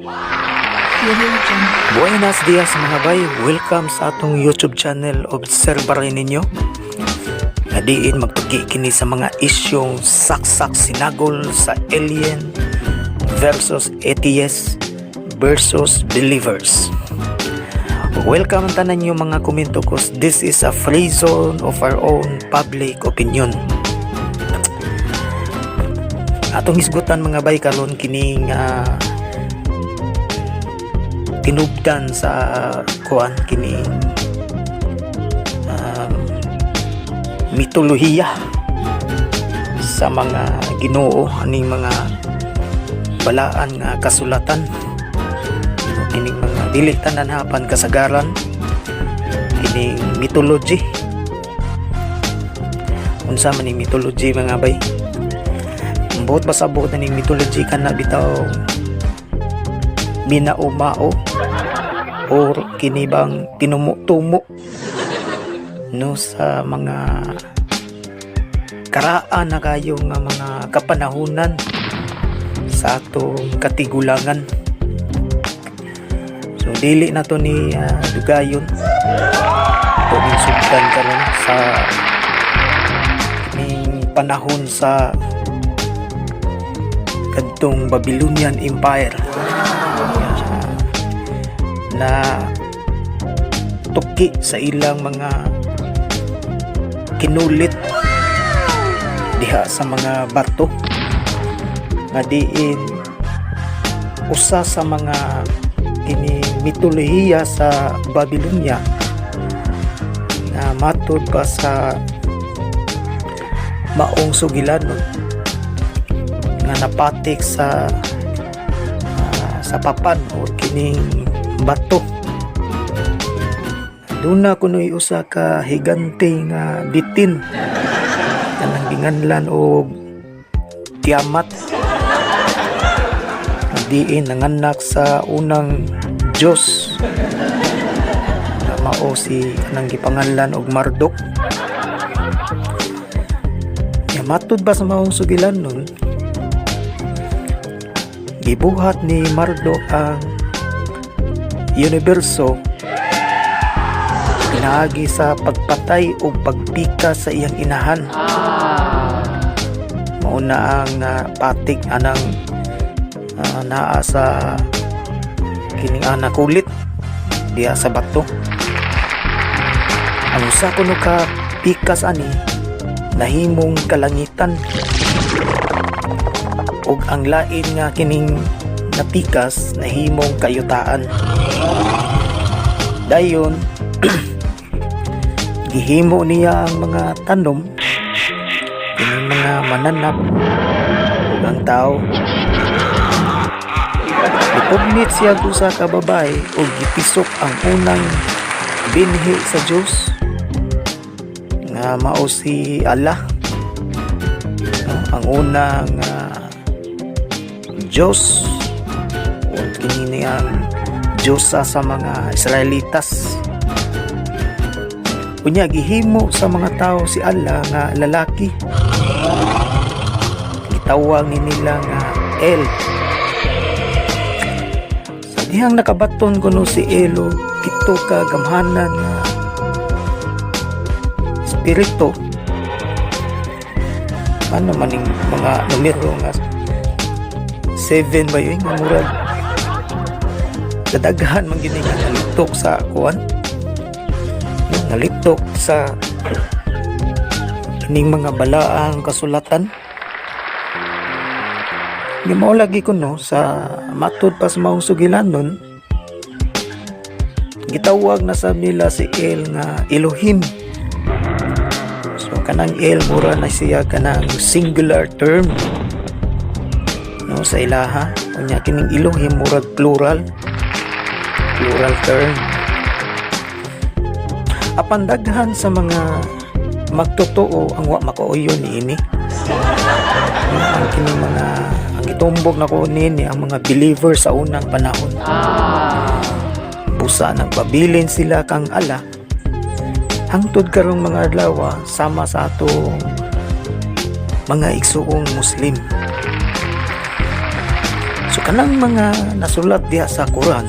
Audio Jungle. Buenos dias, mga bay, welcome sa atong YouTube channel, Obserbarin ninyo. Nga diin magtuki kini sa mga isyong saksak sinagol sa alien versus atheist versus believers. Welcome tanan nyo, mga komento, 'cause this is a free zone of our own public opinion. Atong hisgutan, mga bay, karon kining tinubdan sa kuan, kining mitolohiya sa mga Ginoo aning mga balaan nga kasulatan, kining mga dili tanan hapan kasagaran kining mythology. Unsa man ning mythology, mga bay? Ang buot pasabot na ning mythology kana bitaw minaumao or kini bang tinumo-tumo, no, sa mga karaan na kayo nga mga kapanahunan sa atong katigulangan. So dili na to ni dugayon to ning sugdan karon sa ning panahon sa kadtong Babylonian Empire na tuki sa ilang mga kinulit diha sa mga bato nga diin usa sa mga kini mitolohiya sa Babylonia na matud pa sa maong sugilanon nga napatik sa sa papan or kining bato, duna kuno'y usa ka higante nga bitin kanang ginganlan og Tiamat nga diin nanganak sa unang Diyos na mao si kanang gipanganlan og Marduk. Ya, matud ba sa maong sugilanon, gibuhat ni Marduk ang universo pinaagi sa pagpatay o pagpika sa iyang inahan. Mao na ang patik anang naa sa kining nakulit diha sa bato. Ang usa kuno ka pikas ani nahimong kalangitan ug ang lain nga kining napikas nahimong kayutaan. Dayon gihimo niya ang mga tanom, kining mga mananap ug ang tao. Gipugnit siya og usa ka babae ug gitisok ang unang binhi sa Dios nga mao si Allah, no? Ang unang Diyos o kini ang Diyosa sa mga Israelitas. Unya gihimo sa mga tao si Allah nga lalaki. Gitawag ni nila nga El. Sa dihang nakabaton kuno si El og pito ka gamhanan nga espiritu, ano maning mga numero nga 7 ba yun, nga murag kadaghan man gini nga nalitok sa kuan, no, nalitok sa kining mga balaang kasulatan. Di mao lagi ko, no, sa matud pa sa maong sugilanon, gitawag na sa nila si El nga Elohim. So kanang El mura na siya kanang singular term, no, sa ilaha. Unya kining Elohim murag plural term. Apan daghan sa mga magtotoo ang wa makauyon niini. No, ang kining mga ang gitumbok nako niini ang mga believer sa unang panahon. Busa nagpabilin sila kang Allah hangtod karong mga adlaw, sama sa atong mga igsuong Muslim. So Kanang mga nasulat diha sa Quran,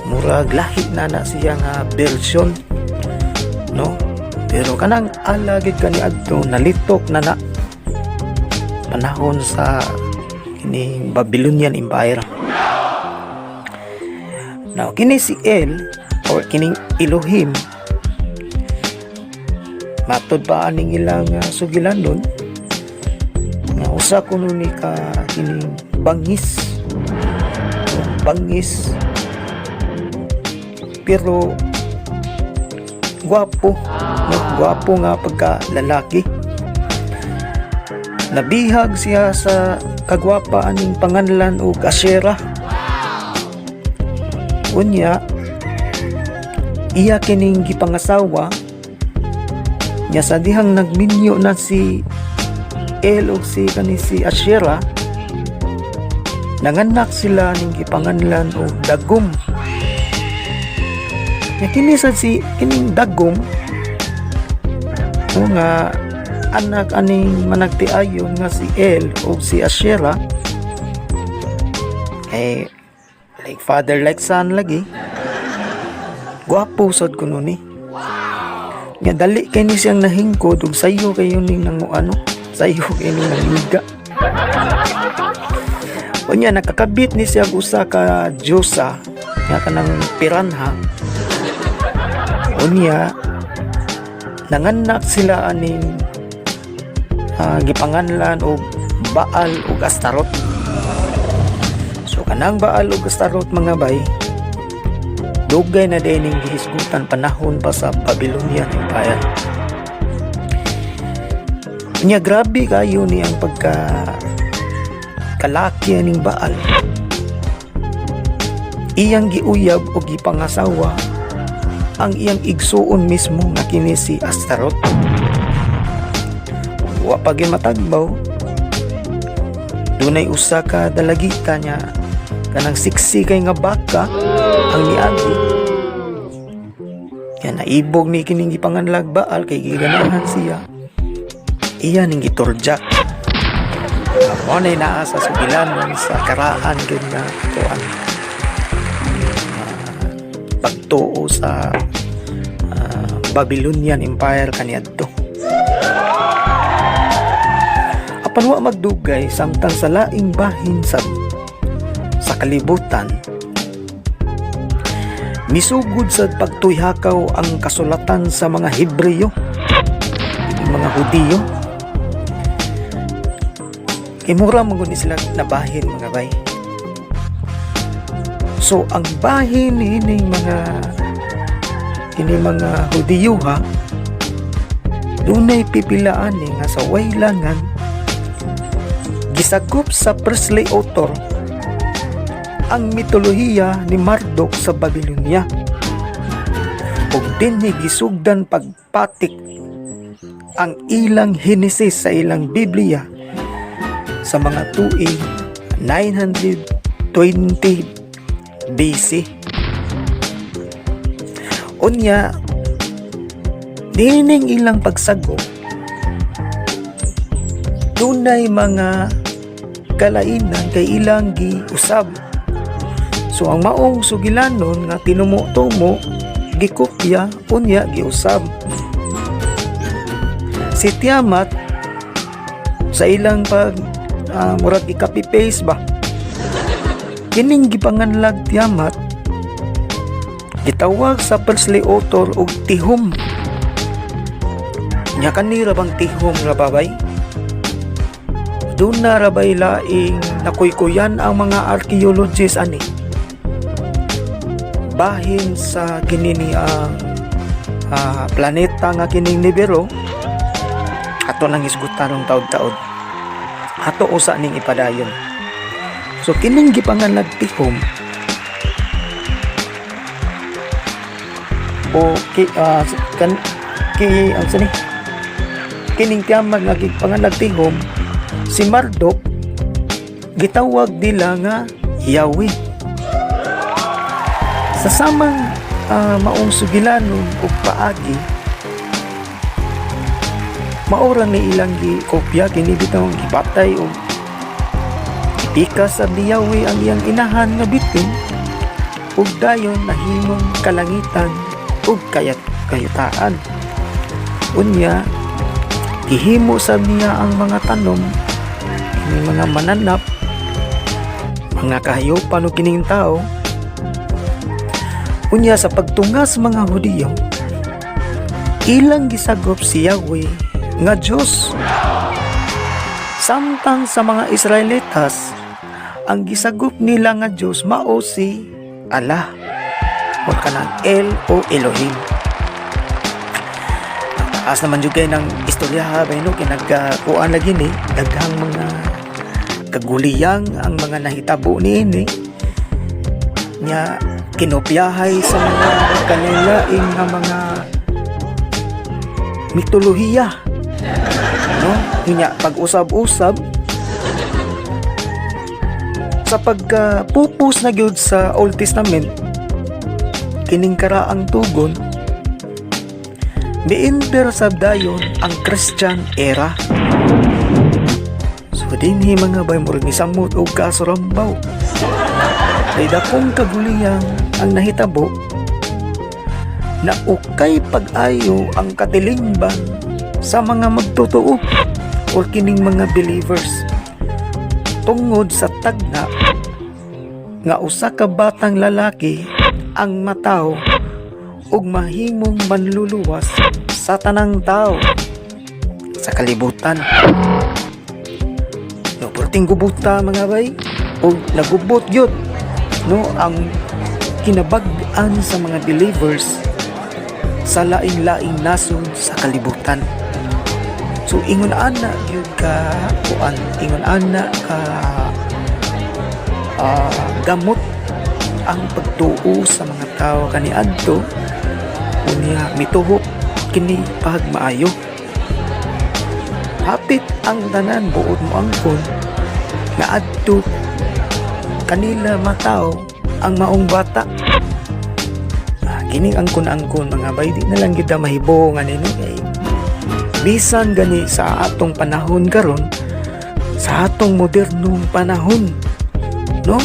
murag lahi na na siya nga version, no? Pero kanang Allah gid kaniadto nalitok na na panahon sa kining Babylonian Empire. Now, kini si El or kining Elohim, matod pa aning ilang sugilanon nga usa kuno ni ka kining bangis, bangis pero gwapo, no? Gwapo nga pagka lalaki. Nabihag siya sa kagwapa aning panganlan og Asherah. Unya iya kining gipangasawa nya. Sa dihang nagminyo na si El ug si kani si Asherah, nanganak sila ning gipanganlan og Dagom. Nya kini sad si kining Dagom o nga anak aning managtiayon nga si El ug si Asherah, eh like father like son lagi. Gwapo sad kuno ni. Nga dali kay ni siyang nahingkod ug sayo kayo ning nangu ano, sayo kay ning nangiga. Unya nakakabit ni siya og usa ka diyosa nga kanang piranha. Unya nanganak sila aning gipanganlan og Baal ug Astarot. So kanang Baal ug Astarot, mga bay, dugay na din ning gihisgutan panahon pa sa Babylonian Empire. Nya grabe kayo ni ang pagka kalaki aning Baal. Iyang giuyab o gipangasawa ang iyang igsuon mismo nga kini si Astarot. Wa pa gyud matagbaw, dunay usa ka dalagita niya kanang siksi kay nga baka ang niagi. Yan naibog ni kining gipanganlag Baal kay giganahan siya. Iya ning giturjak. Mao na naa sa sugilanon sa karaan gyud nga kuan, pagtuo sa Babylonian Empire kaniadto. Apan wa magdugay, samtang sa laing bahin sa kalibutan misugod sa pagtuyhakaw ang kasulatan sa mga Hebreo, mga Hudiyo, kay mura man gud ni sila nabahin, mga bay. So ang bahin niining mga kini mga Hudiyo ha, dunay pipilaan ni nga sa waylangan gisagop sa Priestly author ang mitolohiya ni Marduk sa Babylonia ug dinhi gisugdan pagpatik ang ilang Henesis sa ilang Biblia sa mga tuig 920 BC. Unya, dining ilang pagsagop, dunay mga kalainan kay ilang giusab. So ang maong sugilanon nga tinumo-tumo, gikopya, unya giusab. Si Tiamat sa ilang pag murag i-copy paste ba. Kining gipanganlag Tiamat gitawag sa Priestly author og Tihom. Nya kanira bang Tihom ra babay? Doon na rabay laing nakuykuyan ang mga archaeologists ani bahin sa kinini ang planeta nga kining Nibiru. Ato nang hisgutan og taod-taod, ato usa ning ipadayon. So kining gipanganlag Tihom o ki, kan ki ang sani kining Tiamat nga gipanganlag Tihom, si Marduk gitawag nila nga Yahweh. Sa samang maong sugilanon ug paagi, maura ni ilang gikopya kini bitaw, gibatay og Gipikas sab ni Yahweh ang iyang inahan nga bitin ug dayon nahimong kalangitan ug kayat kayutaan. Unya gihimo sab niya ang mga tanom, kining mga mananap, mga kahayupan ug kining tao. Unya sa pagtunga sa mga Hudiyo, ilang gisagop si Yahweh nga Diyos. Samtang sa mga Israelitas, ang gisagop nila nga Diyos mao si Allah o kanang El o Elohim. Taas naman jud kay ng istorya ha, bay, no, kay nagkuan lagi ni daghang mga kaguliyang ang mga nahitabo niini nya kinopyahay sa mga kanilaing nga mga mitolohiya, no? Nya pag-usab-usab sa pagkapupos na gyud sa Old Testament, kining karaang tugon, miinter sab dayon ang Christian era. So dinhi, mga bay, murag nisamot og kasurambaw kay dakong kaguliyang ang nahitabo na ukay pag-ayo ang katilingban sa mga magtotoo or kining mga believers tungod sa tagna nga usa ka batang lalaki ang mataw ug mahimong manluluwas sa tanang tao sa kalibutan. No, perting gubuta, mga bay, ug nagubot gyud, no, ang kinabag-an sa mga believers sa laing-laing nasod sa kalibutan. So ingon ana gyud ka kuan, ingon ana ka gamot ang pagtuo sa mga tao kaniadto. Unya mituhop kini pagmaayo. Hapit ang tanan buot mo angkon nga adto kanila mataw ang maong bata. Kining angkon-angkon, mga bay, di na lang kita mahibo nga nino kay bisan gani sa atong panahon karon, sa atong modernong panahon, no,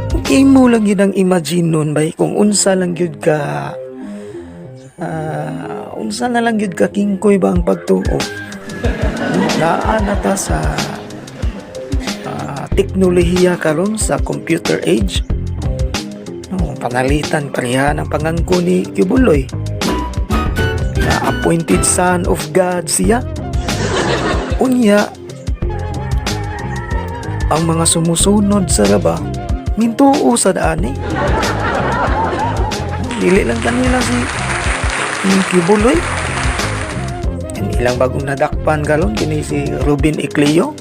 kung imo lang yun ang imagine nun, bay, kung unsa lang gyud ka unsa na lang gyud ka kingkoy ba ang pagtuo, no? Naa na ta sa teknolohiya karon, sa computer age, no? Panalitan pareha ng pangangko ni Quiboloy na appointed son of God siya. Unya ang mga sumusunod sa raba mintuo sa daan eh. Dili lang kanila si Quiboloy. Yan ilang bagong nadakpan karon, kini si Ruben Ecleo.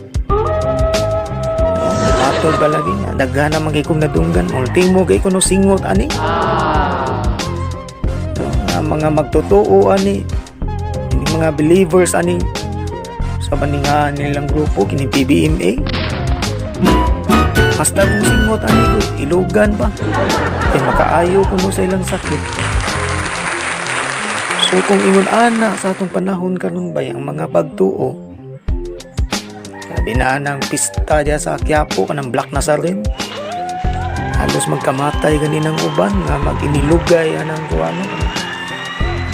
Matod ba lagi nga daghan naman kay kong nadunggan, ultimo kay kuno singot ani. No, nga mga magtotoo ani, ini mga believers ani sa baningahan nilang grupo kini PBMA. Basta kung singot ani ko, ilugan pa. Kay makaayo kuno sa ilang sakit. So kung ingon ana sa atong panahon karon bay ang mga pagtuo, sabi na ng pista diya sa Quiapo kanang Black Nazarene. Halos magkamatay ganinang uban nga mag-inilugay anang kuano.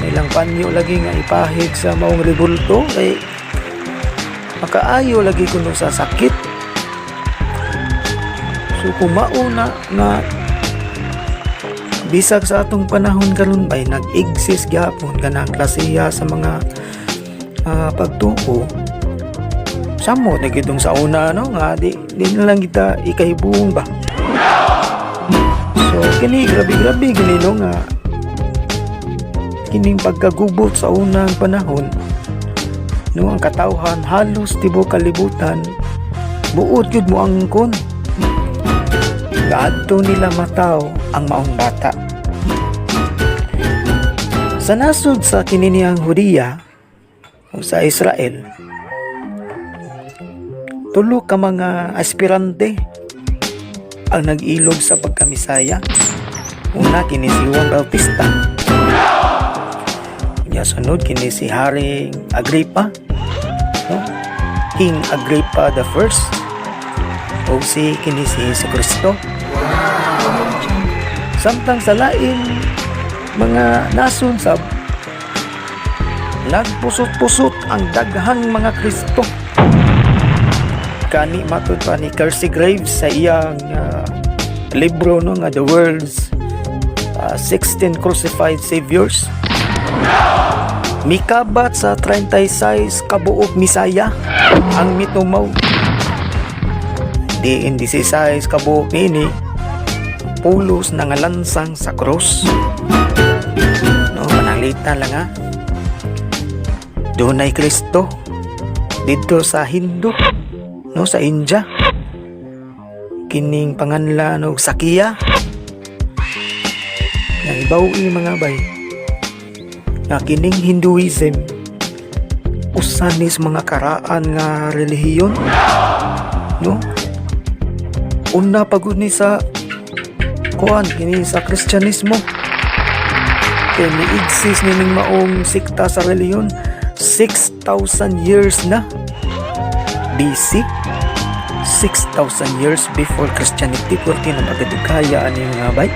Nilang panyo lagi nga ipahid sa maong rebulto kay makaayo lagi kuno sa sakit. So kung mauna nga bisag sa atong panahon karon bay nag-exist gyapon kanang klasiya sa mga pagtuo, samot na gyud sa una, no, nga di na lang kita ikahibuong ba. So kini grabe grabe gini, no, nga kining pagkagubot sa unang panahon, no, ang katawhan halos tibuok kalibutan buot gyud mo angkon gaadto nila mataw ang maong bata. Sa nasod sa kininiyang Hudiya o sa Israel, tulo ka mga aspirante ang nag-ilog sa pagkamisaya. Una, kini si Juan Bautista. Unya sunod kini si Haring Agripa, no? King Agrippa the First. O si kini si Hesus Kristo. Samtang sa lain mga nason sab, nagpusot-pusot ang daghang mga Kristo. Kani matud pa ni Kersey Graves sa iyang libro, no, nga The World's 16 Crucified Saviors. Mikabat sa 36 kabuok Misaya ang mitumaw. Diin 16 kabuok niini pulos nangalansang sa krus. No, pananglitan lang ha. Dunay Kristo didto sa Hindu, no, sa India. Kining panganlan og Sakiya. Naibaw mga bay nga kining Hinduism usa ni sa mga karaan nga relihiyon, no? Una pa gud ni sa kuan kini sa Kristyanismo, kay ni-exist nining maong sikta sa relihiyon 6,000 years na BC, 6,000 years before Christianity. Pwerte na magadugaya ani, mga bay.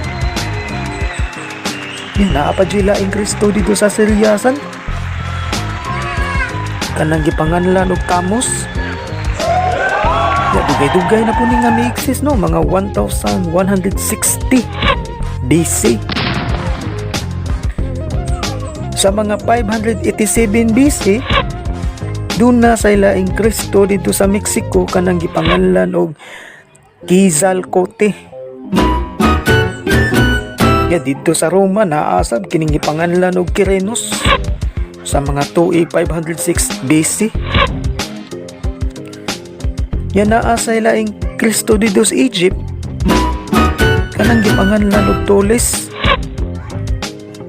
Yan, naa pa laing Kristo dito sa Siryasan, kanang gipanganlan og Tamos. Ya, dugay-dugay na po ni nga mi-exist, no, mga 1160 BC. Sa mga 587 BC, duna sa laing Kristo dito sa Mexico, kanang gipanganlan og Quetzalcoatl. Ya, dito sa Roma naa sab kining gipanganlan og Quirinus sa mga tuig 506 BC. Ya, naa sa laing Kristo dito sa Egypt, kanang gipanganlan og Tulis.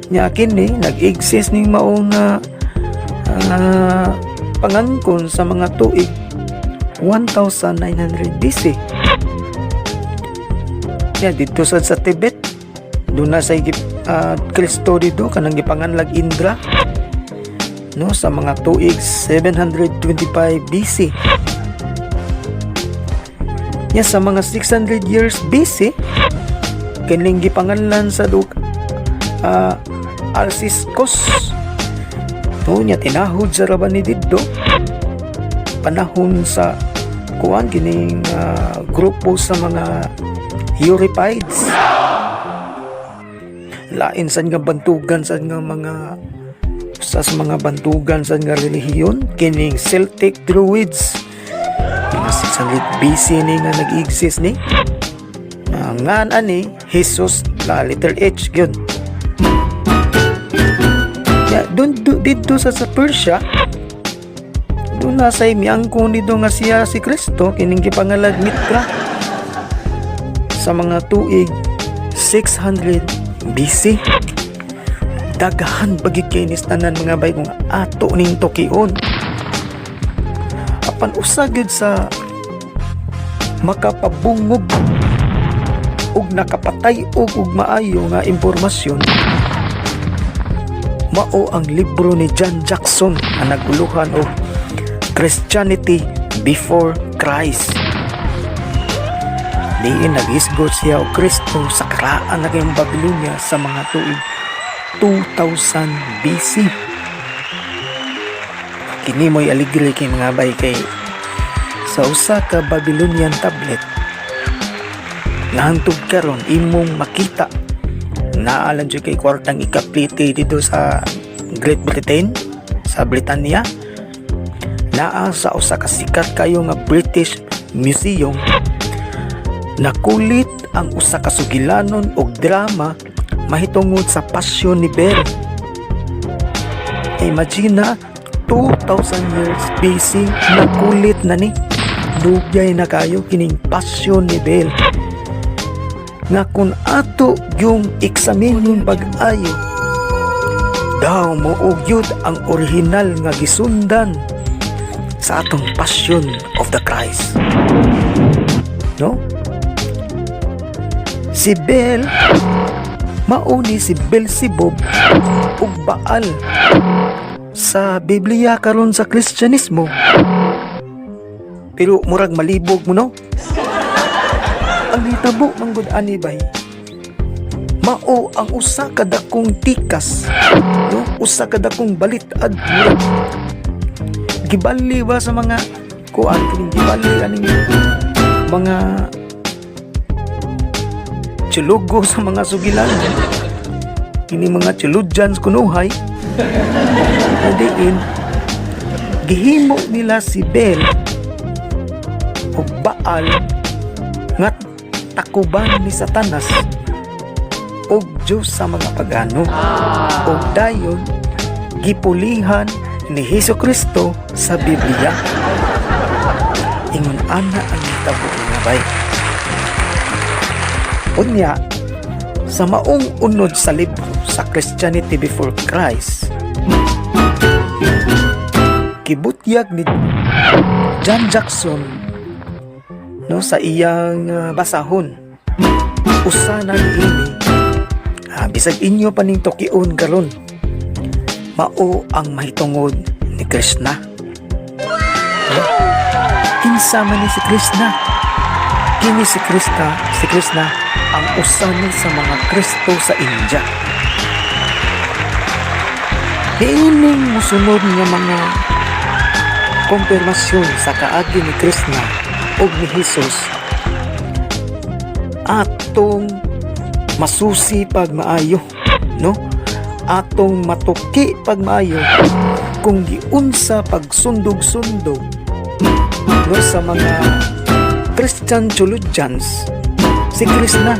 Nya kini nag-exist ning maong pangangkon sa mga tuig 1900 BC. Ya, dito sa Tibet duna sa Kristo dito, kanang gipanganlag Indra, no, sa mga tuig 725 BC. Ya, sa mga 600 years BC, kining gipanganlan sa duk Alciscos, no? Nya tinahod sa raban ni didto panahon sa kuan kining grupo sa mga Euripides. Lain sad nga bantugan sa mga bantugan sa nga relihiyon, kining Celtic Druids, mga 600 BC ni nga nag-exist ni. Ngan ani Jesus la letter H gyud. Ya, dun, didto sa Persia duna say miangkon dito nga siya si Kristo, kining gipangalag Mitra sa mga tuig 600 BC. Daghan pa gyud kay nis tanan, mga bay, kung ato ning tukion. Apan usa gyud sa makapabungog ug nakapatay-og og maayo nga impormasyon mao ang libro ni John Jackson nga naguluhan og Christianity Before Christ. Diin naghisgot siya og Kristo sa karaan na kayong Babylonia sa mga tuig 2000 BC. Kini mo'y aligre kay, mga bay, kay sa usa ka Babylonian tablet nga hangtod karon imong makita, naalan jud kay kwartang ikaplite dito sa Great Britain, sa Britanya, naa sa usa ka sikat kayo nga British Museum, nakulit ang usa ka sugilanon og drama mahitungod sa pasyon ni Bel. Imagine na, 2,000 years BC nakulit na ni. Dugay na kayo kining pasyon ni Bel. Nga kung ato yung eksaminon pag-ayo, daw mao gyud ang orihinal nga gisundan sa atong Passion of the Christ. No? Si Bel mao ni si Beelzebub ug Baal sa Biblia karon sa Kristyanismo. Pero murag malibog mo, no? Ang nahitabo manggod ani, bay, mao ang usa ka dakong tikas, no? Usa ka dakong balitad, murag gibali ba sa mga kuan, kining gibali aning mga tiyologo sa mga sugilan, kini mga theologians kunuhay, na diin gihimo nila si Bel o Baal nga takuban ni Satanas og Diyos sa mga pagano, og dayon gipulihan ni Hesus Kristo sa Biblia. Ingon ana ang nitabo, mga bay. Unya, sa maong unod sa libro sa Christianity Before Christ, gibutyag ni John Jackson, no, sa iyang basahon, usa na niini, bisag inyo pa ning tukion karon, mao ang mahitungod ni Krishna. No? Kinsa man ni si Krishna? Kini si Krishna ang usa ni sa mga Kristo sa India. Niining musunod nga mga kumpirmasyon sa kaagi ni Krishna ug ni Jesus atong masusi pag maayo, no? Atong matuki pag maayo kung giunsa pagsundog-sundog, no, sa mga Christian theologians si Krishna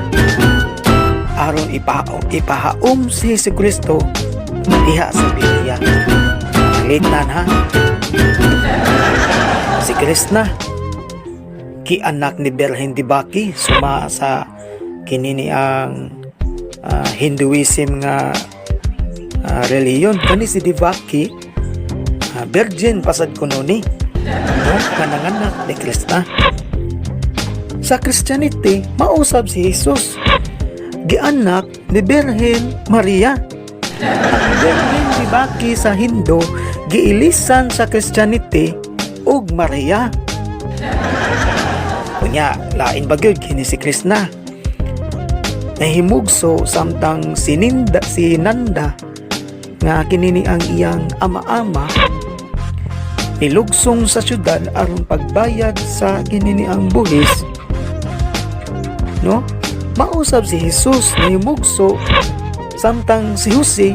aron ipahaom si Hesus Kristo diha sa Biblia. Pangalitan ha, si Krishna ki anak ni Berhen Dibaki, suma sa kinini ang Hinduism nga relihiyon. Kani si Devaki, virgin pasad kuno ni, no, nga nanganak ni Krishna. Sa Christianity, mausab si Jesus gianak ni Birhen Maria. Ang Birhen Devaki sa Hindu giilisan sa Christianity ug Maria. Unya, lain ba gyud kini si Krishna nahimugso samtang si Nanda nga kinini ang iyang ama-ama nilugsong sa syudad aron pagbayad sa kinini ang buhis, no? Mausab si Jesus nahimugso samtang si Jose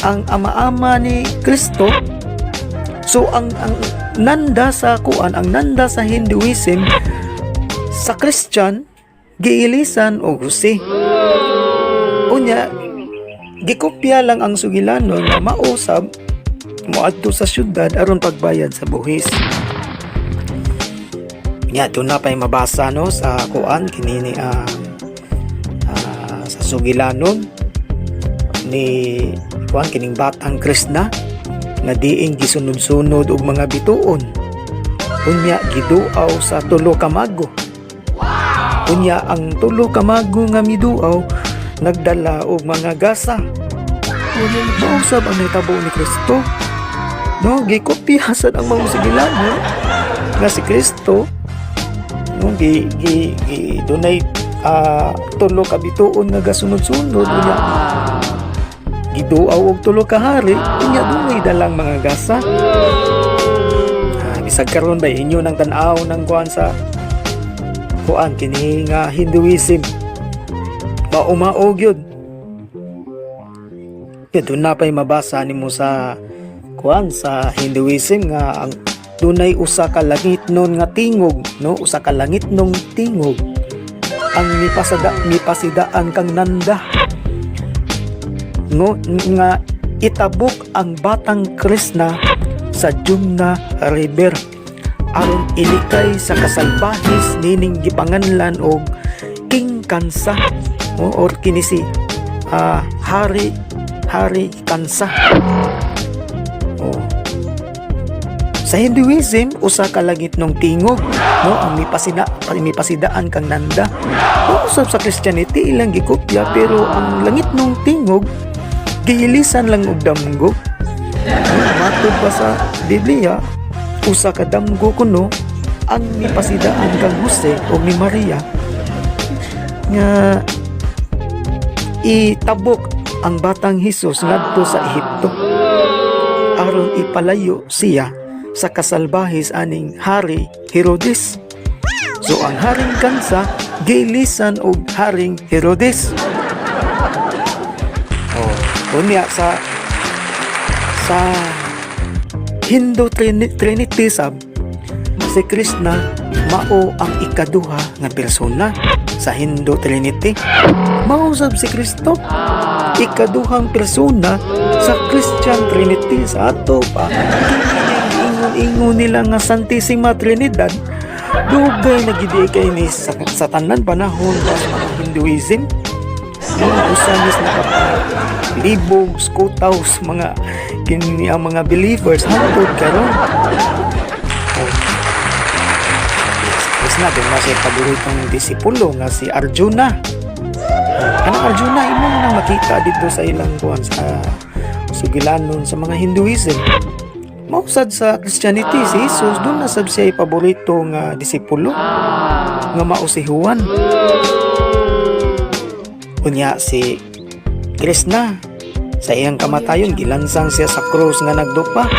ang ama-ama ni Kristo. So ang Nanda sa kuan, ang Nanda sa Hinduism, sa Christian giilisan og Jose. Unya, gikopya lang ang sugilanon nga mausab moadto sa syudad aron pagbayad sa buhis. Nya, doon na pa'y mabasa, no, sa kuan, kinini ang sa sugilanon ni kuan, kining batang Krishna nga diin gisunod-sunod og mga bituon, unya giduaw sa tulo ka mago. Unya, ang tulo ka mago nga miduaw nagdala og mga gasa. Mausab ang nahitabo ni Kristo, no? Gikopya sad ang mga sugilanon nga si Kristo, no, gi gi, gi dunay tulo ka bituon nga gasunod-sunod, unya giduaw og tulo ka hari, unya dunay dalang mga gasa. Bisag karon ba, inyo nang tan-aw ng kuan sa kuan, kini nga Hinduism, mao-mao gyud. Kaya doon na pa'y mabasa nimo sa kuan, sa Hinduism, nga ang dunay usa ka langitnon nga tingog, no, usa ka langitnong tingog ang mipasidaan kang Nanda, no, nga itabok ang batang Krishna sa Jumna River aron ilikay sa kasalbahis nining gipanganlan og King Kansa, o, or kini si Hari Kansa. Oh. Sa Hinduism, usa ka langitnong tingog, no, ang mipasidaan kang Nanda. Usab sa Christianity, ilang gikopya, pero ang langitnong tingog giilisan lang og damgo. No, matod pa sa Biblia, usa ka damgo kuno ang mipasidaan kang Jose o ni Maria. nga itabok ang batang Hesus ngadto sa Ehipto aron ipalayo siya sa kasalbahis aning Hari Herodes. So ang Haring Kansa gilisan og Haring Herodes. Oh, unya sa Hindu Trinity sab, si Krishna mao ang ikaduha nga persona sa Hindu Trinity. Mao sab si Kristo ikaduhang persona sa Christian Trinity. Sa ato pa, ingon-ingon nila nga Santissima Trinidad, dugay na gid kay ni sa tanan panahon pa sa mga Hinduism, no? Usa nis nakapalibog, skutaw sa mga kini ang mga believers hangtod karon. Oh. Krishna, duna siya paboritong disipulo nga si Arjuna. Oh, kanang Arjuna, imo nang makita dito sa ilang kuan, sa sugilanon sa mga Hinduism. Mao sad sa Christianity, si Jesus, duna sab siya paborito nga disipulo nga mao si Juan. Unya si Krishna, sa iyang kamatayon gilansang siya sa krus nga nagdupa.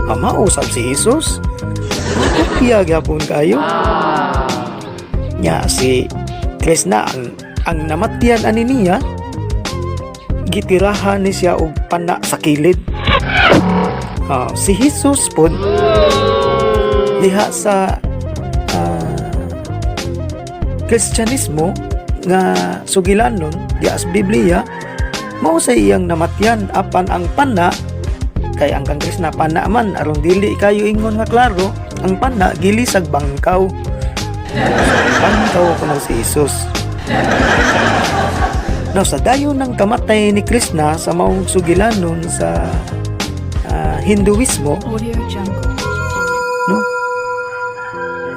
Mao sab si Jesus. Kopya gyapon kayo. Nya si Krishna, ang namatyan ani niya, gitirahan ni siya og pana sa kilid. Ah, si Jesus pod diha sa Kristyanismo nga sugilanon diha sa Biblia, mao sa iyang namatyan, apan ang pana, kay ang kang Krishna pana man, aron dili kayo ingon nga klaro, ang pana gilisag bangkaw. Bangkaw kuno si Jesus. Now, sa dayon ng kamatay ni Krishna sa maong sugilanon sa Hinduismo, Audio Jungle. No,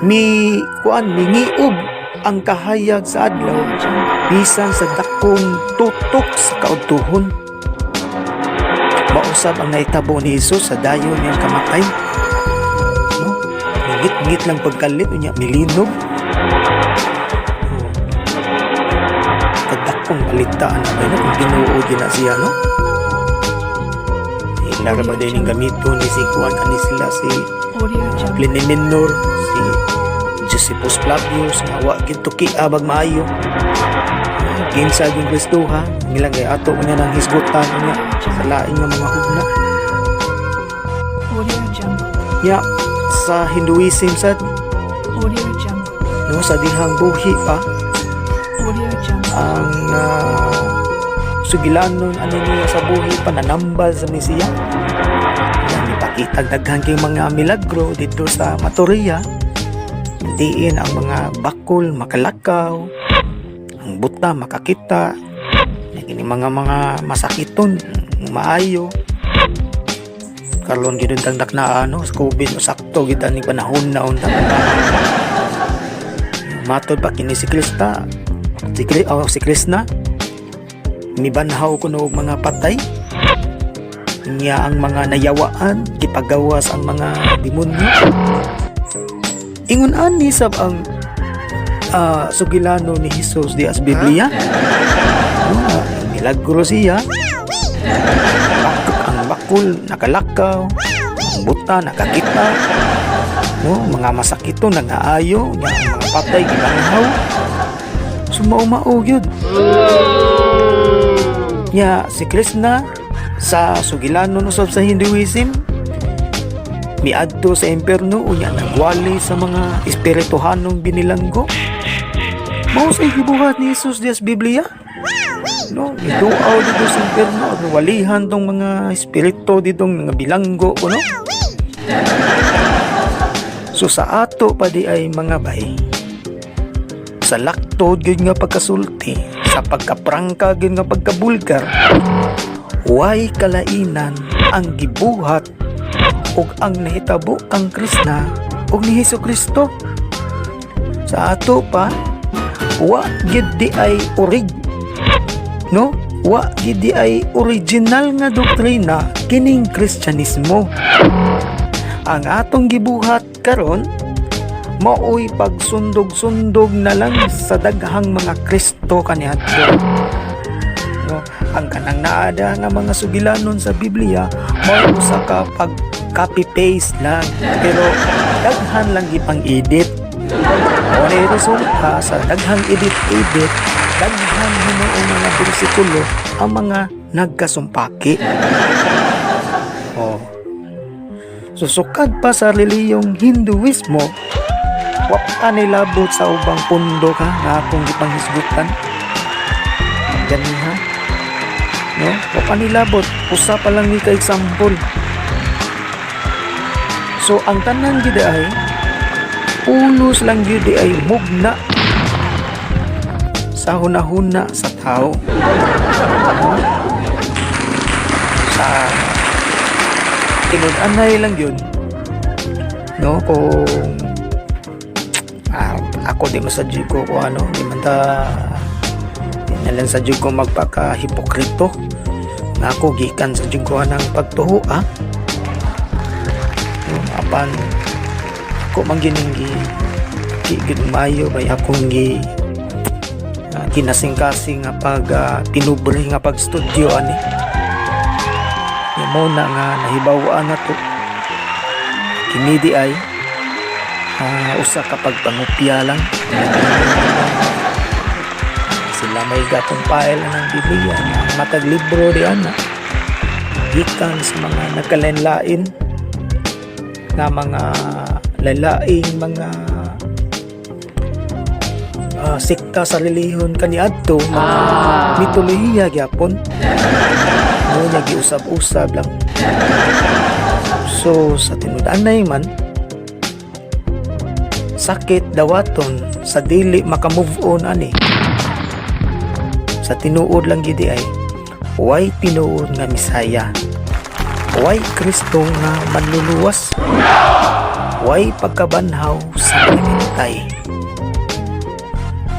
mi kuan, mingiub ang kahayag sa adlaw Audio Jungle. Bisan sa dakong tutok sa kaudtuhon. Mao sab ang nahitabo ni Jesus sa dayon niyang kamatay, no? Mingit-ngit lang pagkalit, unya milinog. Oh. Kadakong balitaan na ba, no? Kung Ginoo gyud na siya, no? Ila ra ba din yung gamito ni si kuan ani sila, si Audio Jungle. Pliny Minor, si Josephus Flavius, nga wa gyud tuki abag maayo. Ah, kinsa gyud Kristo ha? Ngilang kay ato unya nang hisgutan unya sa laing nga mga hugna. Audio Jungle. Ya sa Hinduism sad, Audio Jungle. No, sa dihang buhi pa Audio Jungle. Ang sugilanon ano niya sa buhi pa, nanambal sa Mesiya. Yan, ipakita daghan kay mga milagro dito sa Mathura. Diin ang mga bakol makalakaw, ang buta makakita, kini mga masakiton maayo. Karon gid ang na ano sa COVID, no, sakto gid ani panahon na unta. Matod pa kini si Krista, oh, si Krishna mibanhaw kuno og mga patay niya, ang mga nayawaan gipagawas ang mga demonyo. Ingon ani sab ang sugilano ni Jesus di as Biblia, no, milagro siya. Ang bakul nakalakaw, ang buta nakakita, no, mga masakito nangaayo nya, ang mga patay gibanhaw. So mao-mao gyud. Nya si Krishna, sa sugilanon usab sa Hinduism, miadto sa impierno, unya nagwali sa mga espirituhanong binilanggo. Mao sa gibuhat ni Jesus dias Biblia, no? Miduaw dito sa impierno at walihan tong mga espiritu ditong mga bilanggo kuno. So sa ato pa di ay, mga bay, sa laktod gyud nga pagkasulti, sa pagkaprangka gyud nga pagkabulgar, way kalainan ang gibuhat ug ang nahitabo kang Krishna ug ni Hesus Kristo. Sa ato pa, wa gyud di ay orig, no, wa gyud di ay original nga doktrina kining Kristyanismo. Ang atong gibuhat karon Maoy pagsundog-sundog na lang sa daghang mga Kristo kaniadto. No, ang kanang naada nga mga sugilanon sa Biblia mao usa ka pag copy paste lang, pero daghan lang gipang edit. Mao ni resulta sa daghang edit-edit, daghan hinuon mga bersikulo ang mga nagkasumpaki. Oh. Susukad pa sa reliyong Hinduismo, wa pa nilabot sa ubang pundo ka nga akong gipanghisgutan. Ganiha. No? Wa pa nilabot. Usa pa lang ni ka example. So ang tanan gid ay pulos lang gyud ay mugna sa hunahuna sa tao. No? Sa tinud-anay lang yun. No, kung ako di man sa jud ko kung ano, di man ta di na lang sa jud ko magpaka-hipokrito nga ako gikan sa jud ko anang pagtuho ah. No, apan ako man gining gi gi gud maayo bay akong gi kinasingkasing nga pag pinubre nga pagstudyo ani. Ya, mo na nga nahibaw-an na to kini di ay usa ka pagpangupya lang. Sila may ga-compile ng Biblia nga ang matag libro di ana gikan sa mga nagkalain-lain nga mga lalaing mga sekta sa relihiyon kaniadto, mga mitolohiya gyapon, no, nya giusab-usab lang. So sa tinud-anay man, sakit dawaton sa dili maka-move on ani. Sa tinuod lang gidi ay way tinuod nga Misaya, way Kristo nga manluluwas, way pagkabanhaw sa mga namatay,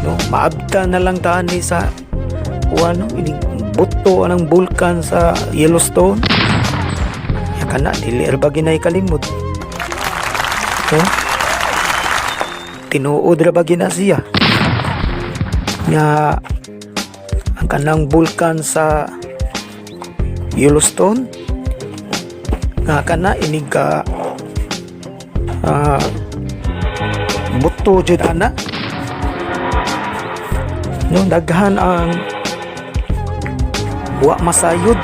no? Maabta na lang tani sa kuan, no, ining buto anang bulkan sa Yellowstone. Ya kana dili ra ba ginay kalimod, no? Tinuod ra ba gina siya nga ang kanang bulkan sa Yellowstone nga kana inig ka buto jud ana, no? Daghan ang wa masayod,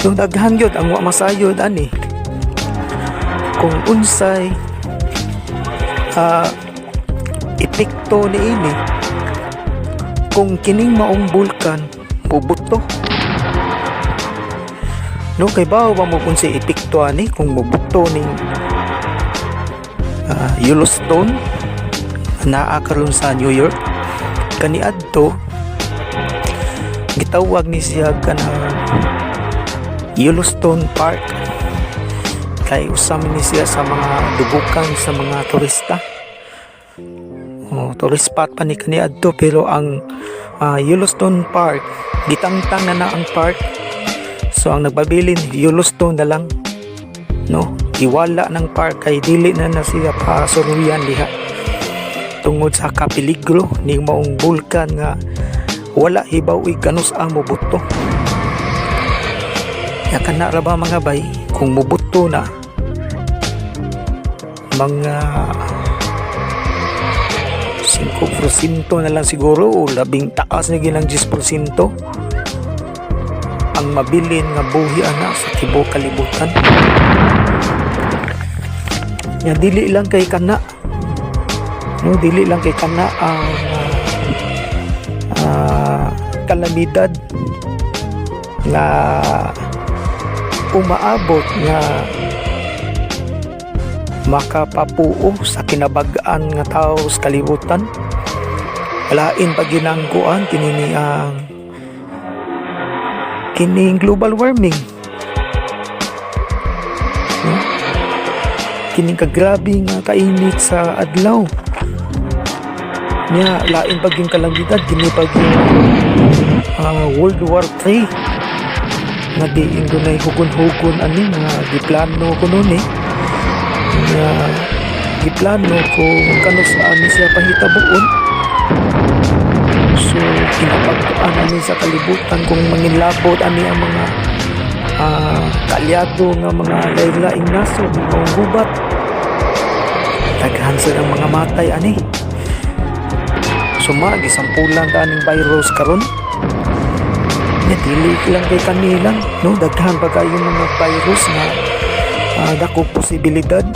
no? Daghan gyud ang wa masayod ani kung unsay epekto niini kung kining maong bulkan bubuto, no? Kay bawo ba mo kung si epekto ani kung mubuto ning Yellowstone naa karon sa New York? Kaniadto gitawag ni siya kanang Yellowstone Park kay usa man ni siya sa mga dubukan sa mga turista. Oh, tourist spot pa ni kaniadto, pero ang Yellowstone Park gitangtang na na ang park, so ang nagbabilin Yellowstone na lang, no? Iwala ng park kay dili na na siya pasuruyan diha tungod sa kapeligro ning maong bulkan nga wala hibaw kanus ang mubuto. Ya kana ra ba, mga bay, kung mubuto na mga 5% na lang siguro o labing taas na ginang 10% ang mabilin nga buhi ana sa tibuok kalibutan. Ya dili lang kay kana, no, dili lang kay kana ang kalamidad nga umaabot nga makapapuo sa kinabag-an nga tao sa kalibutan. Lain pa ginangkuan kini ni ang kining global warming, no? Kining kagrabe nga kainit sa adlaw niya. Lain pa yung kalamidad kini pag yung World War III nga diin dunay hugon-hugon ani nga giplano kuno ni nga. giplano kung kanus-a ni siya pahitabuon. So kinapagtuan ani sa kalibutan kung manginlabot ani ang mga kaalyado nga mga laing-laing nasod, mga gubat, daghan silang mga matay ani. Suma gisampulan ta aning virus karon nga dili lang kay kanilang, no? Daghan pa kayo mga virus nga dako posibilidad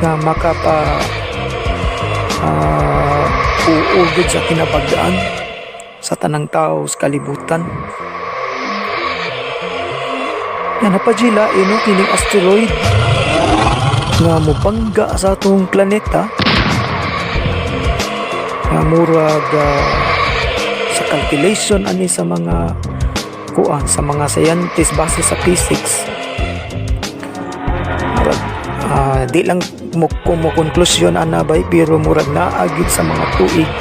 nga makapa uugod sa kinabagaan sa tanang tao sa kalibutan. Yan napajila ino kining asteroid nga mobangga sa atong planeta nga murag sa calculation ani sa mga kuan, sa mga scientist, base sa physics, murag di lang mo konklusyon ana bay, pero murag naa gyud sa mga tuig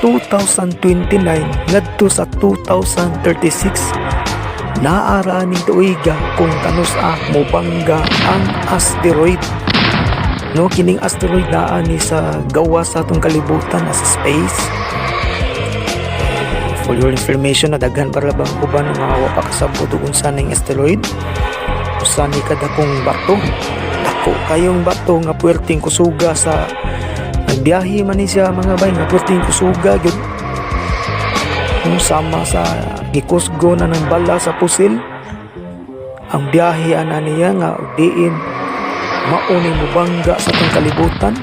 2029 ngadto sa 2036, naa ra ning tuiga kung kanus-a mobangga ang asteroid, no? Kining asteroid naa ni sa gawas sa atong kalibutan, sa space. For your information na daghan para bang uban nga wa pa kasabot og unsa ning asteroid. Usa ni kadakong bato, dako kayong bato nga puwerteng kusuga sa nagbiyahe man ni siya, mga bay, nga puwerteng kusuga gyud. Kung sama sa gikusgo na ng bala sa pusil ang biyahe ana niya nga og diin mao ni mobangga sa atong kalibutan,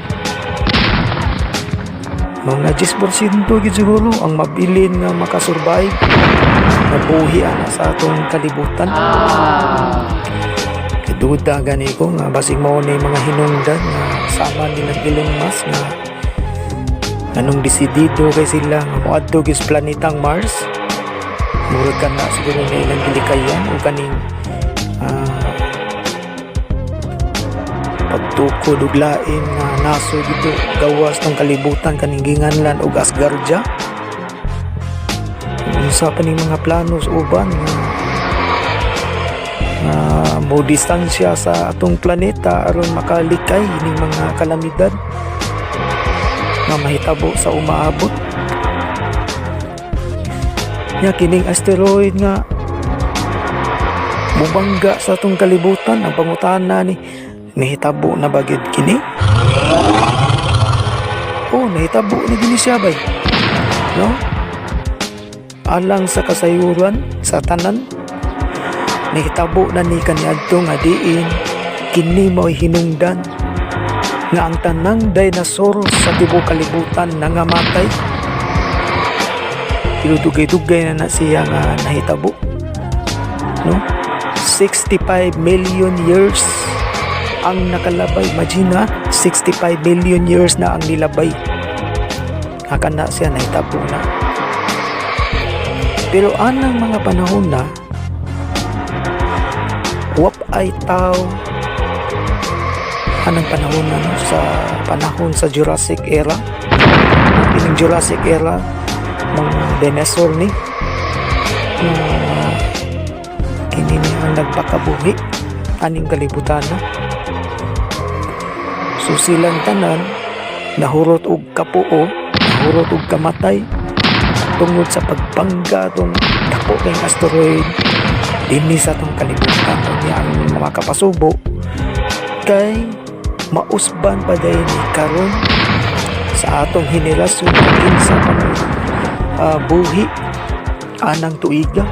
mga 10% gid siguro ang mabilin nga makasurvive, nabuhi ana sa atong kalibutan. Duda gani ko nga basig mao ni mga hinungdan nga sama din ng Elon Musk nga anong desidido kay sila nga moadto gyud sa planetang Mars. Murag kana siguro na ilang gilikayan o kaning pagtukod og lain nga nasod dito gawas ng kalibutan, kaning ginganlan og Asgardia. Unsa pa ning mga plano sa uban nga mo distansya sa atong planeta aron makalikay ning mga kalamidad nga mahitabo sa umaabot nya. Kining asteroid nga mubangga sa atong kalibutan, ang pangutana ni, nahitabo na ba gyud kini? Oh, nahitabo na gini siya bay, no? Alang sa kasayuran sa tanan, nahitabo na ni kaniadto nga diin kini mao'y hinungdan nga ang tanang dinosaur sa tibuok kalibutan nangamatay. Pero dugay-dugay na na siya nga nahitabo, no? 65 million years ang nakalabay. Imagine ha, 65 million years na ang nilabay nga kana siya nahitabo na. Pero anang mga panahon na wap ay tao anang panahon na, no? Sa panahon sa Jurassic era. Kining Jurassic era, mga dinosaur ni na kini ni ang nagpakabuhi aning kalibutan na. So silang tanan nahurot og kapuo, nahurot og kamatay tungod sa pagbangga tong dako kayong asteroid dinhi sa atong kalibutan. Unya ang mga kapasubo kay mausban pa dayon ni karon sa atong henerasyon kung kinsa pa may buhi anang tuiga.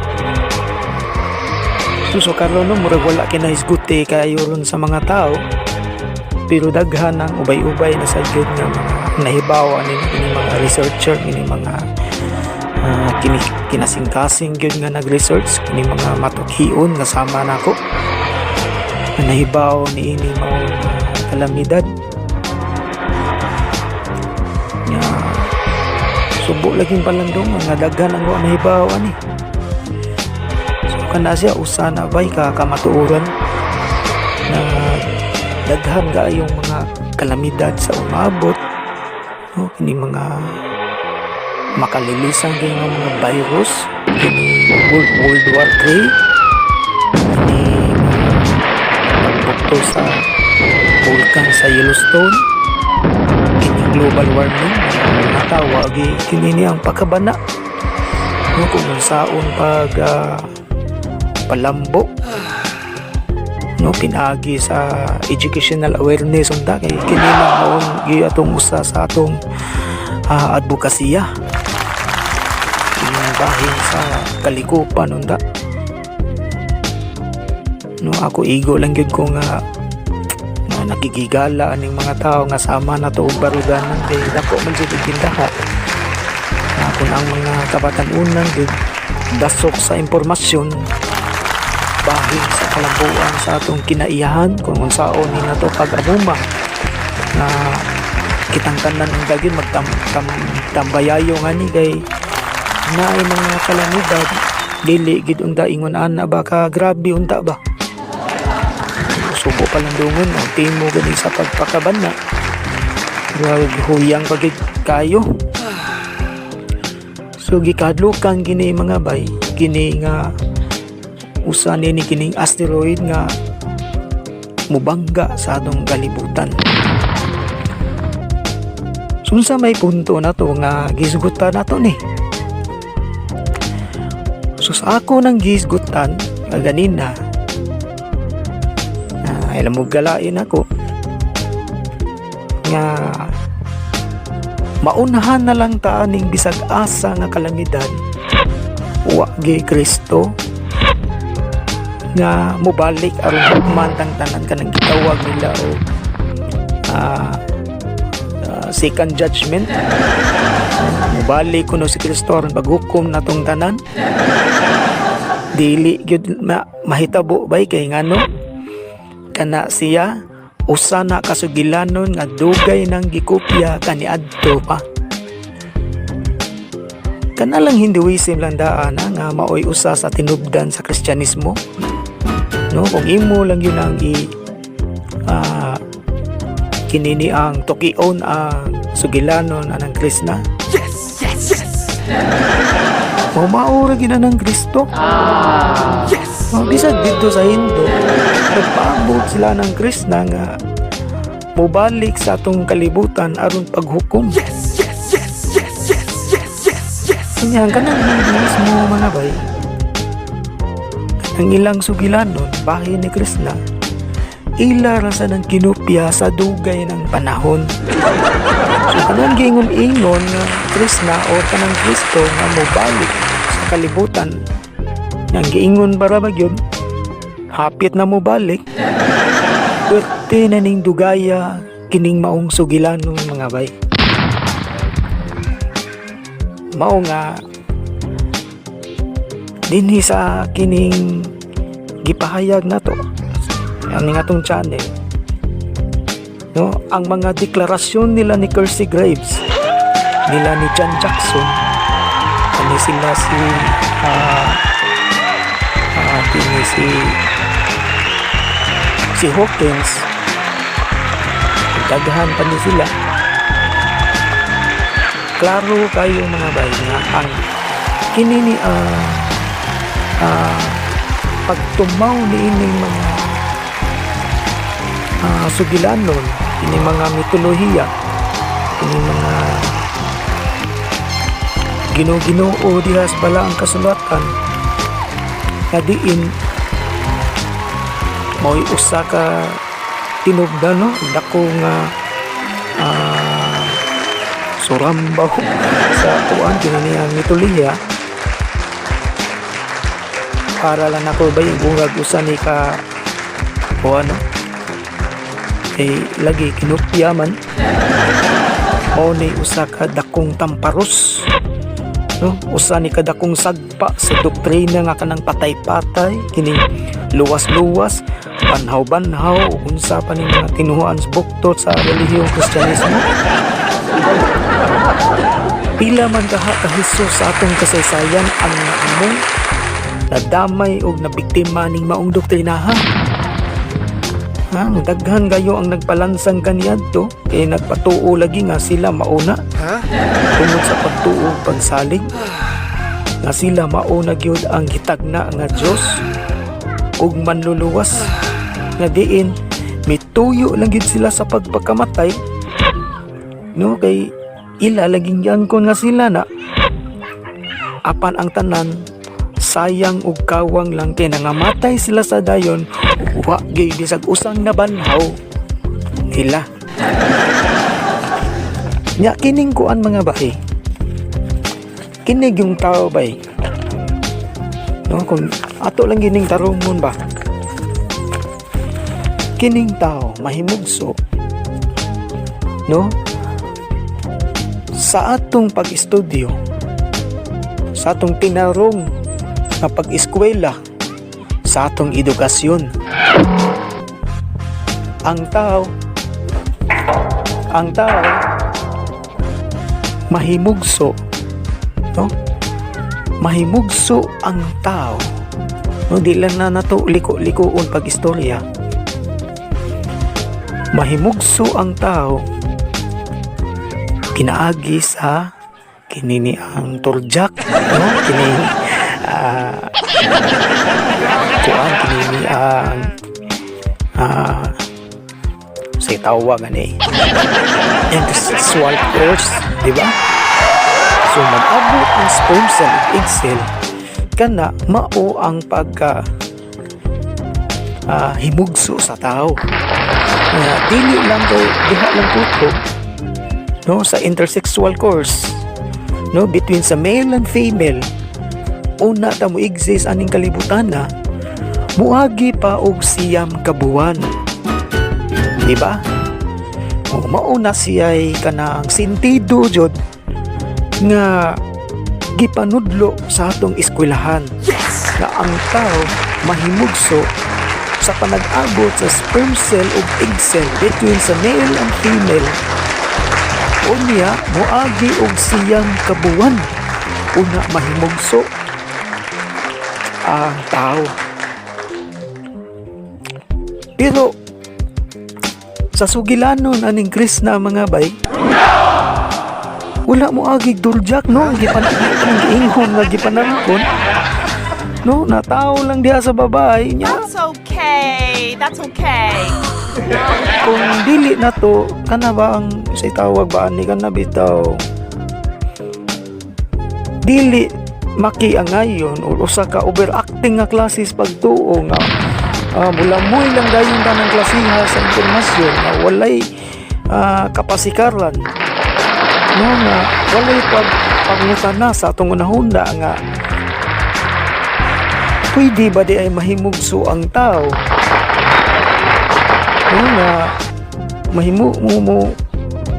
So karon, no, murag wala kinahisguti kayo ron sa mga tao, pero daghan ang ubay-ubay na sa gyud nga mga nahibaw ani kini mga researcher, kini mga kini kinasingkasing gyud nga nag-research, kini mga matukhion nga sama nako nga nahibaw ni ini mao kalamidad nga subo laging palandong nga daghan ang wa nahibaw ani. So kana siya usa na bay ka kamatuoran na daghan kaayong mga kalamidad sa umabot, no? Kini mga makalilisan kay nga mga virus, kini World War 3, kini nga pagbukto sa Bulkan sa Yellowstone, kining global warming, mga tawa gi kini ni ang pakabana, no, kung unsaon pag palambo, no, pinaagi sa educational awareness unta, kay kini lang maon gi atong usa sa atong advokasya, kining bahin sa kalikupan unta, no. Ako, igo lang gyud ko nga nakigigala aning mga tao nga sama na to og baruganan, kay dako man jud og gindaha na kung ang mga kabatan-unan gyud dasok sa impormasyon bahin sa kalambuan sa atong kinaiyahan, kung unsaon ni nato pag-amuma nga kitang tanan ang dagyon magtam tam, tambayayo nga ni, kay naay mga kalamidad, dili gid unta ingon ana ba ka grabe unta ba. Subo pa lang dungon ang timo gani sa pagpakabana, grabe, huyang pa gid kayo. So gikadlukan gini, mga bay, kini nga usa nini kining asteroid nga mubangga sa atong kalibutan. So unsa may punto na to nga gisgutan nato ni? So sa ako nang gisgutan nga ganina, alam mo galain ako nga maunahan na lang ta aning bisag asa nga kalamidad, wa gi Kristo nga mobalik aron hukman tang tanan, kanang gitawag nila og second judgment. Mobalik kuno si Kristo aron paghukom natong tanan. Dili gyud mahitabo bay, kay ngano kana siya usa na kasugilanon nga dugay nang gikopya kaniadto pa. Kana lang Hinduism lang daan ha, nga maoy usa sa tinubdan sa Kristyanismo, no. Kung imo lang yun ang i kini ni ang tukion ang sugilanon anang Krishna. Yes! Mao maura gina ng Kristo. Yes! Oh, bisag dito sa Hindu, nagpaabot sila ng Krishna nga mobalik sa atong kalibutan aron paghukom. Yes! Kanya kanang Hinduismo, mga bay, ang ilang sugilanon bahin ni Krishna, ila ra sa nang kinupya sa dugay ng panahon. So kanang giingon-ingon nga Krishna o kanang Kristo nga mobalik sa kalibutan, yang giingon para ba gyud hapit na mobalik, pwerte na ning dugaya kining maong sugilanon, mga bay. Mao nga dinhi sa kining gipahayag nato ang atong channel, no, ang mga deklarasyon nila ni Kersey Graves, nila ni John Jackson, ani sila si kini si Hawkins, daghan pa ni sila, klaro kayo, mga bay, nga ang kini ni pagtumaw ni ining mga sugilanon, kini mga mitolohiya, kini mga Ginoo-Ginoo diha sa balaang kasulatan nga diin mao'y usa ka tinubdan, no, dako nga surambaw sa kuan, kini niya mitolohiya. Para lang ako ba yung bungag usa ni ka o ano eh, lagi kinupya man, mao ni usa ka dakong tamparos, no, usa ni ka dakong sagpa sa doktrina nga kanang patay-patay, kining luwas-luwas, banhaw-banhaw, unsa pa ning mga tinuhuan sa buktot sa relihiyong Kristyanismo. Pila man kaha ka Hesus sa atong kasaysayan ang naamong nadamay og nabiktima ning maong doktrinaha. Ha, daghan kayo ang nagpalansang kaniadto kay nagpatuo lagi nga sila mauna Huh? tungod sa pagtuo, pagsalig nga sila mauna gyud ang gitagna nga Dios ug manluluwas nga diin. Tuyo lang gyud sila sa pagpakamatay, no, kay ila laging giangkon nga sila na. Apan ang tanan sayang ug kawang lang kay nangamatay sila sa dayon ug wa gyud bisag usang nabanhaw nila. Nya kining kuan, mga bay, kini yung tao, bay, no, kung ato lang gining tarungon ba, kining tao mahimugso, no, sa atong pag-estudyo, sa atong tinarong nga pag-eskwela, sa atong edukasyon, ang tao mahimugso, no, mahimugso ang tao, no, di lang na nato liko-likoon pag-istorya. Mahimugso ang tao pinaagi sa kinini ang turjak, no, kini kuan, kinini ang say tawag ani intersexual course, di ba? So mag-abot ang sperm cell ug egg cell, kana mao ang pagka himugso sa tao. Nga dili lang kay diha lang kuto, no, sa intersexual course, no, between sa male and female. Una ta mo exist aning kalibutan na muagi pa og 9 ka buwan, di ba? O mauna siya'y kanang sentido jud nga gipanudlo sa atong eskwelahan nga ang tao mahimugso sa panag-abot sa sperm cell ug egg cell between sa male and female. Unya moagi og 9 ka buwan una mahimugso ang tao. Pero sa sugilanon aning Krishna, mga bay, wala mo agig durjak, no, gipan ang giingon nga gipanangkon, no, natao lang diha sa babae niya. That's okay. That's okay. Kung dili na to kana ba ang say tawag ba ani kana bitaw dili makiangayon o usa ka overacting nga klases pagtuo nga mulamoy lang dayon tanang klasiha sa impormasyon nga walay kapasikaran, no, nga walay pag pangutana sa atong unahuna nga pwede ba di ay mahimugso ang tao, no, nga mahimo mo mo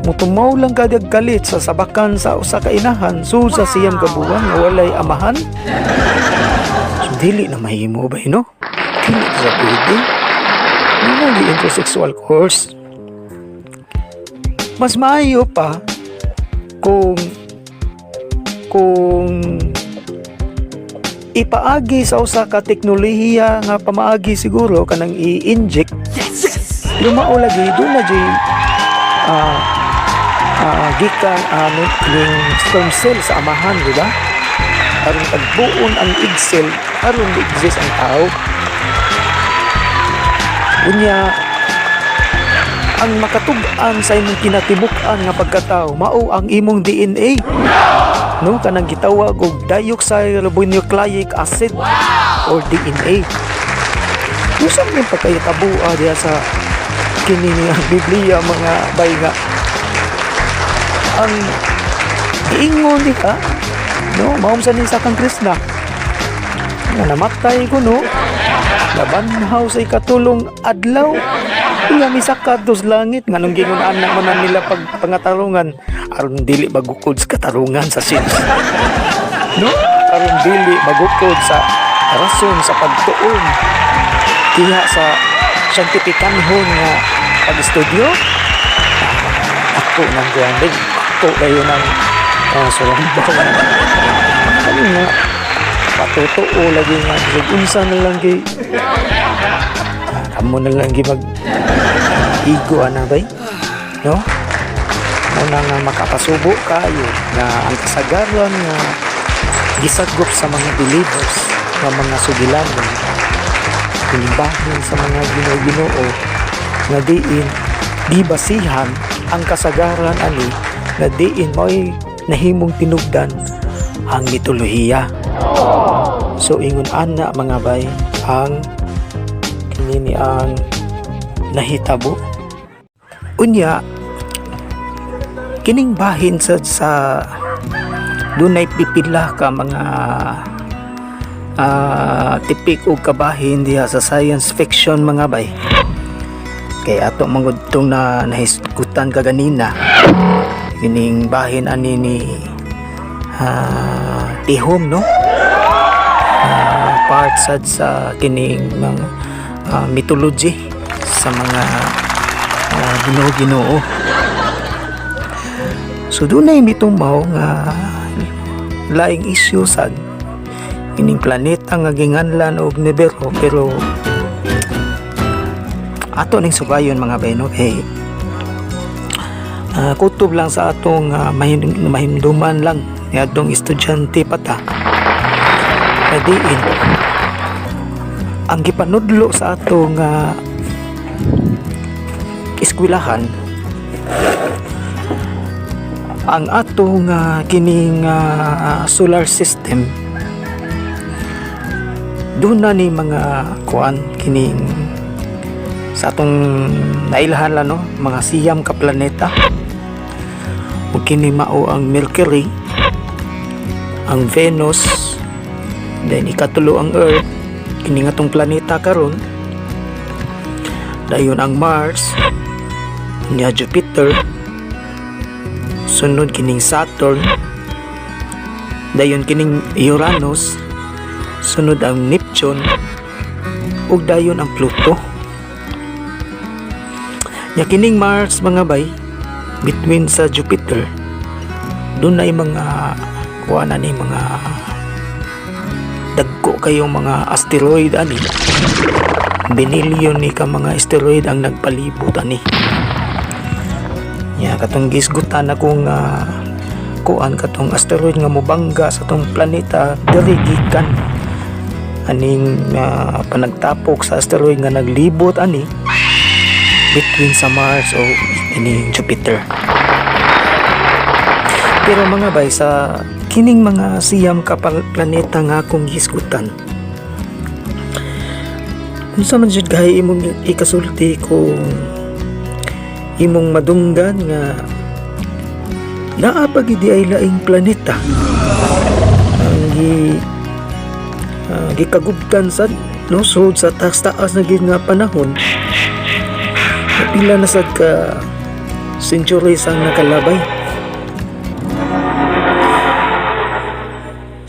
mutumaw lang kadyag kalit sa sabakan sa usa ka inahan so sa 9 ka buwan nga walay amahan. So dili na mahimo ba, no? Dili na sa pwede, no, di intersexual course. Mas maayo pa kung ipaagi sa usa ka teknolohiya nga pamaagi, siguro kanang i-inject. Yes! Pero mao lagi doon na jay gikan ano yung sperm cell sa amahan, di ba? Aron tagbuon ang egg cell, aron exist ang tao. Unya ang makatug-an sa imong kinatibuk-an nga pagkatao mao ang imong DNA, no, kanang gitawag og deoxyribonucleic acid or DNA. Unsa man pagkahitabo diha sa kini nga Biblia, mga bay, nga ang giingon di ka, no, mao sa ni sa kang Krishna nga namatay ko, no, nabanhaw sa ikatulong adlaw, unya misaka dos langit. Nganong gingon anak man na nila pag pangatarungan? Aron dili magukod sa katarungan sa sins, no, aron dili magukod sa rason sa pagtuon diha sa siyentipikanhon nga pag-estudyo. Ako ng kuwan din, ako kayo ng sulambaw, ano nga patotoo lagi nga bisag unsa na lang kay kamo na lang gi mag igo ana bay, no? Mao na nga makapasubo kayo nga ang kasagaran nga gisagop sa mga believers nga mga sugilanon, hinibahin sa mga Ginoo-Ginoo. Nga diin gibasihan ang kasagaran ani nga diin mo'y nahimong tinubdan ang mitolohiya. So ingon ana, mga bay, ang kinini ang nahitabo. Unya kining bahin sa dunay pipila ka mga tipik og kabahin diha sa science fiction, mga bay, kay ato mangud tong na nahisgutan kaganina kining bahin ani ni Tihom, no, part sad sa kining mga mythology sa mga Ginoo-Ginoo. So dunay mitumaw nga laing issue sad kining planeta nga ginganlan og Nibiru, pero ato ning sugayon, mga bay, no, kay kutob lang sa atong mahimduman lang niadtong estudyante pa ta na diin ang gipanudlo sa atong eskwelahan ang atong kining solar system. Doon na ni mga kuan kining sa atong nailhan lang, no, mga 9 ka planeta ug kini mao ang Mercury, ang Venus, then ikatulo ang Earth, kini nga atong planeta karon, dayon ang Mars nya, Jupiter, sunod kining Saturn, dayon kining Uranus, sunod ang Neptune ug dayon ang Pluto. Nya kining Mars, mga bay, between sa Jupiter, doon ay mga kuha na ni mga dagko kayong mga asteroid ani. Binilyon ni ka mga asteroid ang nagpalibot ani. Nya katong gisgutan akong kuan katong asteroid nga mobangga sa atong planeta diri gikan aning panagtapok sa asteroid nga naglibot ani between sa Mars o ining Jupiter. Pero mga bay, sa kining mga 9 ka planeta nga akong gisgutan, unsa man jud gahi imong ikasulti kung imong madunggan nga naa pa gid ay laing planeta ang gikagubtan sad, no, sud sa taas taas na gid nga panahon, pila na sad ka centuries ang nakalabay?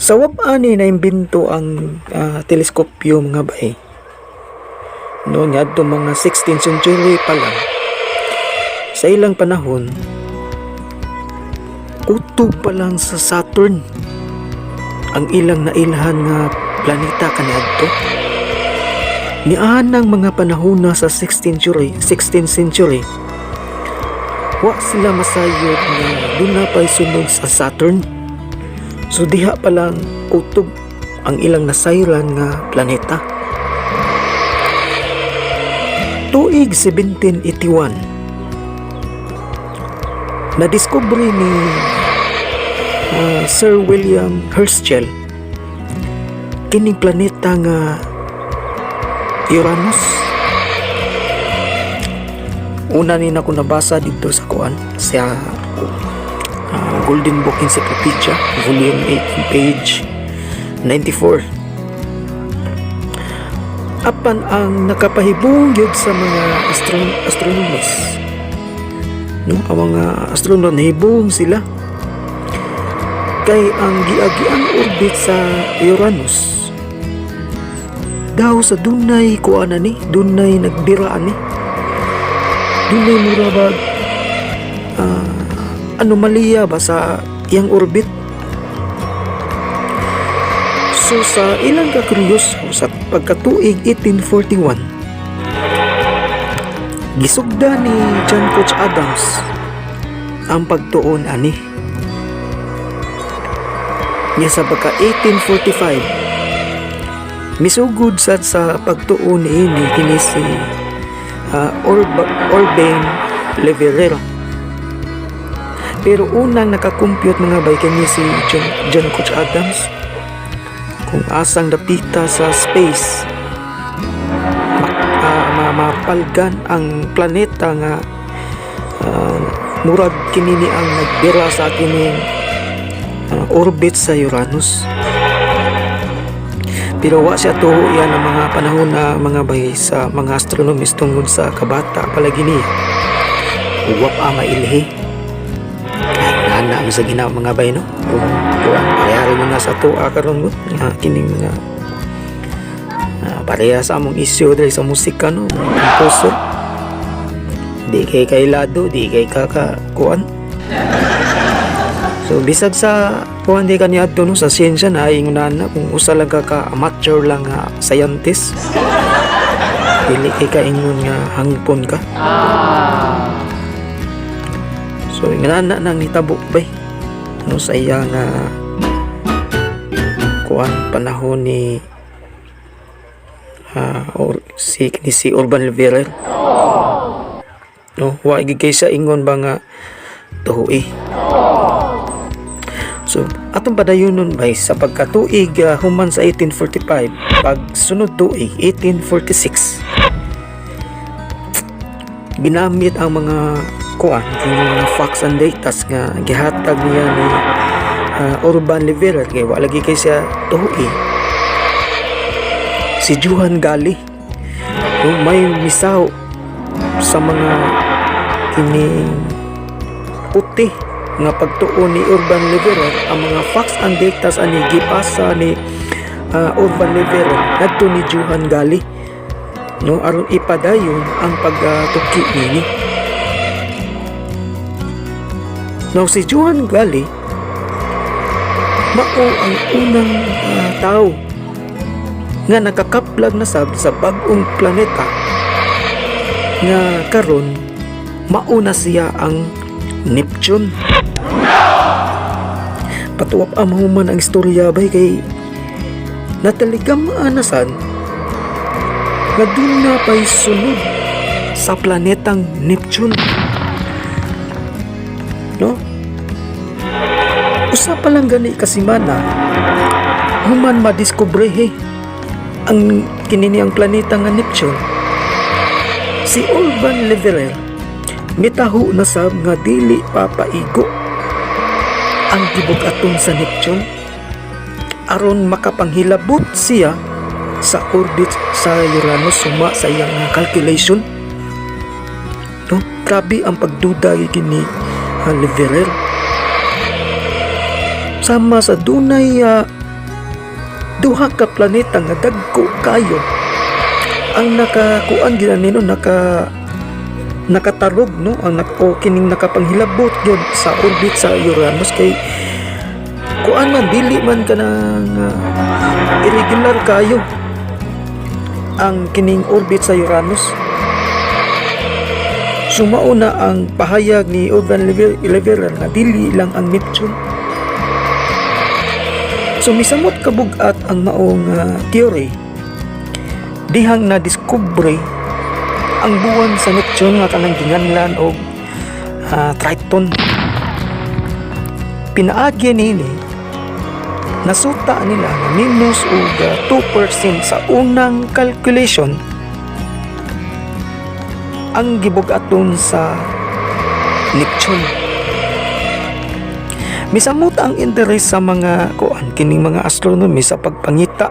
Sa wab-ani na imbento ang teleskopyo, mga bay, no, ngadto mga 16th century pa lang, sa ilang panahon kutob pa lang sa Saturn ang ilang nailhan nga planeta kaniadto. Nianang mga panahon na sa 16th century, wa sila masayod nga duna pa'y sunod sa Saturn. So diha pa lang kutob ang ilang nasayran nga planeta. Tuig 1781, nadiskubre ni Sir William Herschel kining planeta nga Uranus. Una ni nako nabasa dito sa kuan sa Golden Book Encyclopedia, volume 18, page 94. Apan ang nakapahibong gyud sa mga astronomers, no, ang mga astronaut nahibong sila kay ang giagiang orbit sa Uranus daw sa dunay kuan ani, dunay nagbira ani, dunay mura bag anomalya ba sa iyang orbit. So sa ilang ka kuryoso, sa pagkatuig 1841, gisugda ni John Couch Adams ang pagtuon ani. Nya sa pagka 1845, misugod sad sa pagtuon niini kini si Urbain Le Verrier. Pero unang nakakompute, mga bay, kini si John Couch Adams kung asang dapita sa space mapalgan ang planeta nga murag kini ni ang nagbira sa kining orbit sa Uranus. Pero wa siya tuho yan ang mga panahon na, mga bay, sa mga astronomist tungod sa kabata palagi niya. Wa pa mailhi. Ay, nana mo sa ginawa, mga bay, no? Kung kuan pareha mo na sa tuwa karon mo nga kining mga pareha sa among issue diri sa musika, no, composer di kay kailado, di kay kaka kuan. So bisag sa kuan di kaniadto, no, sa siyensya na ingon na kung usa lang ka ka amateur lang nga scientist, dili kay kaingon nga hangpon ka. So ingon na nang nitabo, bay, no, sa iya nga kuan panahon ni or si Urban Le Verrier, no. Wa gid kay siya ingon ba nga tuhi. So atong padayonon, bay, sa pagkatuig human sa 1845, pag sunod tuig 1846, ginamit ang mga kuan kini mga facts and data nga gihatag niya ni Urban Le Verrier kay wa lagi kay siya tuhi. Si Johann Galle, no, may misaw sa mga kining puti nga pagtuon ni Urban Le Verrier. Ang mga facts and data ani gipasa ni Urban Le Verrier ngadto ni Johann Galle, no, aron ipadayon ang pagtuki niini. Now si Johann Galle mao ang unang tao nga nakakaplag na sab sa bag-ong planeta nga karon mauna siya ang Neptune. Patuwap ang mahuman ang istorya, bay, kay nataligam anasan nga dun na pa'y sunod sa planetang Neptune. No? Usa pa lang gani kasimana human madiskubrehe ang kinini ang planeta nga Neptune, si Urban Le Verrier mitaho na sab nga dili papaigo ang gibug-aton sa Neptune aron makapanghilabot siya sa orbit sa Uranus suma sa iyang calculation, no. Grabe ang pagduda kini Le Verrier. Sama sa dunay duha ka planeta nga dagko kayo ang nakakuan gina nino nakatarog, no, ang o kining nakapanghilabot gyud sa orbit sa Uranus kay kuan man, dili man kanang irregular kayo ang kining orbit sa Uranus. Sumao na ang pahayag ni Urban Le Verrier nga dili lang ang Neptune. So misamot kabugat ang maong theory dihang na-discover ang buwan sa Neptune nga kanang ginganlan og Triton. Pinaagi nini, nasuta nila nga minus og 2% sa unang calculation ang gibug-aton sa Neptune. Misamot ang interes sa mga kuan kining mga astronomy sa pagpangita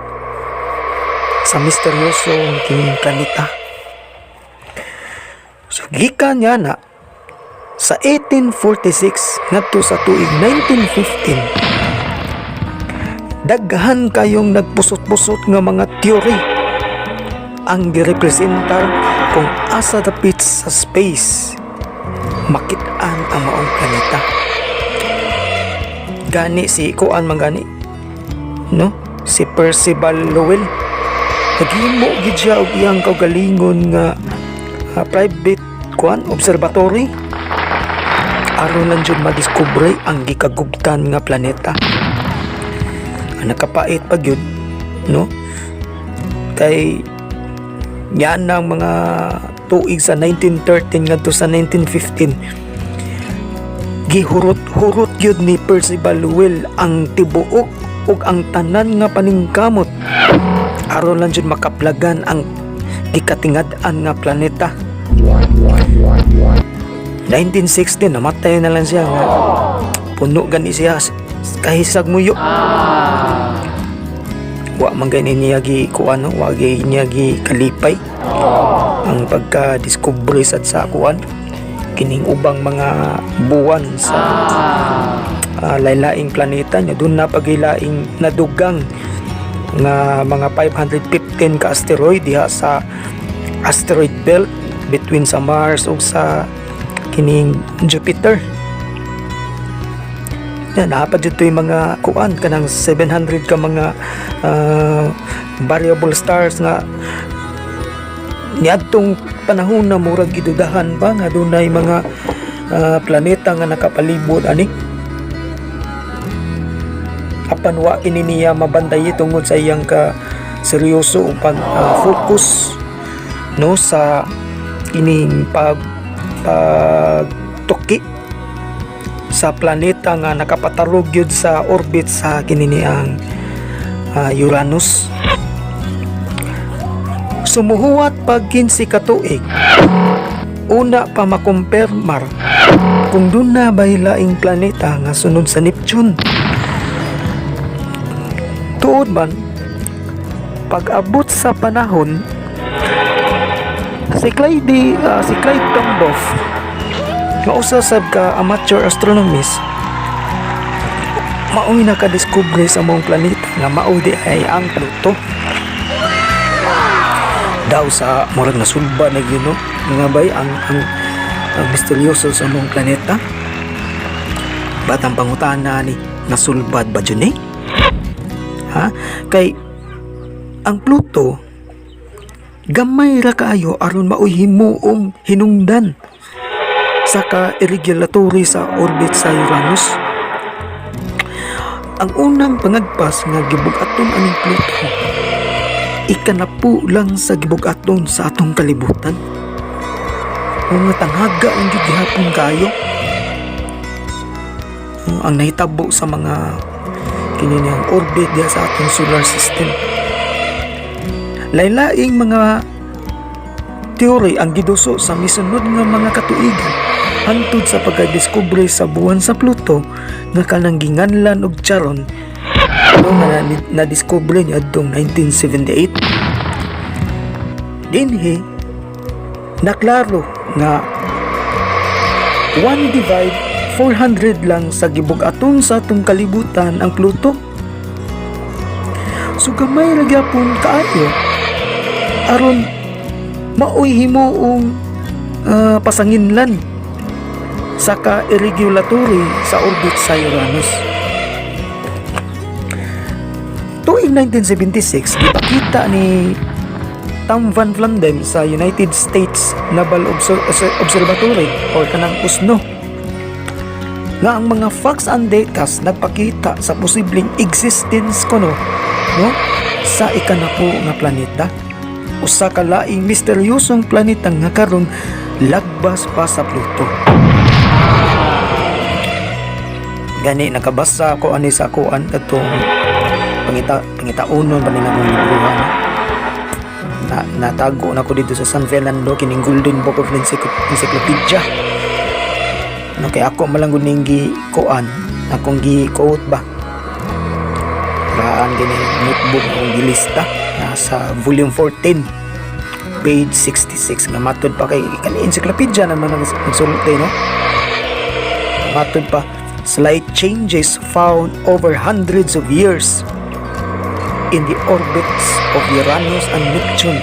sa misteryoso kining planeta. So gikan niya na sa 1846 ngadto sa tuig 1915, daghan kayong nagpusot-pusot nga mga theory ang girepresentar kung asa dapit sa space makit-an ang maong planeta. Gani si kuan man gani, no, si Percival Lowell, naghimo gid siya og iyang kaugalingon nga private kuan observatory aron lang jud madiskubre ang gikagubtan nga planeta. Ang nakapait pa gyud, no, kay yan ang mga tuig sa 1913 ngadto sa 1915, gihurot-hurot gyud ni Percival Lowell ang tibuok ug ang tanan nga paningkamot aron lang jud makaplagan ang gikatingad-an nga planeta. 1916, namatay na lang siya nga puno gani siya kahisag muyo. Wa man gani niya gi kuan, no? Wa gi niya gi kalipay ang pagka-discover sad sa kuan, kining ubang mga buwan sa laylaing planeta niya. Duna na pagilaing nadugang nga mga 515 ka asteroid diha sa asteroid belt between sa Mars ug sa kining Jupiter. Yan, naa pa dito yung mga kuan, kanang 700 ka mga variable stars nga niadtong panahon na murag gidudahan pa nga dunay mga planeta nga nakapalibot ani, apan wa kini niya mabantay tungod sa iyang ka seryoso ug pag focus, no, sa ining pagtuki sa planeta nga nakapatarog gyud sa orbit sa kini ang Uranus. Sumuhuwat pag 15 ka tuig, una pa makumpirmar kung duna bay laing planeta nga sunod sa Neptune. Tuod man, pag-abot sa panahon, si Clyde Tombaugh nga usa sab ka amateur astronomist, mao'y nakadiskubre sa maong planeta nga mao di ay ang Pluto. Daw sa murag nasulba na gyud, no, nga bay ang misteryoso sa maong planeta. Batang pangutana ni, nasulbad ba jud ni? Ha? Kay ang Pluto gamay ra kaayo aron maoy himuong hinungdan sa ka-irregulatory sa orbit sa Uranus. Ang unang pangagpas nga gibug-aton aning Pluto, ikanapu lang sa gibug-aton sa atong kalibutan. Mga tanghaga lang gyud gihapon kayo ang nahitabo sa mga kini niyang orbit diha sa atong solar system. Laylaing mga teori ang giduso sa misunod nga mga katuigan hangtod sa pagkadiskubre sa buwan sa Pluto nga kanang ginganlan og Charon, no, nga na-discover niadtong 1978. Dinhi naklaro nga 1 divide 400 lang sa gibug-aton sa atong kalibutan ang Pluto. So gamay ra gyapon kaayo aron maoy himuong pasanginlan sa ka-irregulatory sa orbit sa Uranus. Tuig 1976, gipakita ni Tom Van Flandern sa United States Naval Observatory or kanang USNO nga ang mga facts and data nagpakita sa posibleng existence kuno, no, sa ikanapo nga planeta, usa ka laing misteryosong planeta nga karon lagbas pa sa Pluto. Gani nakabasa ko ani sa kuan, katong pangitaunon ba nila mong librohan na natago na ko dito sa San Fernando, kining Golden Book of Encyclopedia, no, kay ako malang gud ning gi kuan, akong gi quote ba raan gini notebook, akong gilista, nasa volume 14 page 66 nga matod pa kay kani encyclopedia naman ang nagsulti, no, matod pa, slight changes found over hundreds of years in the orbits of Uranus and Neptune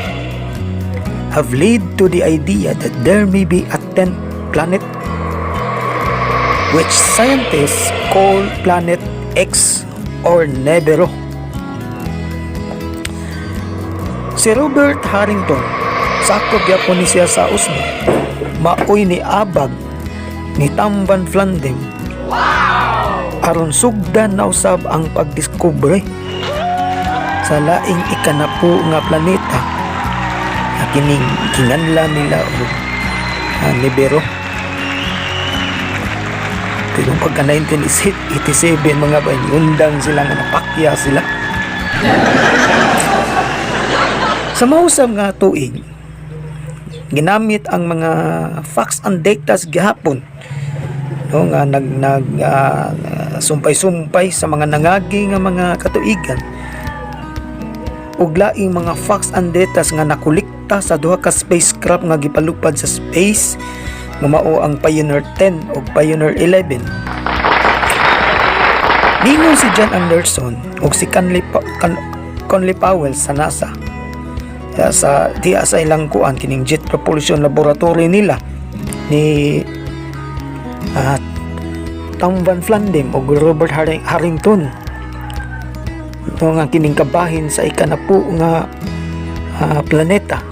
have led to the idea that there may be a 10th planet, which scientists call Planet X or Nibiru. Si Robert Harrington, sakop gyapon ni siya sa USNO, maoy ni abag ni Tom Van Flandern aron sugdan na usab ang pagdiskubre sa laing ikanapo nga planeta. Nga kining ginganlan nila og Nibiru. Pero pagka 1987, mga bay, undang sila nga napakya sila. Sa mausab nga tuig, ginamit ang mga facts and data gihapon, no, nga nag nag sumpay-sumpay sa mga nangagi nga mga katuigan ug laing mga facts and data nga nakolekta sa duha ka spacecraft nga gipalupad sa space nga mao ang Pioneer 10 ug Pioneer 11. Ningon si John Anderson ug si Conley Powell sa NASA ya, sa diya sa ilang kuan, kining Jet Propulsion Laboratory nila ni Tom Van Flandern ug Robert Harrington, no, nga kining kabahin sa ikanapu nga planeta,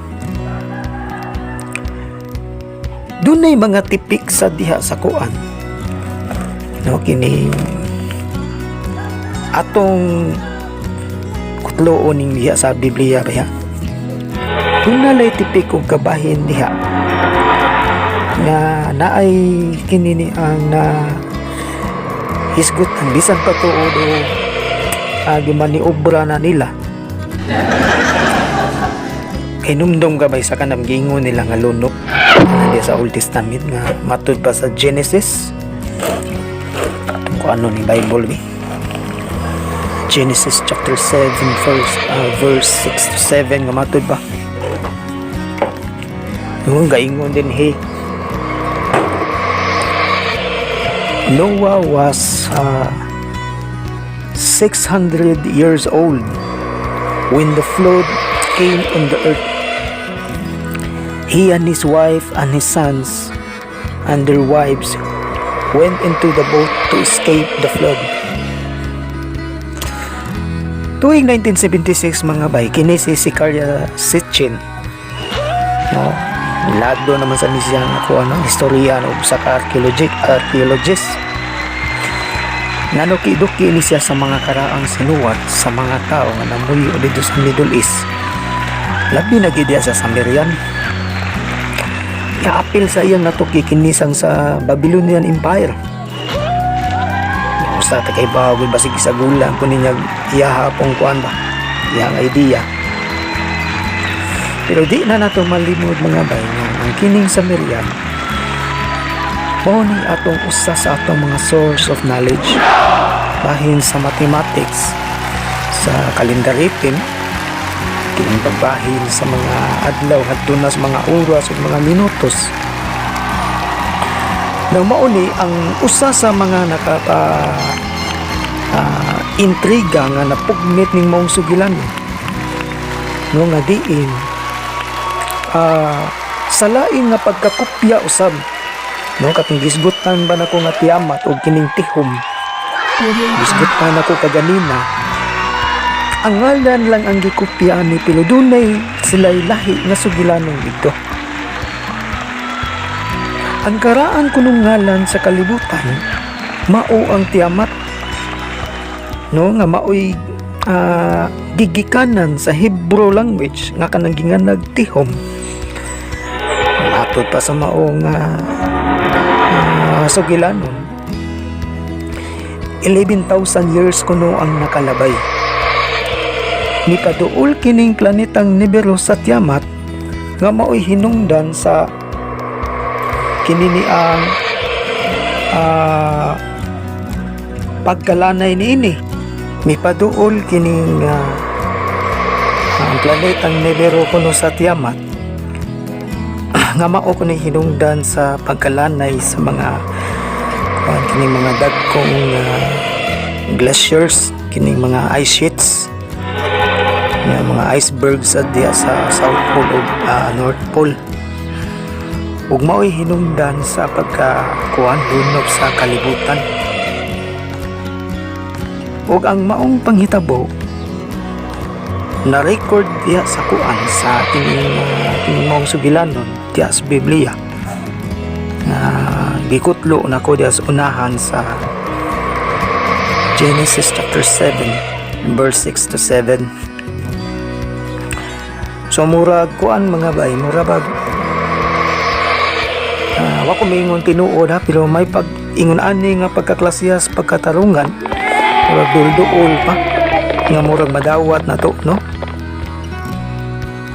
dunay mga tipik sa diha sa kuan, no, kining atong kutloon ning diha sa Biblia ba ya, dunay tipik og kabahin diha nga naay kini ni ang na hisgot ang bisan pa tuod o gimaniobra na nila. Kay numdum ka ba sa kanang giingon nila nga lunok na sa Old Testament nga matud pa sa Genesis, kung ano ni Bible bi, Genesis chapter 7 verse, verse 6 to 7, nga matud ba yung gaingon din, hey, Noah was 600 years old when the flood came on the earth. He and his wife and his sons and their wives went into the boat to escape the flood. Tuwing 1976, mga bay, kini si Zecharia Sitchin, no? Lado naman sa nisiyang ako ano, historian o sa archaeologist. Nanuki-duki ni siya sa mga karaang sinuwat sa mga tao nga namuyo dito sa Middle East. Labi na gid sa Sumerian. Naapil sa iyang natuki kinisang sa Babylonian Empire. Usa ta kay bago basig sa gulang kun niya iyaha pong kuan ba. Iyang idea. Pero di na nato malimod, mga bay, nga ang kining Sumerian mao ni atong usa sa atong mga source of knowledge bahin sa mathematics, sa calendar rhythm, kining pagbahin sa mga adlaw hadto na sa mga oras ug mga minutos. Nang mao ni ang usa sa mga nakaka intriga nga napugmit ning maong sugilan, no, nga diin sa lain nga pagkakopya usab, no, katong gisgutan ba nako nga Tiamat og kining Tihom. Audio Jungle. Gisgutan nako kaganina, ang ngalan lang ang gikopya ni, pero dunay sila'y lahi nga sugilanon dito. Ang karaan kunong ngalan sa kalibutan mao ang Tiamat, no, nga maoy gigikanan sa Hebrew language nga kanang ginganag Tihom. Matod pa sa maong sugilanon, 11,000 years kuno ang nakalabay. Mipaduol kining planetang Nibiru sa Tiamat nga maoy hinungdan sa kini ni ang pagkalanay niini. Mipaduol kining ang planetang Nibiru kuno sa Tiamat nga mao kuno hinungdan sa pagkalanay sa mga kining mga dagkong glaciers, kining mga ice sheets nga mga icebergs sa diya sa South Pole ug North Pole, ug mao'y hinungdan sa pagkakuan lunop sa kalibutan. Ug ang maong panghitabo na record diya sa kuan, sa kining maong sugilanon diya sa Biblia nga gikutlo nako diya sa unahan sa Genesis chapter 7 verse 6 to 7. So murag kuan, mga bay, mura bag wa ko miingon tinuod ha, pero may pag ingon ani nga pagkaklasya sa pagkatarungan, murag duol pa nga murag madawat na to, no?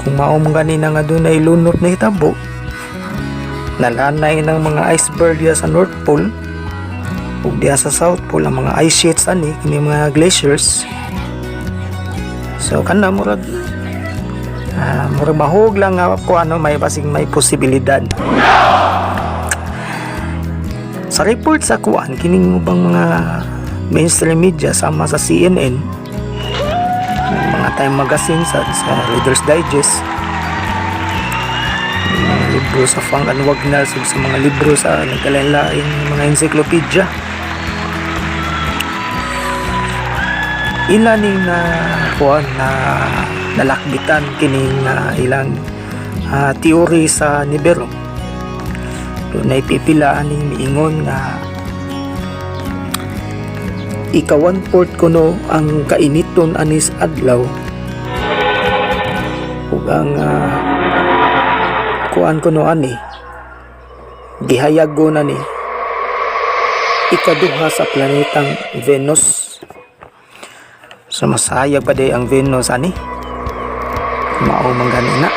Kung mao man ganina nga dunay lunop na hitabo, nalanay ng mga iceberg diya sa North Pole ug diya sa South Pole, ang mga ice sheets ani kini mga glaciers. So kana murag murag mahug lang nga ko ano, may basing may posibilidad. Sa report sa kuan kining ubang mga mainstream media sama sa CNN, mga Time Magazine, sa Reader's Digest, mga libro sa Funk and Wagnalls ug sa mga libro sa nagkalain-laing mga encyclopedia, ila ning na kuan na nalakbitan kining ilang theory sa Nibiru. Dunay pipila aning miingon nga ika 1/4 kuno ang kainiton anis adlaw ug ang kuan kuno ani gihayagon ani ikaduha sa planetang Venus. So masayag pa day ang Venus ani mao man gani na,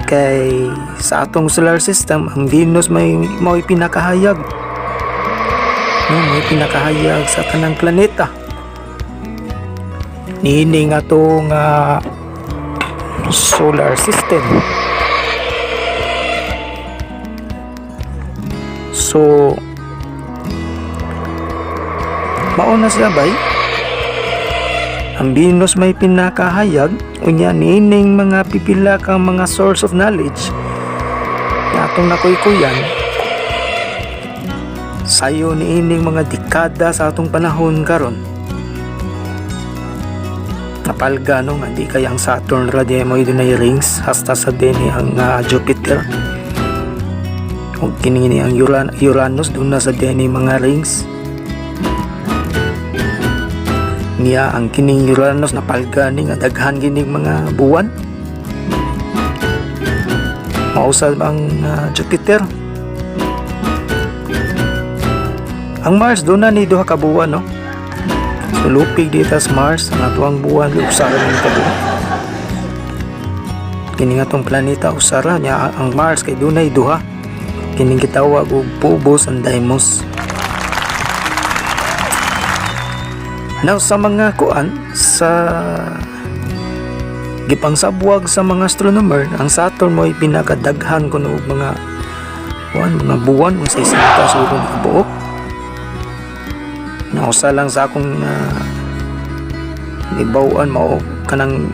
kay sa atong solar system ang Venus may mao'y pinakahayag, no? May pinakahayag sa tanang planeta niini nga atong solar system. So mao na siya, bay. Ang Venus may pinakahayag. Unya niining mga pipila kang mga source of knowledge na atong nakuykuyan sayo niining mga dekada sa atong panahon karon, napalga, no, nga di kaya ang Saturn ra di mo dunay rings, hasta sa dinhi ang Jupiter ug kini ni ang Uranus duna sa dinhi mga rings niya. Ang kining Uranus napalga ni nga daghan kining mga buwan. Mausab ang Jupiter. Ang Mars duna ni duha ka buwan, no? So lupig dito sa Mars ang atuang buwan, usa ra ni ka buwan. Kini nga tong planeta usa ra niya. Ang Mars kay dunay duha, kining gitawag og Phobos and Deimos. Now sa mga kuan sa gipangsabwag sa mga astronomer, ang Saturn mo'y pinakadaghan kuno og mga kuan, mga buwan, kung sa isang siguro ni kabuok. Nausa lang sa akong gibaw-an mao kanang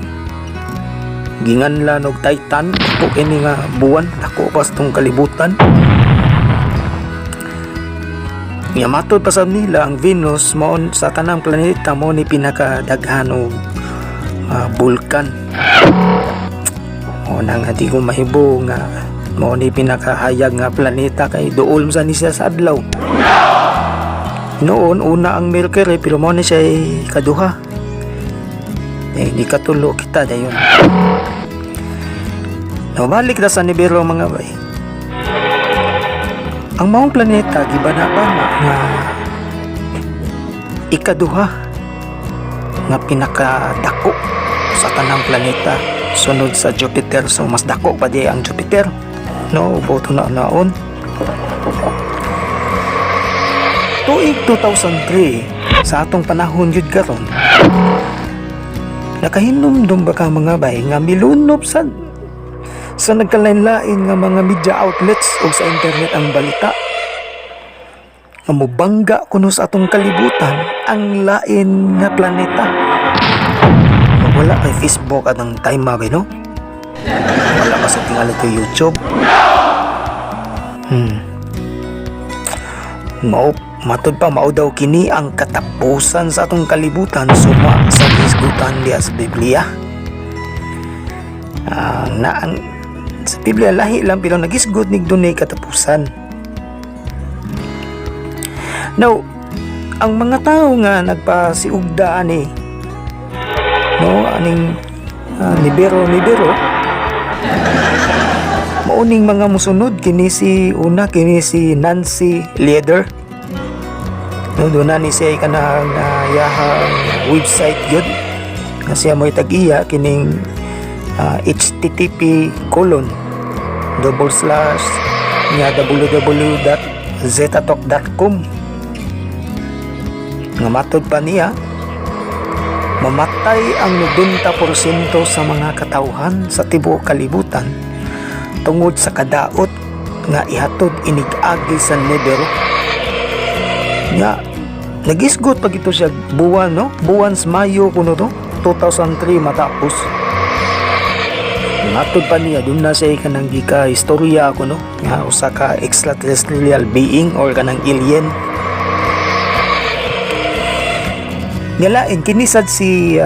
ginganlan og Titan. Dako kini nga buwan, dako pa sa tong kalibutan. Nga matod pa sa nila, ang Venus mao sa tanang planeta mo ni pinakadaghan og bulkan. O na nga di ko mahibo nga mao ni pinakahayag nga planeta kay duol sa ni siya sa adlaw. Noon una ang Mercury, pero mao ni siya kaduha. Eh, di katulo kita dayon. Now, balik na sa Nibiru, mga bay. Ang maong planeta gibana-bana nga ikaduha nga pinakadako sa tanang planeta sunod sa Jupiter. So mas dako pa di ang Jupiter, no? Boto na naon tuig 2003 sa atong panahon yun karon, nakahinumdum ba ka, mga bay, nga milunob sad sa nagkalain-lain nga mga media outlets o sa internet ang balita nga mobangga kuno sa atong kalibutan ang lain nga planeta? Wala kay Facebook at ang time ba, no? Wala pa sa tingali to YouTube. Mao matod pa mao daw kini ang katapusan sa atong kalibutan suma sa gisgutan diya sa Biblia. Na ang sa Biblia lahi lang, pero nagisgot nig dunay katapusan. Now, ang mga tao nga nagpasiugda ani, no, aning Nibiru Nibiru. Mauning mga musunod kini si una, kini si Nancy Lieder. No, doon na ni siya kanang yahang website yun nga siya mo'y tag-iya kining http:// nga www.zetatalk.com nga matod pa niya, mamatay ang 90% sa mga katawhan sa tibuok kalibutan tungod sa kadaot nga ihatod inig-agi sa Nibiru. Nga nagisgot pag ito siya buwan, no, buwan sa Mayo kuno to 2003. Matapos, matod pa niya, dun na siya kanang gika istorya ako, no, nga usa ka extraterrestrial being or kanang alien. Nga lain kinisad si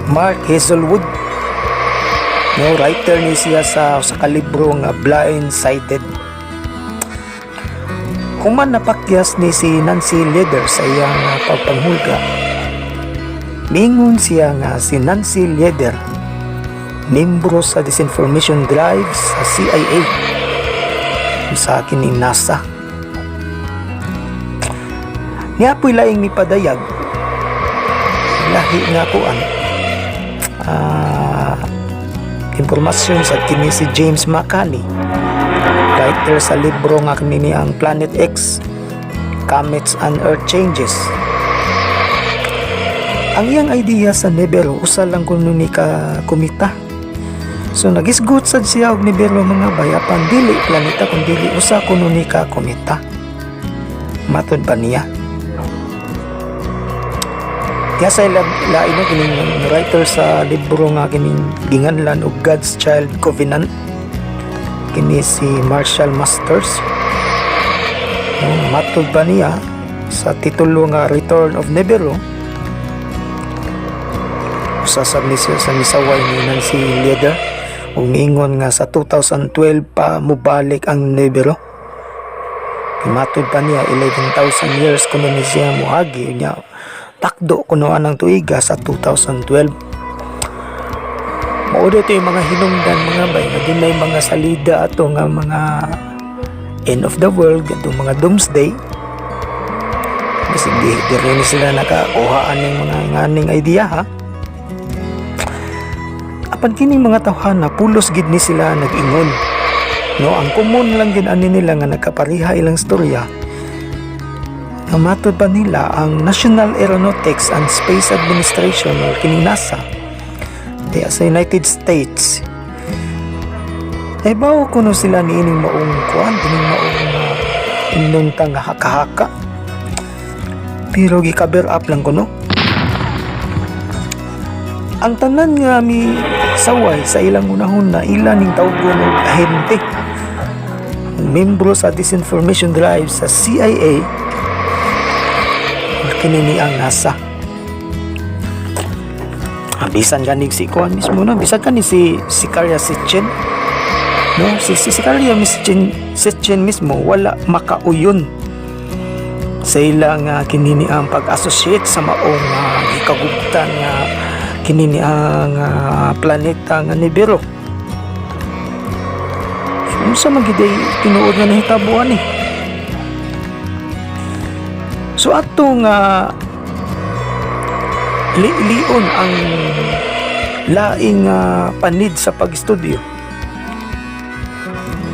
Mark Hazelwood, no, writer ni siya sa usa ka libro nga Blindsided. Human napakyas ni si Nancy Lieder sa iyang pagpanghulga, mingon siya nga si Nancy Lieder membro sa disinformation drive sa CIA, sa akin ni NASA. Niya po'y laing mipadayag lahi nga kuan impormasyon sa kini si James McCanney, writer sa libro nga kini ang Planet X: Comets and Earth Changes. Ang iyang idea sa Nibiru, usa lang kuno ni ka kometa. So nagisgot sad siya og Nibiru, mga bay, apan dili planeta kun dili usa kuno ni ka kometa, matod pa niya. Kaya sa lain, no, kining writer sa libro nga kining ginganlan og God's Child Covenant, kini si Marshall Masters, no, matod pa niya sa titulo nga Return of Nibiru, usa sa ni sa misaway ni Nancy Lieder ug miingon nga sa 2012 pa mobalik ang Nibiru. Matod pa niya, 11,000 years kuno ni siya moagi niya, takdo kuno anang tuiga sa 2012. Mao dito yung mga hinungdan, mga bay, nga dunay mga salida ato nga mga end of the world atong mga doomsday. Kasi di rin sila nakakuhaan ng mga nganing idea, ha. Apan kining mga tawhana, pulos gid ni sila nag-ingon, no, ang common lang gid ani nila nga nagkapariha ilang storya nga matod pa nila, ang National Aeronautics and Space Administration or kining NASA diya sa United States ay bawo kuno sila niining maong kuan, kining maong inuntang nga haka-haka, pero gi-cover up lang kuno. Ang tanan nga mi saway sa ilang unahon na ila ning tawgon og ahente, membro sa disinformation drive sa CIA or kini ni ang NASA. Bisan ganig si kuan mismo na, bisan kani si Zecharia Sitchin, no, si Zecharia Sitchin mismo wala makauyon sa ilang kini ni ang pag-associate sa maong gikagubtan nga kini ni ang planeta nga Nibiru. So, unsa man gid ay tinuod nga nahitabuan eh? So ato nga lion ang laing panid sa pag-studio,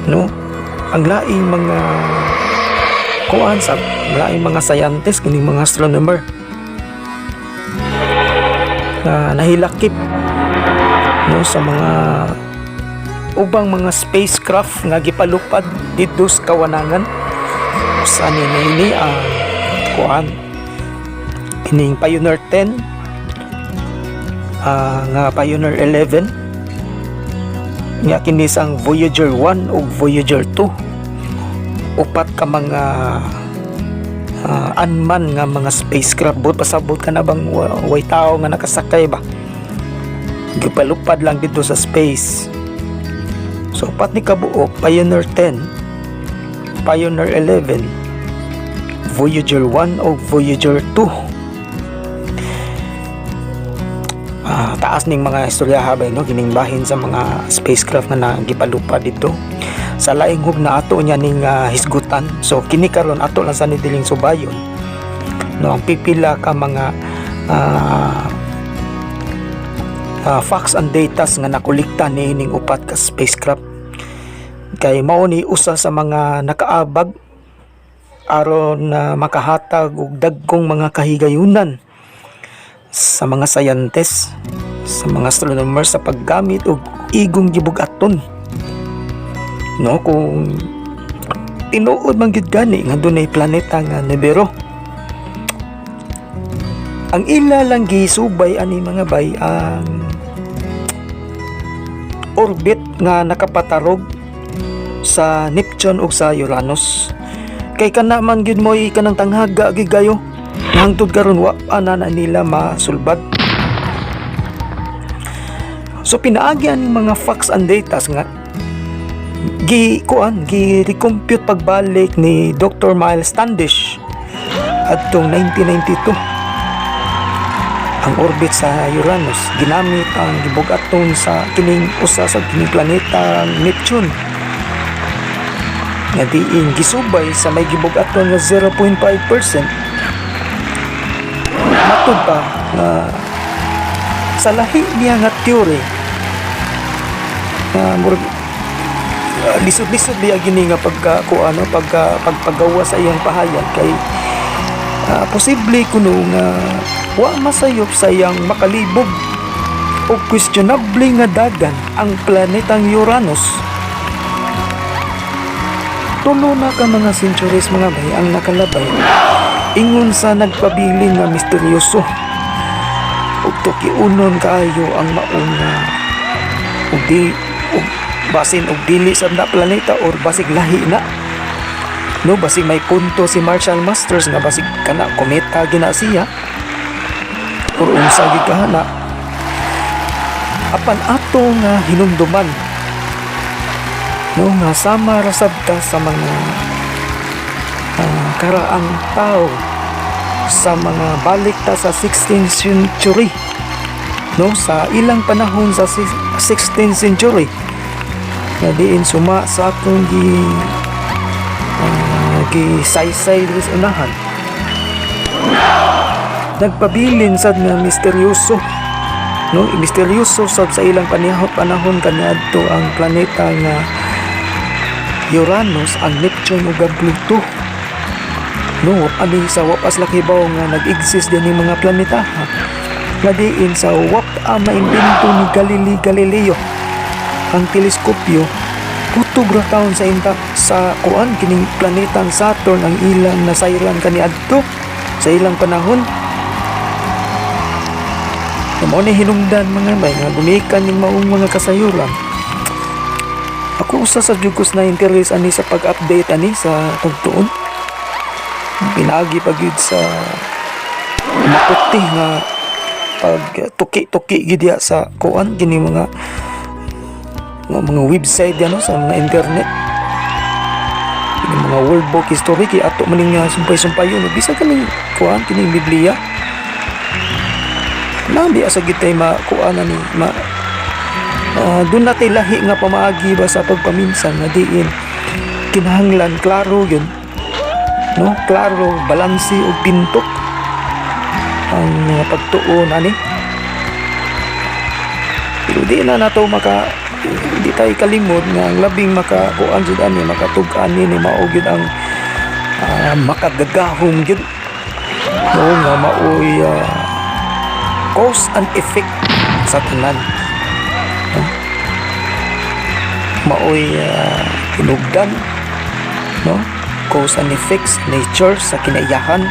no, ang laing mga kuan sa laing mga scientist, kining mga astronomer na nahilakip, no, sa mga ubang mga spacecraft nga gipalupad didto sa kawanangan. Usa ni ini ang kuan, kining Pioneer 10, nga Pioneer 11 nga kini sang Voyager 1 ug Voyager 2, upat ka mga unmanned nga mga spacecraft. But pasabot ka na bang way tao nga nakasakay ba, gipalupad lang dito sa space. So upat ni kabuok: Pioneer 10, Pioneer 11, Voyager 1 o Voyager 2. Taas ning mga istoryaha bay, no, kining bahin sa mga spacecraft nga nagipalupad dito sa laing hugna, ato niya ning hisgutan. So kini karon, ato lang sa ni diling subayon, no, ang pipila ka mga facts and data nga nakolekta niining upat ka spacecraft, kay mao ni usa sa mga nakaabag aron na makahatag og dagkong mga kahigayunan sa mga scientists, sa mga astronomers, sa paggamit og igong gibug-aton, no, kung tinuod man gyud gani nga dunay planeta nga Nibiru. Ang ila lang gisubay ani, mga bay, ang orbit nga nakapatarog sa Neptune ug sa Uranus, kay kana man gyud mo'y kanang tanghaga gyud kayo. Hangtod karon wa pa na, na nila masulbad. So pinaagi ang mga facts and data nga gi kuan, gi recompute pagbalik ni Dr. Miles Standish adtong 1992 ang orbit sa Uranus, ginamit ang gibug-aton sa kining usa sa kining planeta Neptune nga diin gisubay sa may gibug-aton nga 0.5%. Matud pa nga sa lahi niya nga theory nga murag lisod-lisod biya gini nga pagka kuano, pagka pagpagawa sa iyang pahayag, kay posible kuno nga wa masayop sa iyang makalibog o questionable nga dagan ang planetang Uranus. 3 na ka mga centuries, mga bay, ang nakalabay. Ingon sa nagpabilin nga misteryoso ug tukiunon kaayo ang mauna ug di ug basin og dili sa na planeta or basig lahi na, no, basig may punto si Marshall Masters nga basig kana kometa gina siya or unsa gid kahana. Apan ato nga hinumduman, no, nga sama ra sab ta sa mga karaang tao, sa mga balik ta sa 16th century, no, sa ilang panahon sa 16th century nga diin suma sa atong gi saysay diri sa unahan, nagpabilin sad nga misteryoso, no, misteryoso sad sa ilang panahon kaniadto ang planeta nga Uranus, ang Neptune ug ang Pluto, no. Ani sa wa pa sila kibaw nga nag-exist din yung mga planeta ha, nga diin sa wa pa maimbento ni Galilei Galileo ang teleskopyo, kutob ra taon sa inta sa kuan kining planetang Saturn ang ilang nasayran kaniadto sa ilang panahon. Mao ni hinungdan, mga bay, nga gumikan ning maong mga kasayuran. Ako usa sa jugos na interes ani sa pag-update ani sa pagtuon. Pinaagi pa gyud sa maputi nga pag tuki-tuki gyud diya sa kuan kini mga website ano sa mga internet. Kini mga World Book History kay ato maning sumpay-sumpayon no, bisan kaning kuan kining Biblia. Labi asa gid tay makuan ani ma doon na tay lahi nga pamaagi ba sa pagpaminsan nga diin kinahanglan klaro yun, no, klaro, balanse ug pintok ang mga pagtuon ani. Pero di na nato maka di tayo kalimot nga ang labing makakuan jud ani, makatug-an ni mao gyud ang makagagahom gyud, no, nga maoy cause and effect sa tanan, no? Maoy hinugdan, no, cause and effects nature sa kinaiyahan,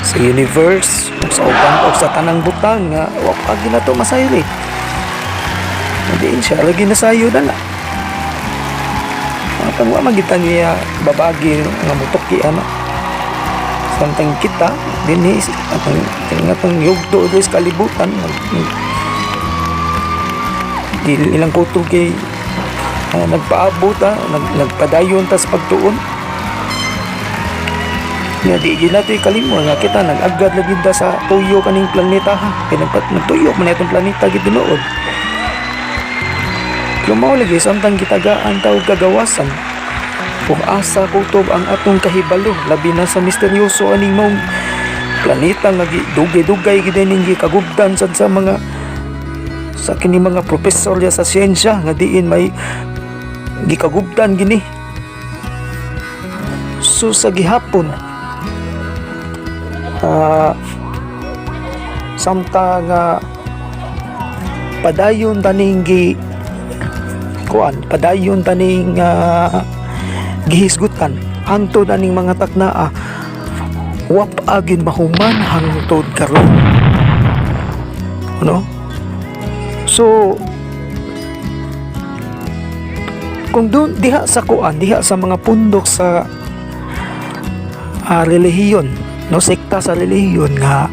sa universe ug sa uban og sa tanang butang nga wa pa ginato masayri. Diin siya lagi nasayo na na. Apan wa man gid niya babagi nga mutuki ana. Samtang kita dinhi atong atong yugto diri sa kalibutan, di ilang kutob kay nagpaabot, nagpadayon ta sa pagtuon. Nga di gyud nato ikalimot nga kita nag-agad lagi ta sa tuyo kaning planeta ha. Kay nagtuyo man itong planeta gid tinuod. Pero mao lagi samtang gitagaan ta og kagawasan kung asa kutob ang atong kahibalo, labi na sa misteryoso aning maong planeta nga dugay-dugay gid ning gikagubdan sad sa mga sa kini mga profesor ya sa siyensya nga diin may gikagubdan gini. So sa gihapon, samtang nga padayon taning gi kuan, padayon taning gihisgutan hangtod aning mga taknaa, wa pa gyud mahuman hangtod karon, no? So kung doon diha sa kuan, diha sa mga pundok sa relihiyon, no, sekta sa relihiyon nga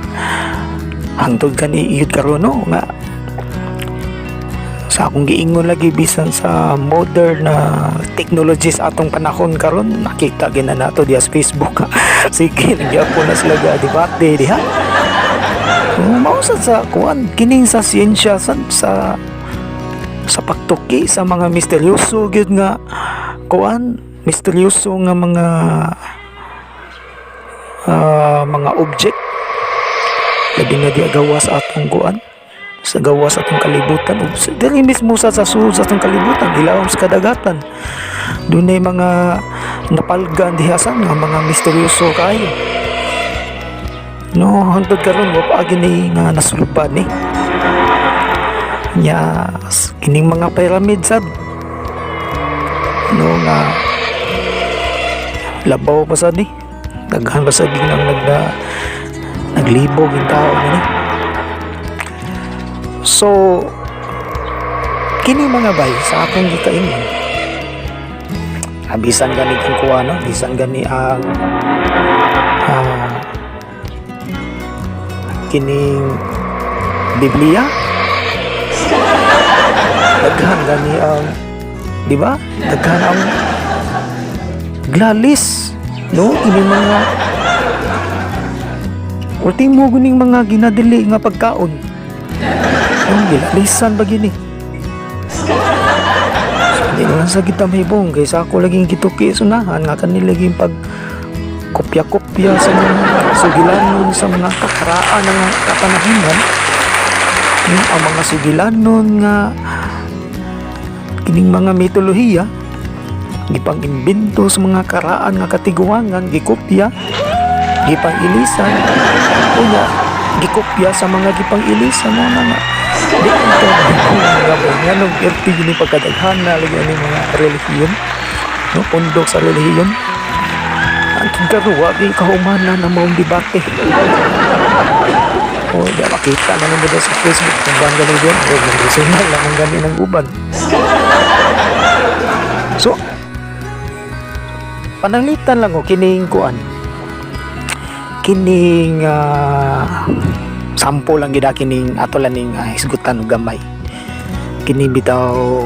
hangtod kani iyod karon, no, nga sa akong giingon lagi, bisan sa modern na technologies atong panahon karon, nakita gina nato diha sa Facebook. Sige, nagyapon na sila ga debate diha. Mao sad sa kuan, kining sa siyensya sa pagtuki sa mga misteryoso gyud nga kuan, misteryoso nga mga object, labi na di gawas atong kuan, sa gawas atong kalibutan ug diri mismo sa sulod sa atong kalibutan, ilawom sa kadagatan, dunay mga napalgan diha sa nga mga misteryoso kaayo, no? Hangtod karon wa pa gini nga nasulbad ni nya kining mga pyramid sad, no, nga labaw pa sad ni, daghan pa sad nang naglibog yung tao ni. So kini, mga bay, sa akong gikaingon, bisan gani ang kuha, no, bisan gani ang kining Biblia, daghan gani ang, di ba, daghan ang glalis, no, kini mga ultimo guning mga ginadili nga pagkaon, no, gilalisan ba gini. So, hindi na lang sa kita mahibong kay sa ako laging gituki sunahan nga kanila laging pag kopya-kopya sa mga sugilanon sa mga kakaraan ng kapanahunan, no, ang mga sugilanon nga kining mga mitolohiya gipang imbento sa mga karaan nga katiguangan, gikopya, gipang ilisan, unya gikopya sa mga gipang ilisan mo na nga di ito mga nganong irti gini pagkadaghana lagi ani mga relihiyon, no, pundok sa relihiyon. Ang karon wa gyud kahumanan ang maong debate. O di makita na naman sa Facebook kung bang gani diyan o nagresulta lang ang gani ng uban. So pananglitan lang o kining kuan, kining sample lang gid kining ato lang ning hisgutan og gamay kini bitaw,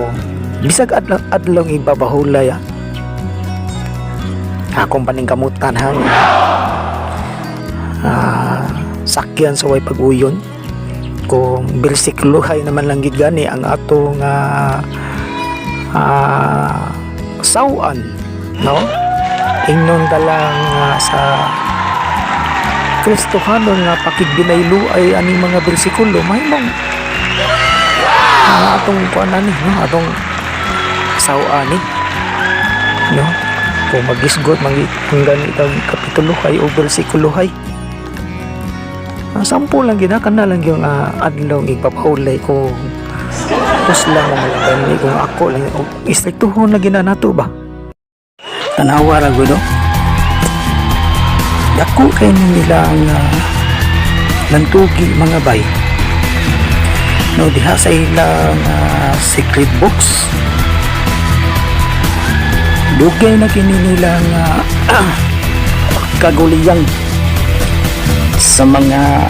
bisag adlaw adlaw ibabahulay, akong paningkamutan ha, sakyan sa way pag-uyon kung bersikulohay naman lang gid gani ang atong sawan, no, ingnon talang sa Kristohanon nga pakigbinaylo ay aning mga bersikulo, mahimong atong kuan ani, no, atong sawa ni, no, kung magisgot mangi ang ganitang kapitulohay o bersikulohay. Sample lang gina kana lang yung adlaw ipapahulay kung pusla naman lang gani kung ako lang o istriktuhon na gina nato ba. Tanawa ra gud, no? Dako kay ni nila ang lantugi, mga bay, no, diha sa ilang secret box. Dugay na kini nilang kaguliyang sa mga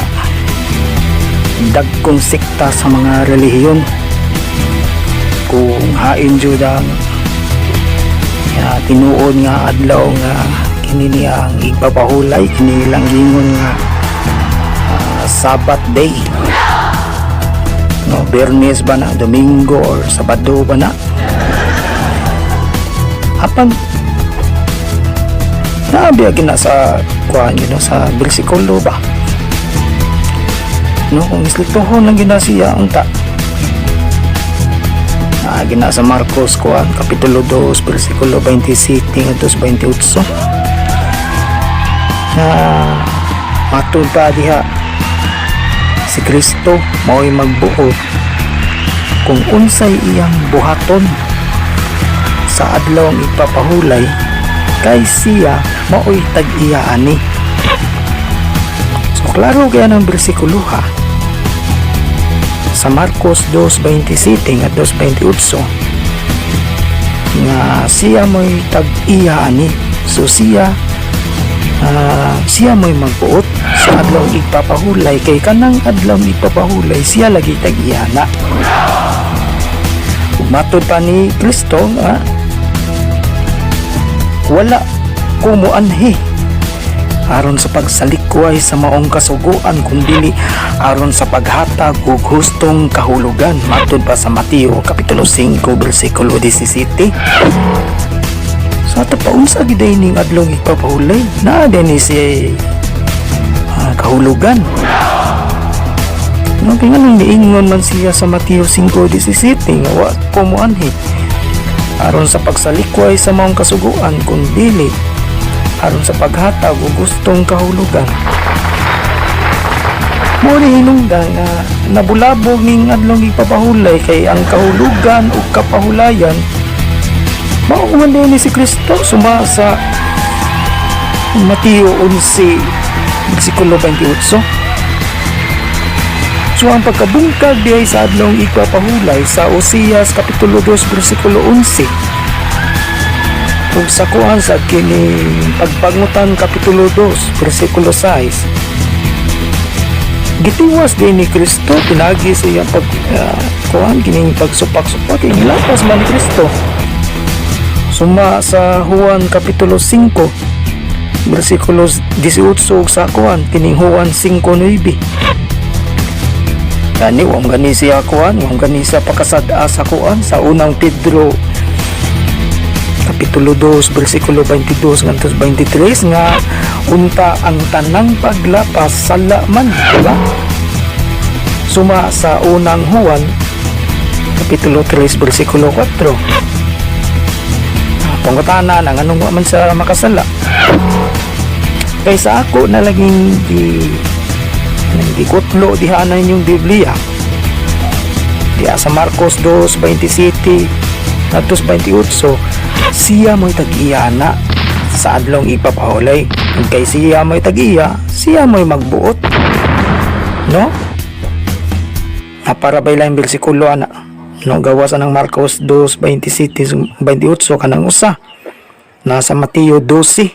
dagkong sekta sa mga relihiyon kung hain jud ang tinuod nga adlaw nga. Kini niya ang igpapahulay, kini lang gingon nga Sabbath day. No, Biyernes ba na, Domingo or Sabado ba na? Apan naabi na sa kuan sa bersikulo ba? No, kung islituhon lang gina siya unta. Naagi na sa Marcos kuan kapitulo 2 bersikulo 27 ngadto sa 28 na matud pa diha si Kristo mao'y magbuot kung unsay iyang buhaton sa adlawng ipapahulay kay siya mao'y tag-iya ani. So klaro kaya ng bersikulo ha. Sa Marcos 2:27 at 2:28 nga siya mo'y tag-iya ani. So siya siya mo'y magbuot sa adlawng igpapahulay kay kanang adlawng igpapahulay siya lagi tag-iya na. Ug matod pa ni Kristo nga wala ko moanhi aron sa pagsalikway sa maong kasuguan kung dili aron sa paghatag og hustong kahulugan, matud pa sa Mateo kapitulo 5 bersikulo 17. So ato pa, unsa gid ning adlong igpapahulay naa din ni siya kahulugan, no? Kay nganong niingon man siya sa Mateo 5:17 nga wa ko moanhi aron sa pagsalikway sa maong kasuguan kung dili aron sa paghatag og gustong kahulugan? Mo ni hinungdan nga nabulabog ning adlong ipapahulay kay ang kahulugan ug kapahulayan mao man din ni si Kristo suma sa Mateo 11 bersikulo 28. So ang pagkabungkag diay sa adlong ipapahulay sa Oseas kapitulo 2 bersikulo 11 ug sa kuan sa kini Pagbangutan kapitulo 2 bersikulo 6, gitiwas din ni Kristo pinagi sa iyang pag kuan kining pagsupak-supak kay gilapas man ni Kristo suma sa Juan kapitulo 5 bersikulo 18 ug sa kuan kining Juan 5:9. Gani wa man gani siya kuan, wa man gani siya pakasad-a sa kuan sa Unang Pedro kapitulo 2 bersikulo 22 ngadto 23 nga unta ang tanang paglapas sala man, di ba? Suma sa Unang Juan kapitulo 3 bersikulo 4. Pangutana na nganong wa man sa makasala? Kay sa ako na laging di nang gikutlo diha na inyong Biblia diha sa Marcos 2:27 ngadto 28, siya mo'y tag-iya na sa adlong ipapahulay. Ug kay siya mo'y tag-iya, siya mo'y magbuot, no? Para ba ilang bersikulo ana, no? Gawas ng Marcos 2:27 28, kanang usa nasa Mateo 12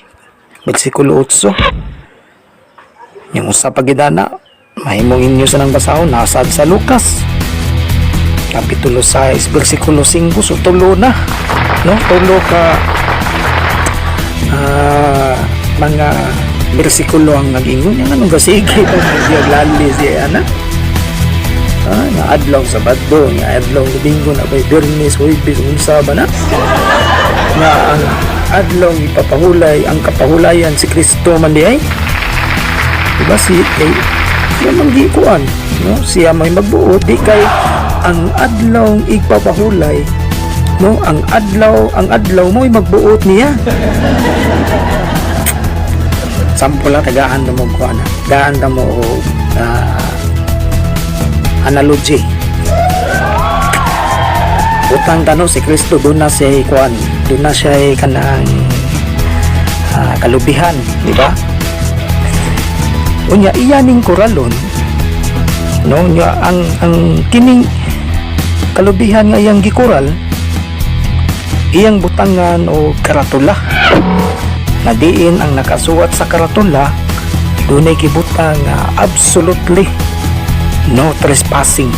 bersikulo 8. Yung usa pa gidana mahimong inyo sa nang basahon, nasa sa Lucas kapitulo 6 bersikulo 5. So tulo na, no? Tulo ka mga bersikulo ang nag-ingon yang anong gasige pa lali siya ana nga adlaw Sabado, nga adlaw Domingo na bay Biyernes, Huwebes, unsa ba na nga ang adlaw ipapahulay, ang kapahulayan si Kristo man di ay, diba? Si kay siya man gikuan, no? Siya may magbuot di kay ang adlaw igpapahulay, no? Ang adlaw mo'y magbuot niya. Sample lang, tagaan na mo kuan, tagaan na mo og analogy. Utang tano si Kristo doon na siya kuan, doon na siya kanang kalubihan, di ba? Unya iya ning koralon, no? Nya ang kining kalubihan nga iyang gikural, iyang butangan o karatula na diin ang nakasuwat sa karatula dunay gibutang nga "Absolutely no trespassing."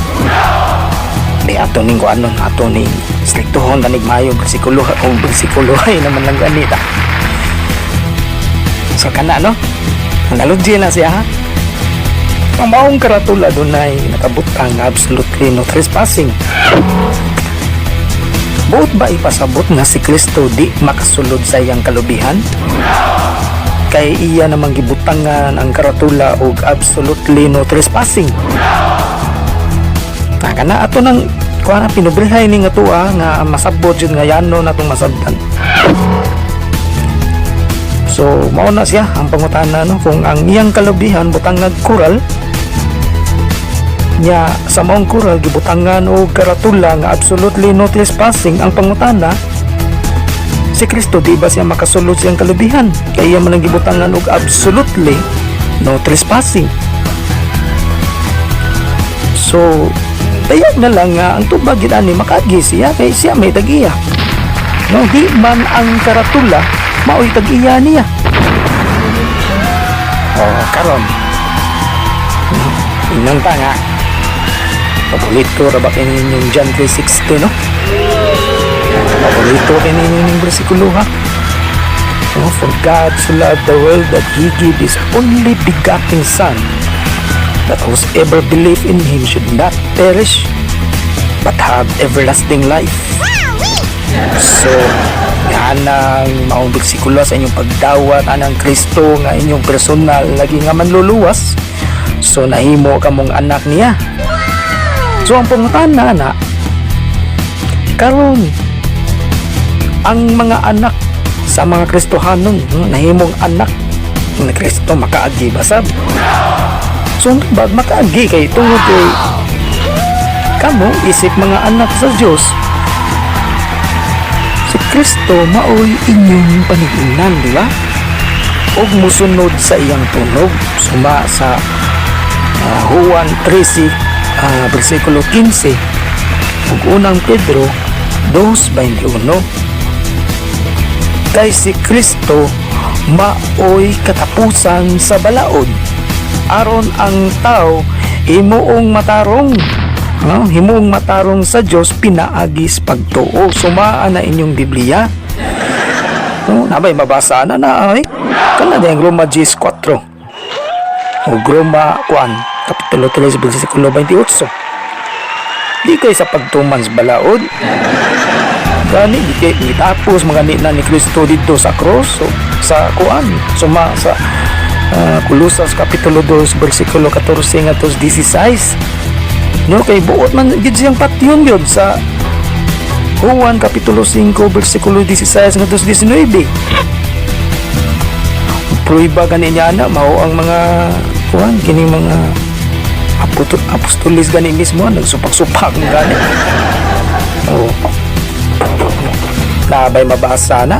Di ato ning kuanon, ato ning striktohon tanig maayo bersikulo o bersikulo ay naman lang ganita. So kana, no? Analogy na siya, ha. Ang maong karatula, dunay nakabutang "Absolutely no trespassing." Buot ba ipasabot nga si Kristo di makasulod sa iyang kalubihan? Kay iya namang gibutangan ang karatula og "Absolutely no trespassing." Na kana ato nang kuha na pinubrihay ni nga tuwa nga masabot jud nga yano na tong masabtan. So mao na siya ang pangutana, no, kung ang iyang kalubihan butangag kural nya, sa maong kural gibutangan og karatula nga "Absolutely no trespassing," ang pangutana, si Kristo, di ba siya makasulod siyang kalubihan kay iya man ang gibutangan og "Absolutely no trespassing"? So dayag na lang nga ang tubag gid ani, makaagi siya kay siya may tag-iya, no? Di man ang karatula maoy tag-iya niya. Oh, karon ingon ta nga paborito ra ba kini inyong John 3:16, no? Paborito kini inyong bersikulo, ha. Oh, "For God so loved the world that He gave His only begotten Son, that whosoever believe in Him should not perish, but have everlasting life." So, yan ang maong bersikulo sa inyong pagdawat anang Kristo nga inyong personal lagi nga manluluwas. So, nahimo ka mong anak niya. So, ang pangutana na, karon ang mga anak sa mga Kristohanon, nahimong anak ni Kristo, makaagi ba sab? So, ang tubag, makaagi kay tungod kay kamo isip mga anak sa Dios, si Kristo maoy inyong panigingnan, di ba? Ug musunod sa iyang tunog suma sa Juan 13 versikulo 15 ug Unang Pedro 2:21, kay si Kristo maoy katapusan sa balaod aron ang tao himuong matarong, no? Himuong matarong sa Dios pinaagi sa pagtuo sumaa na inyong Biblia, no? Nabay mabasa na na ay kana diyang Roma 4 o Roma 1 kapitulo 3 versikulo 28. Di kay sa pagtuman sa balaod gani, di kay gitapos mga ni na ni Kristo didto sa cross. So, sa kuan, suma sa Kolosas kapitulo 2 versikulo 14 ngadto 16, no? Kay buot man gid siyang patyon gyud sa Juan kapitulo 5 versikulo 16 ngadto 19. Pruiba gani niya na mao ang mga kuan kining mga apostolis gani mismo nagsupak-supak gani. Oh. Nabay mabasa na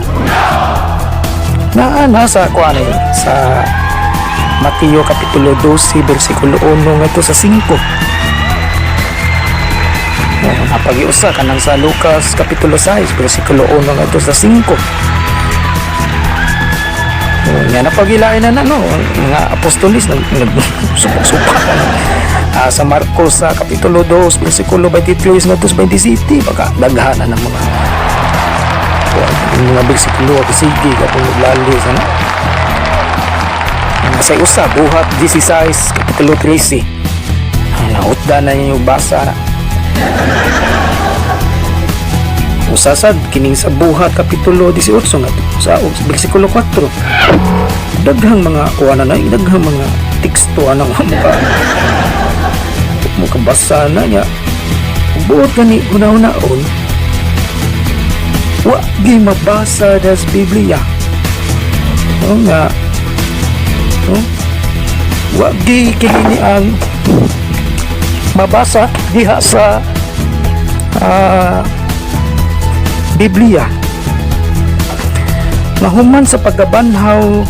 na nasa kuan eh, sa Mateo kapitulo 12 versikulo 1 ngadto sa 5. Oh, napagiusa kanang sa Lucas kapitulo 6 versikulo 1 ngadto sa 5. Oh, nga napagilain na na, no, ang mga apostolis nag supak-supak, ano. Sa Marcos sa kapitulo 2 versikulo 23 ngadto sa 27, baka daghan na ng mga yung mga bersikulo at sige kapag naglali sana. Sa usa, Buhat 16 kapitulo 13. Ang nautda na ninyo basa na. Usasad kining sa Buhat kapitulo 18 nga sa bersikulo 4. Daghang mga kuha na, daghang mga teksto anang muka basa na niya. Buot gani una-unaon wa gi mabasa das Biblia. O nga, no? Wa gi kini ang mabasa diha sa Biblia. Mahuman sa pagkabanhaw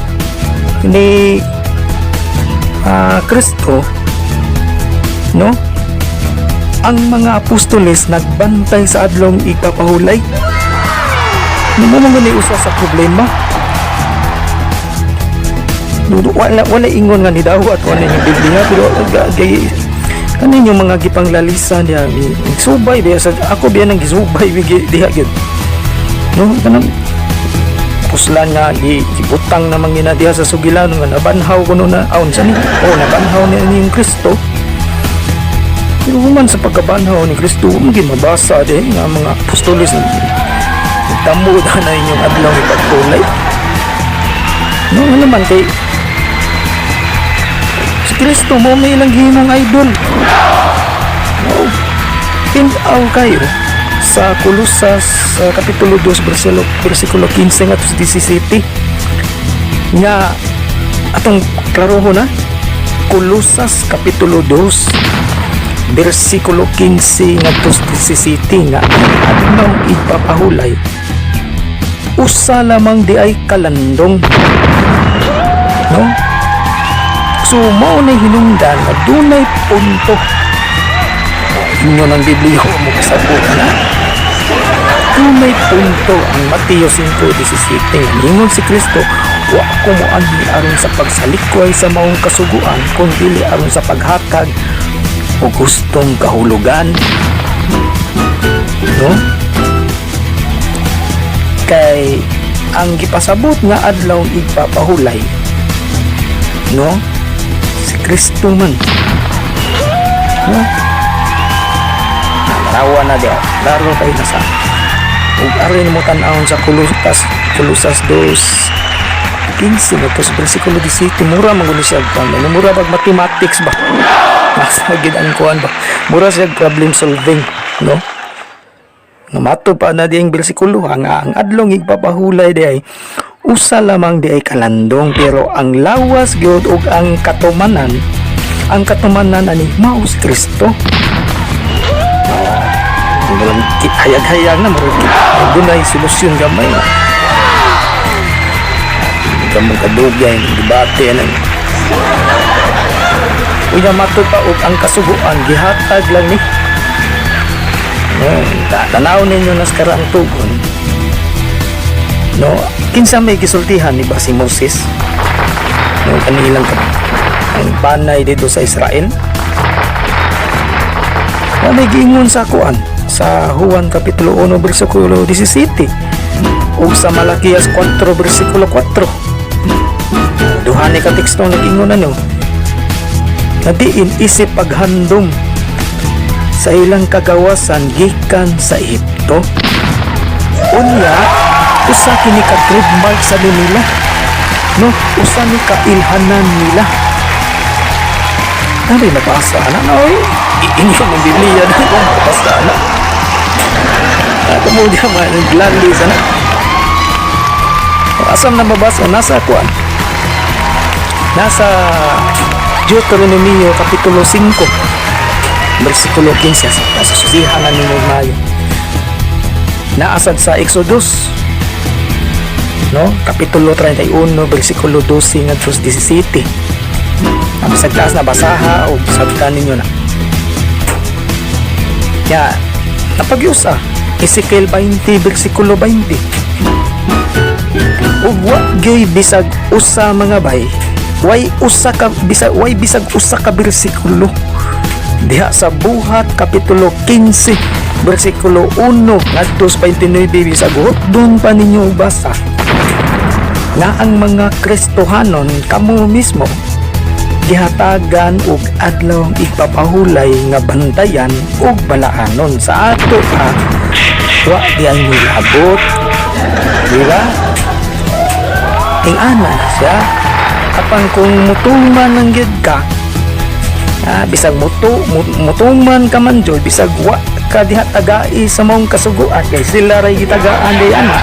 ni Kristo, no? Ang mga apostoles nagbantay sa adlong igpapahulay. Nimo man ni usa sa problema. No, wala ingon nga nidawat ko ninyo Biblia, pero kanin yung mga gipanglalisa niya, subay biya sa ako biya nang gisubay diha gyud, no? Kanang kuslan nga gibutang naman gina diha sa sugilan nga nabanhaw kuno na aon sa ni, oh, nabanhaw ni ni Kristo. Pero human sa pagkabanhaw ni Kristo, mo mabasa din nga mga apostoles nagtamo na inyong adlaw ipagkulay. No, ano naman kay si Kristo mo may ilang gihimong idol. No. Tinaw kayo sa Kolosas sa Kapitulo 2 versikulo 15 ngadto sa 17 nga atong klarohon na. Kolosas Kapitulo 2 versikulo 15 ngadto sa 17 nga ang adlaw ipapahulay usa lamang di ay kalandong, no? So mao na hinungdan nga dunay punto. Inyo ng Biblia mo kasabot na dunay punto ang Mateo 5:17. Ningon si Kristo, "Wa ko moanhi aron sa pagsalikway sa maong kasuguan kun dili aron sa paghatag og hustong kahulugan," no? Kay ang gipasabot nga adlaw igpapahulay, no, si Kristo man, no? Narawa na diya, laro kayo na sa ug arin mo tan-awon sa Kolosas 2:15 ngadto sa versikulo 17. Mura man gud ni siya kuan, no? Mura bag mathematics ba, nasa gid ang kuan ba, mura siya problem solving, no? Nga mato pa na diyang bersikulo ang adlong igpapahulay di ay usa lamang di ay kalandong, pero ang lawas gyud ug ang katumanan ani mao si Kristo. Ang walang hayag-hayag na murag dunay solusyon gamay. Kamong kadugay ng debate nang. Unya mato pa og ang kasuguan gihatag lang ni. No, tanaw ninyo nas karaang tugon. No, kinsa may gisultihan ni ba si Moses? No, kanilang ang banay dito sa Israel. Na may giingon sa kuan sa Juan Kapitulo 1 versikulo 17 ug sa Malakias 4 versikulo 4. Duha ni ka teksto nag-ingon ano na diin isip paghandom sa ilang kagawasan gikan sa Ehipto. Unya, usa kini ka trademark sa nila. No, usa ni ka ilhanan nila. Ano nabasa na? No, inyo ng Biblia na kung mabasa na. Ako mo diya man, gladly sana. Asam na mabasa? Nasa kuan. Nasa Deuteronomio Kapitulo 5 versikulo 15, sa susihan na ninyo mayo. Naasad sa Exodus, no, Kapitulo 31 versikulo 12 ngadto sa 17. Ang bisag taas na basaha o sabtan ninyo na. Ya, napagyusa Ezekiel 20 versikulo 20. Ug wa gyuy bisag usa, mga bay, way usa ka bisag, way bisag usa ka bersikulo diha sa Buhat Kapitulo 15 versikulo 1 ngadto sa 29, bisag hotdon pa ninyo basa, nga ang mga Kristohanon kamo mismo gihatagan og adlaw igpapahulay nga bantayan og balaanon. Sa ato pa wa di ay milabot, di ba? Ing ana siya. Apan kung mutuman ng gyud ka, bisag mutuman ka man jud, bisag wa ka diha tagai sa maong kasuguan, kay sila ray gitagaan di ana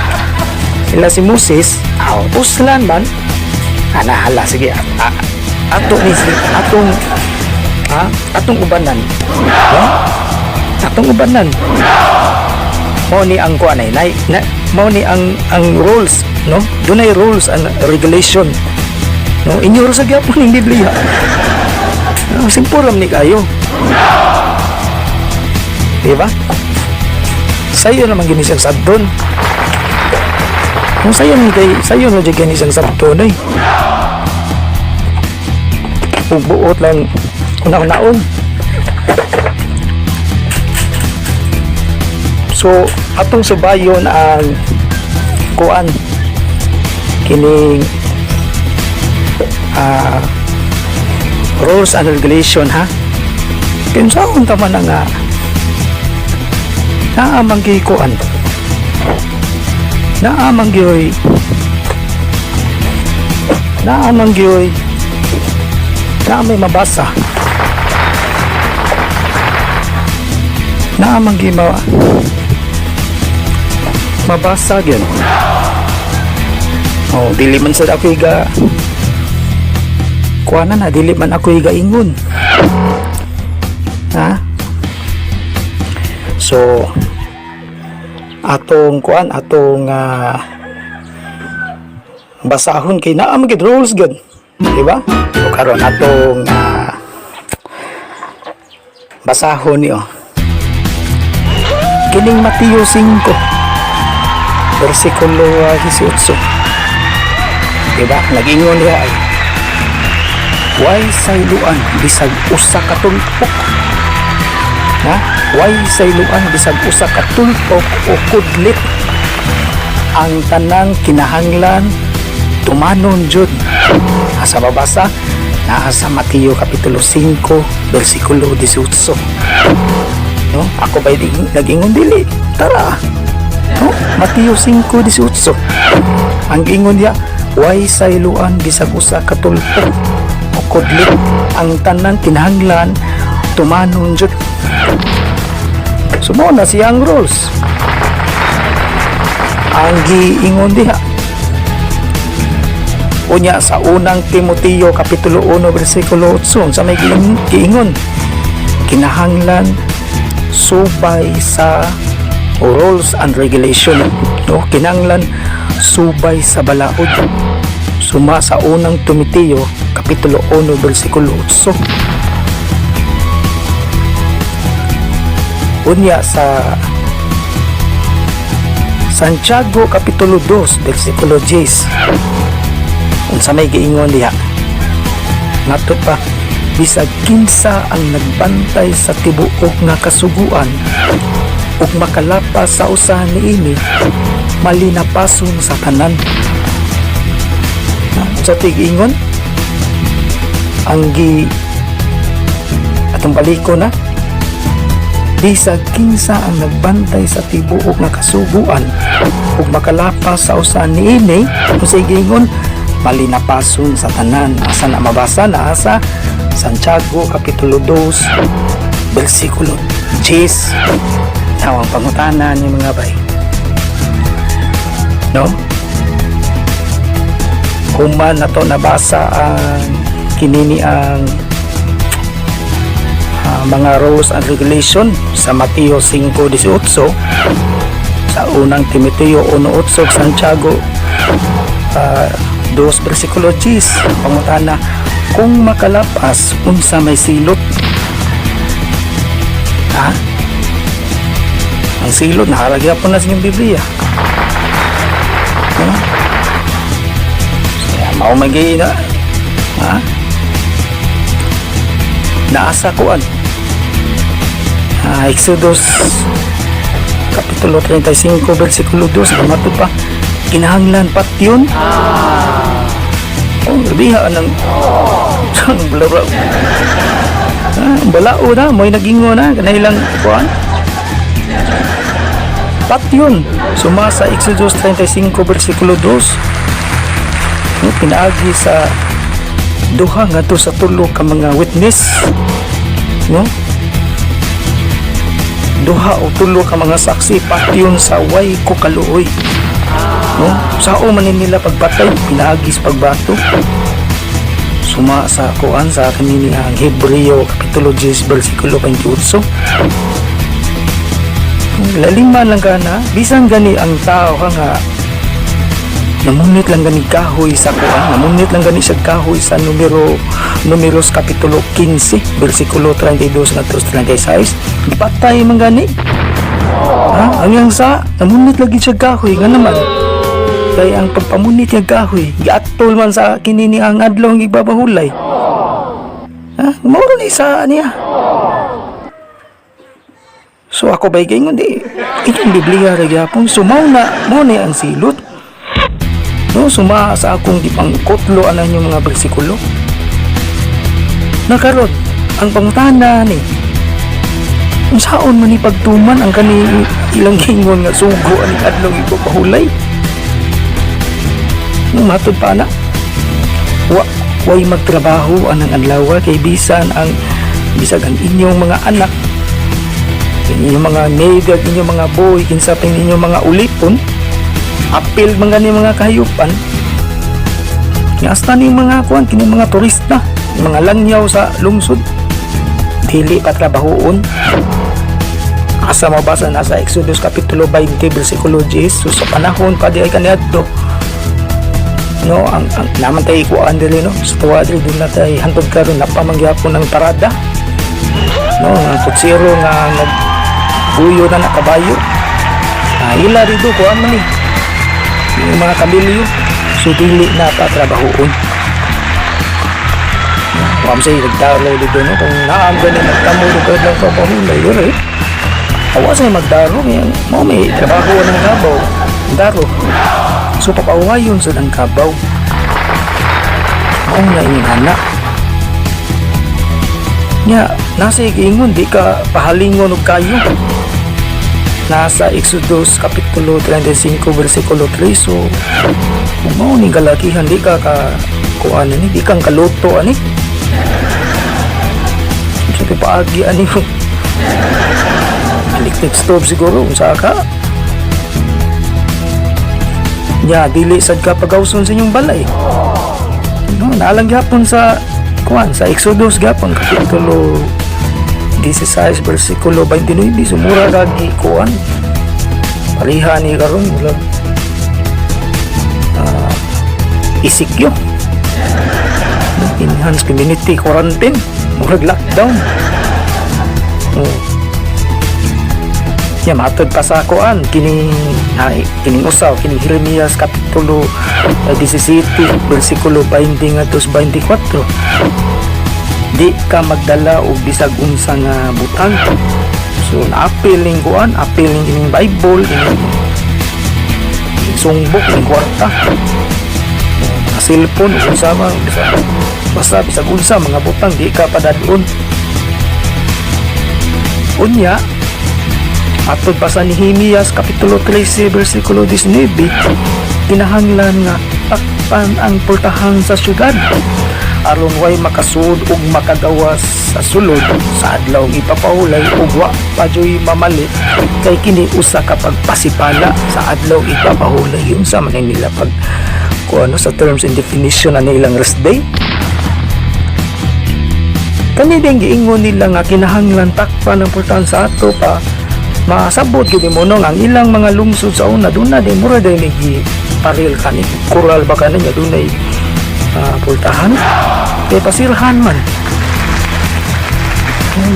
sila si Moses, aw uslan man ana, hala sige, ato ni atong atong ubanan, no? Atong ubanan mao ni ang kuan ay na, mao ni ang rules, no? Dunay rules and regulation, no? Inyo ra sa gyapon ning Biblia. No, simple lang ni kayo, di ba? Sayo naman gini siyang sabton. Kung sayo ni kay sayo na jud gini siyang sabton ay ug buot lang una-unaon. So atong subayon ang kuan. Kining rules and regulation, ha. Kinsaon ta man nga naa man gyud kuan, naa man gyoy naa may mabasa, naa man gyud mabasa gyud. Oh, dili man sad ako iga kuana na, dili man ako iga ingon, ha. So atong kuan, atong basahon kay naa man gyud rules gyud, di ba? So karon atong basahon niyo kining Mateo 5 bersikulo 18, di ba? Nag-ingon niya ay way sayloan bisag usa ka tulpok, ha, way sayloan bisag usa ka tulpok o kudlit, ang tanang kinahanglan tumanon jud. Asa mabasa? Naa sa Mateo kapitulo 5 bersikulo 18, no? Ako ba nag-ingon? Dili. Tara, no? Mateo 5:18, ang ingon niya, way sayloan bisag usa ka tulpok o kudlit, ang tanan kinahanglan tumanon jud. So mao na siyang rules ang giingon diha. Unya sa Unang Timoteo kapitulo 1 bersikulo 8, sa may giingon, kinahanglan subay sa rules and regulation, no? Kinahanglan subay sa balaod, suma sa Unang Timoteo kapitulo 1 bersikulo 8. Unya sa Santiago kapitulo 2 bersikulo 10, unsa may giingon diha? Ngadto pa, bisag kinsa ang nagbantay sa tibuok nga kasuguan ug makalapas sa usa niini, malinapason sa tanan. Sa tig-ingon ang gi atong baliko na, bisag kinsa ang nagbantay sa tibuok nga kasuguan ug makalapas sa usa niini, unsay giingon? Malinapason sa tanan. Asa na mabasa? Naa sa Santiago kapitulo 2 bersikulo 10. Tawang pangutana ni mga bay, no? Human na to nabasa ang kinini ang mga rules and regulation sa Mateo 5:18, sa Unang Timoteo 1:8, Santiago 2 versikulo 10, pangutana, kung makalapas, unsa may silot, ha? Ang silot nakalagay po na sa inyong Biblia, no? Kaya mao man na, ha? Naasa kuan Exodus kapitulo 35 versikulo 2, mato pa, kinahanglan patyon. Oh, labiha ng ang balao. Balao na mo'y nagingon na kanailang kuan, patyon, suma sa Exodus 35 versikulo 2, no, pinaagi sa duha ngadto sa tulo ka mga witness, no? Duha o tulo ka mga saksi, patyon sa way ko kaluoy, no? Sao man nila pagpatay? Pinaagi sa pagbato, suma sa kuan, sa kanini ang Hebreo kapitulo 10 versikulo 28. Laliman lang ka na bisan gani ang tao ka nga namunit lang gani kahoy sa kuan, namunit lang gani sa kahoy sa Numeros kapitulo 15 versikulo 32 ngadto 36, gipatay man gani, ha. Ang yang sa namunit lagi siya kahoy nga naman kay ang pagpamunit nga kahoy giatol man sa kinini ang adlaw ang igbabahulay, ha. Mao ni sa niya. So ako ba'y gaingon di itong Biblia ra gyapon. So mao na ang silot, no? No, suma sa akong gipangkutlo ana inyong mga bersikulo. Nakaron, ang pangutana ni, unsaon man ni pagtuman ang kani ilang gingon nga sugo ani adlaw ipapahulay? No, matod pa na. Wa way magtrabaho anang adlaw kay bisan ang bisag ang inyong mga anak, inyong mga maid, ag inyong mga boy, kinsa pa inyong mga ulipon, apil mga ni mga kahayupan nga hasta ni mga kuan kini mga turista, mga langyaw sa lungsod, dili pa trabahoon. Asa mabasa na sa Exodus kapitulo 20 versikulo 10? So sa panahon pa di ay kaniadto, no, ang naman tay kuan diri, no, sa tuwa diri, duna tay hantod karon napamangyapon ng parada, no, nga kutsero nga nagguyo na nakabayo. Ah, ila dito kuan man ni yung mga kamilyo, so dili na patrabahoon. Wa say nagdaro dito, no, kung naam gani nagtamo og adlaw papahulay diri. Awa sa magdaro yan mo may trabaho ng kabaw daro, so papawayon sa ang kabaw mao na inyong anak nya. Nasa giingon di ka pahalingon og kayo, nasa Exodus kapitulo 35 versikulo 3. So kung mao ning kalakihan, di ka ka kuan ani, di kang kaluto ani sa paagi ani mo electric stove siguro, unsa ka nya, dili sad ka pagawson sa inyong balay, no. Naalang gyapon sa kuan sa Exodus gyapon kapitulo 16 versikulo 29. Sumura kag kuan pareha ni karon, murag ECQ, enhanced community quarantine, murag lockdown, oh. Ya, matod pa sa kuan kining ay, kining usaw kining Jeremias kapitulo 17 bersikulo 20 ngadto sa 24, di ka magdala og bisag unsa nga butang. So naapil ning kuan, apil ning kining Bible, kining sungbok, ning kwarta, mga cellphone ug unsa man, bisag basta bisag unsa mga butang di ka padadon. Unya atod pa sa Nehemias kapitulo 13 versikulo 19, kinahanglan nga takpan ang pultahan sa syudad aron way makasud ug makagawas sa sulod sa adlaw ipapahulay ug wa pa juy mamali kay kini usa ka pagpasipala sa adlaw ipapahulay. Unsa man nila pag kuano sa terms and definition ani ilang rest day? Kani din giingon nila nga kinahanglan takpan ang pultahan sa ato pa masabot gyud mo, no, nga ang ilang mga lungsod sa una doon na din mura din gi paril kani kural ba kani nga dunay pultahan kay pasirhan man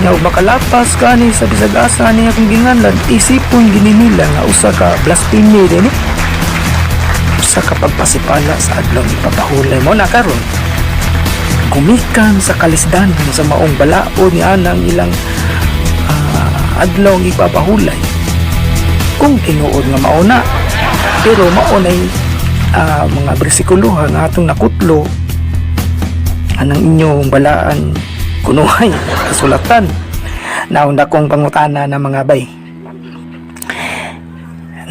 nya ug makalapas kani sa bisag asa ni akong ginganlan, isipon gini nila nga usa ka blasphemy din eh, usa ka pagpasipala sa adlaw ipapahulay mo na. Karon gumikan sa kalisdan sa maong balaod ni anang ilang adlaw ipapahulay, kung tinuod nga mauna. Pero maunay mga bersikulo nga atong nakutlo anang inyong balaan kunuhay kasulatan. Nauna kong pangutana na, mga bay,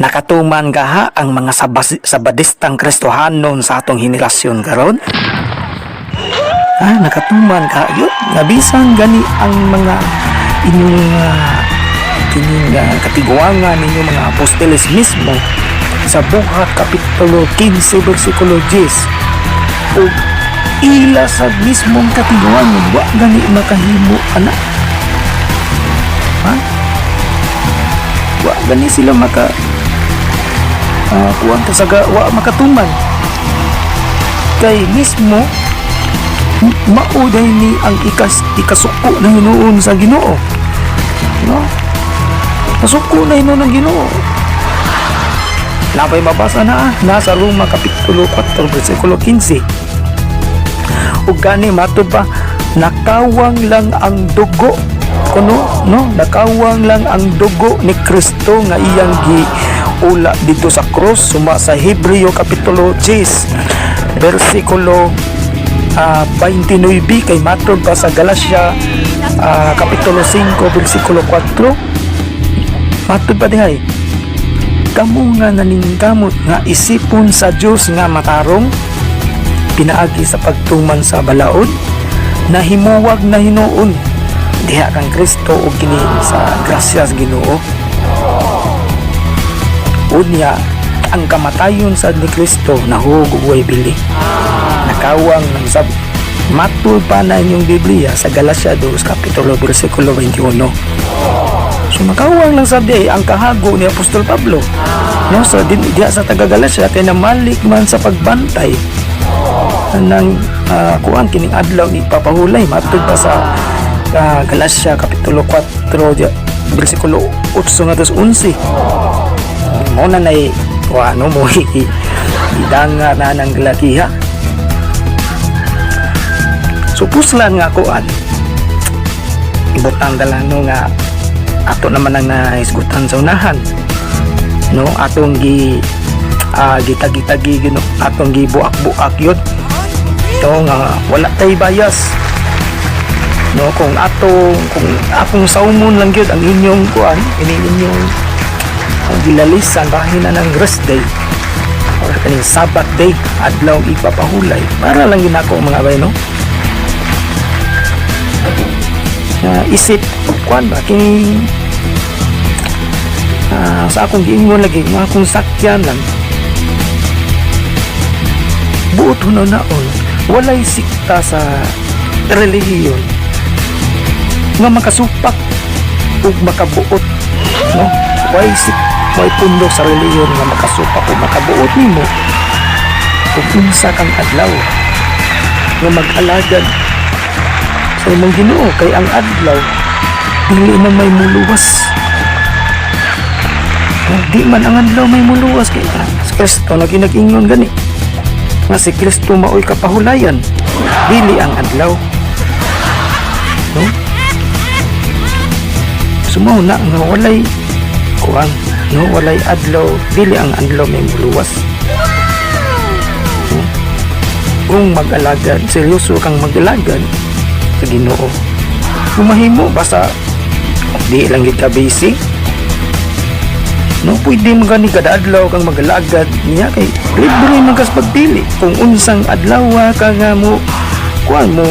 nakatuman gaha ang mga sabadistang Kristohanon sa atong henerasyon karon? Ah, nakatuman ka yun nga bisan gani ang mga inyong kining katiguangan ninyo mga apostoles mismo sa Buhat kapitulo 15 versikulo 10 ug ila sa mismong katiguangan wa gani makahimo ana, ha? Wa gani sila maka kuwan ta saga, wa makatuman kay mismo mao day ni ang ikasuko na hinuon sa Ginoo, no? Nasuko na hinuon ng Ginoo. Napay mabasa na nasa Roma kapitulo 4 versikulo 15. Ug gani matud pa, nakawang lang ang dugo kuno, no, nakawang lang ang dugo ni Kristo nga iyang gi ula dito sa krus suma sa Hebreo kapitulo 10 bersikulo 29, kay matod pa sa Galatia kapitulo 5 bersikulo 4, matod pa dihay, "Kamo nga naningkamot nga isipon sa Dios nga matarong pinaagi sa pagtuman sa balaod, nahimuwag na hinuon diha kang Kristo ug kini sa grasya sa Ginoo." Unya ang kamatayon sa ni Kristo nahug ug way bili, nakawang ng sab, matud pa na inyong Biblia sa Galatia 2 kapitulo bersikulo 21. So nakawang lang sabi ay ang kahago ni Apostol Pablo, no, sa din diha sa taga Galatia kay namalik man sa pagbantay ng kuan kining adlaw ni papahulay, matud pa sa Galatia kapitulo 4 bersikulo 8 ngadto sa 11. Mo na nay ano mo idanga na ng lakiha. So puslan nga kuan ibutang dalano nga ato naman ang nahisgutan sa unahan, no, atong gi gitagi-tagi gino, atong gibuak-buak yun to nga wala tay bias, no. Kung akong saumon lang gyud ang inyong kuan, ini inyong ang gilalisan bahin na ng rest day or kaning Sabbath day, adlaw ipapahulay, para lang ginako mga bay, no, na isip kuan ba kining sa akong giingon lagi nga akong sakyan lang buot hunaw-naon, walay sikta sa relihiyon nga makasupak ug makabuot, no. Way pundo sa relihiyon nga makasupak ug makabuot nimo kung unsa kang adlaw nga mag-alagad sa imong Ginoo, kay ang adlaw dili na may muluwas. No, di man ang adlaw may muluwas kay si Kristo lagi nag-ingon gani nga si Kristo maoy kapahulayan, dili ang adlaw, no. Sumaw na nga walay kuan, no, walay adlaw, dili ang adlaw may muluwas, no? Kung mag-alagad, seryoso kang mag-alagad sa Ginoo, kung mahimo basta di lang gid ka busy, no, pwede man gani kada adlaw kang mag-alagad niya kay libre man kas pagpili kung unsang adlaw ka nga mo kuan mo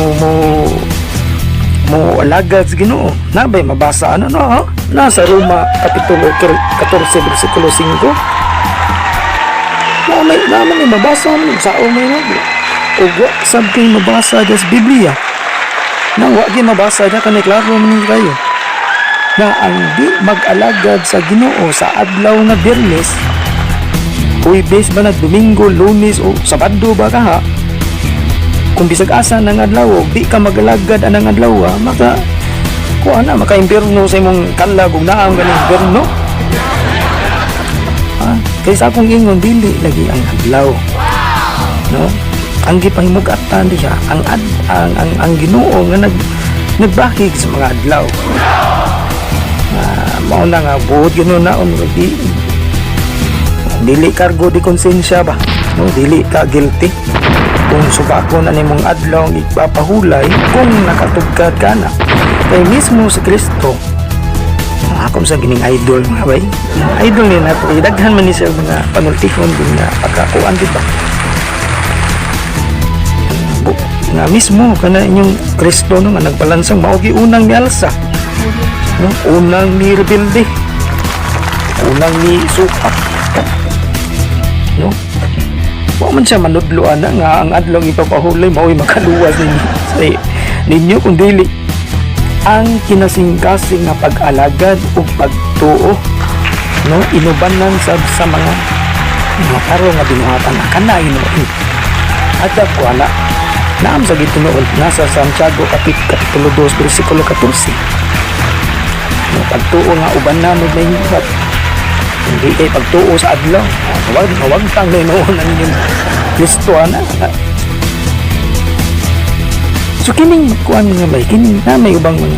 alagad sa Ginoo. Nabay mabasa ano, no, ha? Nasa Roma kapitulo 14 bersikulo 5 na may naman may mabasa mo sa may nabi o wa sab kay mabasa sa Biblia na wa gyud mabasa diya kanay klaro man ni kayo na ang di mag-alagad sa Ginoo sa adlaw nga Biyernes, Huwebes ba na, Domingo, Lunes o Sabado ba kaha, kung bisag asa ng adlaw di ka mag-alagad anang adlaw, maka kuha na maka-impyerno sa imong kalag ug naam ganing impyerno. Kay sa akong ingon, dili lagi ang adlaw, no, ang gipahimugatan diha ang ad, ang Ginoo nga nagbahig sa mga adlaw. Mao na nga buot yun na di dili kargo di konsensya ba, no, dili ka guilty kung subako na nimong adlaw ang ipapahulay kung nakatugkad ka na, kay mismo si Kristo akong sa gining idol mga bay, idol ni nato kay daghan man ni siya mga panultihon din nga pagkakuan, di ba? Nga mismo kana inyong Kristo, no, nga nagpalansang mao gi unang mialsa, no, unang ni rebelde, unang ni supak, no. Wa man siya manudlo ana nga ang adlaw ipapahulay mao'y makaluwas ninyo sa ninyo, kun dili ang kinasingkasing nga pag-alagad ug pagtuo, no, inubanan sab sa mga taro nga binuhatan kana hinuon. Adab ko ana naam sa gitunoon nasa Santiago kapitulo 2 bersikulo 14, no, pagtuo nga ubanan ug may hibat, hindi kay pagtuo sa adlaw. Wag tang noon ang inyong Kristo ana. So kining kuan mga bay, kining na may ubang mga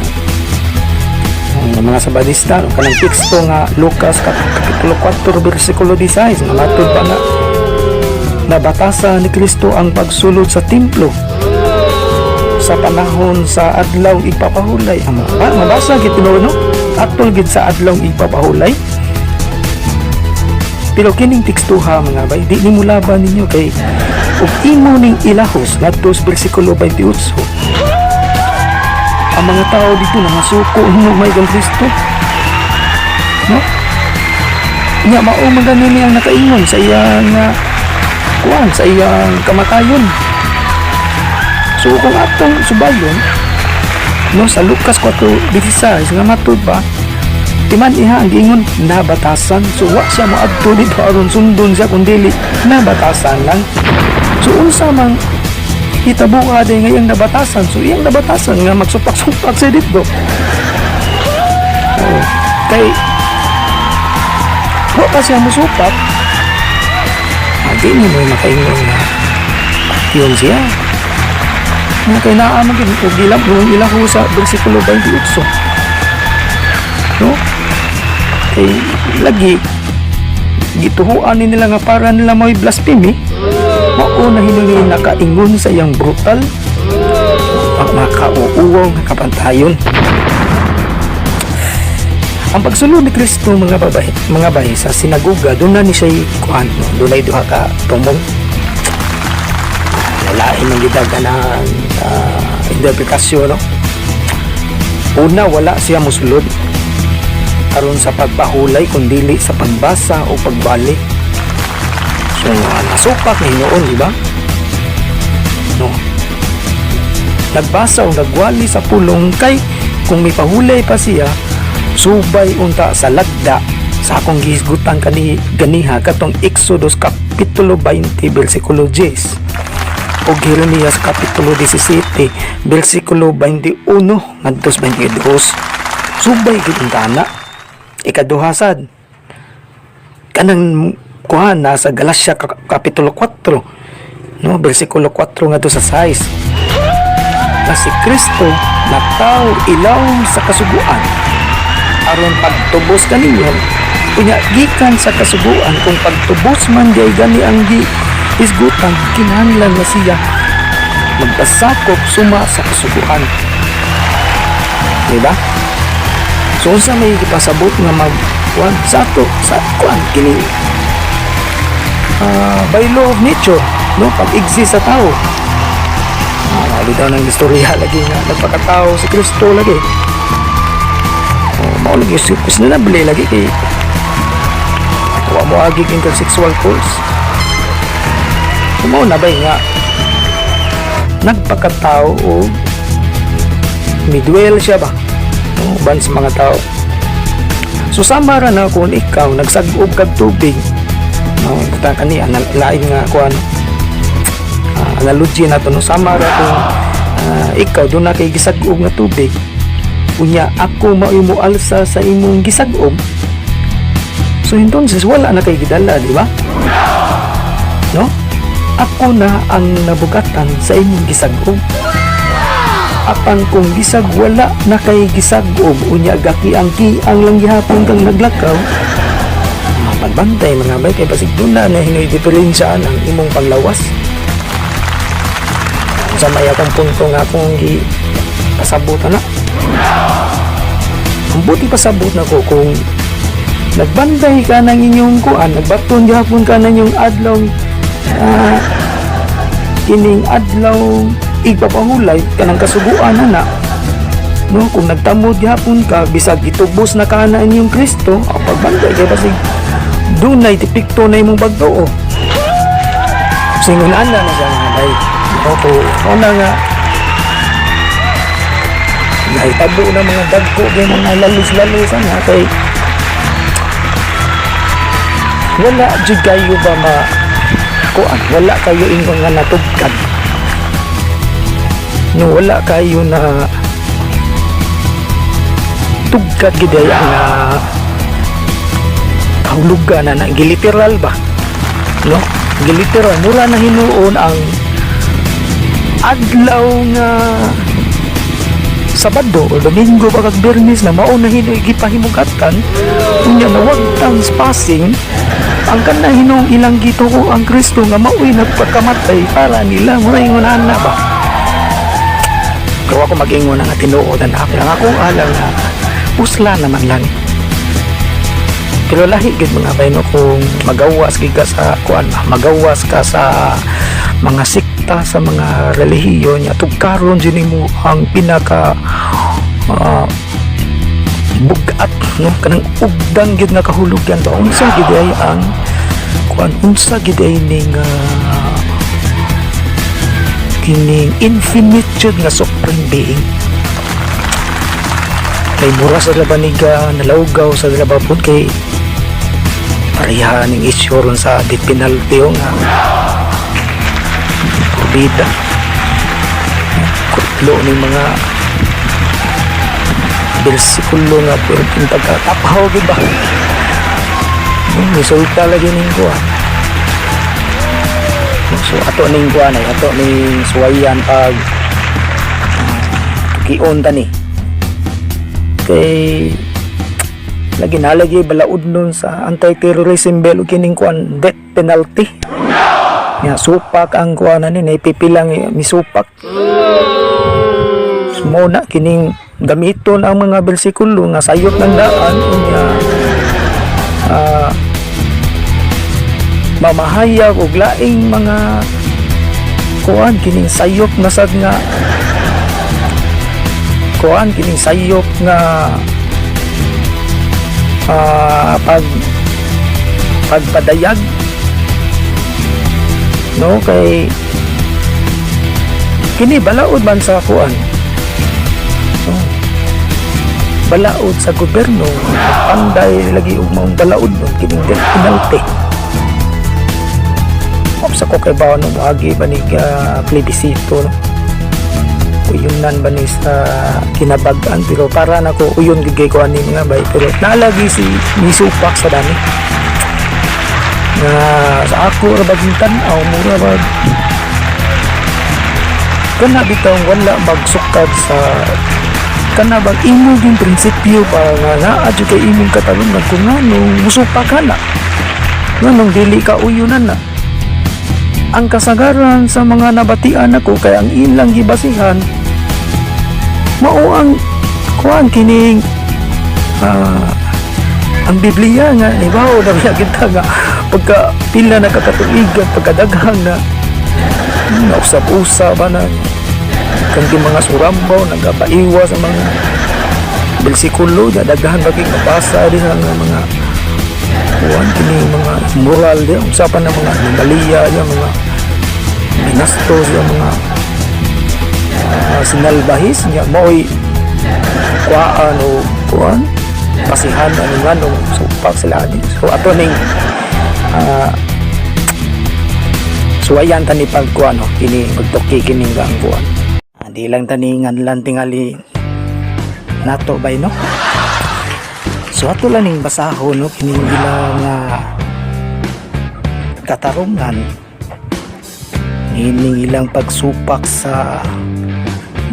Mga Sabadista, no, kanang teksto nga Lucas kapitulo 4 bersikulo 16 nga matud pa nga nabatasan ni Kristo ang pagsulod sa templo sa panahon sa adlaw igpapahulay. Ang mabasa gid tinuod, no, atol gid sa adlaw igpapahulay. Pero kining tekstuha, mga bay, di nimo laban ninyo kay ug imo ning ilahos ngadto sa bersikulo 28, ang mga tao dito na masuko hinumay kang Kristo, no? Nya mao man gani ni ang nakaingon sa iyang kuan, sa iyang kamatayon. So kung atong subayon, no, sa Lucas 4:16 nga matud ba timan iha ang giingon nabatasan, so wa siya moadto dito aron sundon siya kung dili nabatasan lang. So unsa man hitabo day nga iyang nabatasan? So iyang nabatasan nga magsupak-supak siya dito. Oh, kay wa pa siya musupak, di mo makaingon nga yun siya nga kay naa man gid og ilang kung ilang ko sa bersikulo 28, no? Kay lagi gituhuan ni nila nga para nila may blasphemy. Mao na hinuli nakaingon sa iyang brutal ang makauuwaw nga kapantayon. Ang pagsulod ni Kristo, mga babae, mga bay, sa sinagoga, doon na ni siya kuan, no? Doon ay duha ka tumong. Lain ang gitag ng interpretasyon, no? Una, wala siya musulod aron sa pagpahulay kundili sa pagbasa o pagbali. So nasupak na hinuon, di ba, no? Nagbasa o nagwali sa pulong kay kung may pahulay pa siya subay unta sa lagda sa akong gihisgutan kani ganiha, katong Exodus kapitulo 20 bersikulo 10 o Jeremias kapitulo 17 bersikulo 21 ngadto sa 22. Subay gid unta na. Ikaduha sad, kanang kuhan nasa Galatia kapitulo 4, no, bersikulo 4 ngadto sa 6, na si Kristo nataw ilawom sa kasuguan aron pagtubos kaninyo. Unya gikan sa kasuguan, kung pagtubos man di ay gani ang gi hisgutan, kinahanglan na siya magpasakop suma sa kasuguan, di ba? So unsa may gipasabot nga mag kuan sa ato sa kuan kini, by law of nature, no, pag-exist sa tao. Bitaw ng istorya lagi nga nagpakatao si Kristo lagi. Oh, mao lagi questionable lagi kay wa mo agig intersexual course. So, mao na bay nga nagpakatao o midwell siya ba, no, uban sa mga tao. So sama ra na kung ikaw nagsag-ob kag tubig, no, ta kani lain nga kuan, analogy na to, no? Sama ra kung ikaw doon na kay gisag-ob nga tubig, unya ako mao'y moalsa sa imong gisag-ob. So entonces wala na kay gidala, di ba, no? Ako na ang nabugatan sa imong gisag-ob. Apan kung bisag wala na kay gisag-ob, unya gaki ang kiang lang gihapon kang naglakaw, pagbantay, mga bay, kay basig doon na na hinoy diferensya ang imong panglawas sa may akong punto nga akong gi pasabot na. Ang buti pasabot na ko, kung nagbantay ka ng inyong kuan, nagbaton gihapon ka ng inyong adlaw, kining adlaw igpapahulay, kanang kasuguan na na, no, kung nagtamod gihapon ka bisag gitubos na ka na inyong Kristo, ang pagbantay kay basig dunay depekto na imong pagtuo. Singon ana na siya, mga bay. Opo, una nga nahitabo na mga dagko kay mga lalos-lalos nga kay wala jud kayo ba ma kuan, wala kayo ingon nga natugkad, no? Wala kayo na tugkad gid ay ang kahulugan na na giliteral ba, no? Giliteral mura na hinuon ang adlaw nga Sabado o Domingo ba kag Biyernes na mao na hinoy gipahimugatan unya nawagtang passing ang kana hinong ilang gituo ang Kristo nga maoy nagpakamatay para nila. Mura ingon ana ba? Pero ako mag-ingon nga tinuod na ang ako alang na usla naman lang, pero lahi gid, mga bay, no, kung magawas gid ka sa kuan ba, magawas ka sa mga sikta, sa mga relihiyon nya tugkaron jud nimo ang pinaka bugat, no, kanang ugdang gid nga kahulugan ba, unsa gid ay ang kuan, unsa gid ay ning kining infinite jud nga supreme being, kay mura sa labaniga nalawgaw sa labapod, kay pareha ning issue ron sa death penalty o nga kurbida kutlo ning mga bersikulo nga pwedeng pagkataphaw gid ba. Resulta lagi ning kuan. So ato ning kuan ay ato ning suwayan pag tukion ta ni, kay lagi nalagi balaod nun sa anti-terrorism bill ug kining kuan, death penalty nga supak ang kuan ani na ipipilang misupak. So, mo na kining gamiton ang mga bersikulo nga sayop ng daan unya mamahayag og laing mga kuan, kining sayop na sad nga kuan, kining sayop nga pagpadayag, no, kay kini balaod man sa kuan, no? Balaod sa gobyerno, panday lagi og maong balaod, no, kining death penalty. Sa ko kay ba no moagi ba ni plebisito, no, uyunan ba ni sa kinabag-an, pero para nako uyon gid kay ko ani, mga bay, pero nalagi si misupak sa dani nga sa ako ra baging tan-aw, mura bag kana bitaw wala magsukad sa kana bang imo ging prinsipyo ba nga naa jud kay imong katarungan kung nganong musupak ka na, nganong dili ka uyunan na. Ang kasagaran sa mga nabatian ako kay ang ilang gibasihan mao ang kuan, kining ang Biblia nga ibaw na biya kita nga pagka pila na kakatuigan, pagkadaghang na nausap-usap ba na kang mga surambaw nagapaiwa sa mga bersikulo, daghan ba kay mabasa di sa mga kuan, kini mga moral di usapan ng mga animalya di mga binastos di mga sinalbahis niya, mao'y kuhaan o kuan pasihan ano nga nung supak sila ani. So ato ning suwayan tani pag kuan, no, kini magtuki kining ang kuan. Di lang tani nganlan tingali nato bay, no. So ato lang ning basahon, no, kining ilang katarungan ining ilang pagsupak sa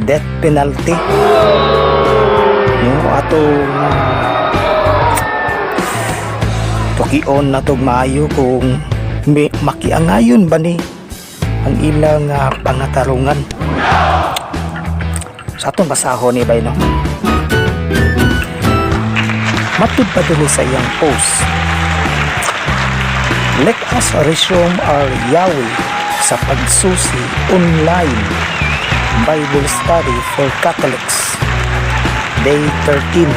death penalty, no. Ato tukion na tog maayo kung may makiangayon ba ni ang ilang pangatarungan. Sa atong basahon ni bay, no. Matud pa dinhi sa iyang post, "Let us resume our Yahweh sa pagsusi online Bible study for Catholics, Day 13."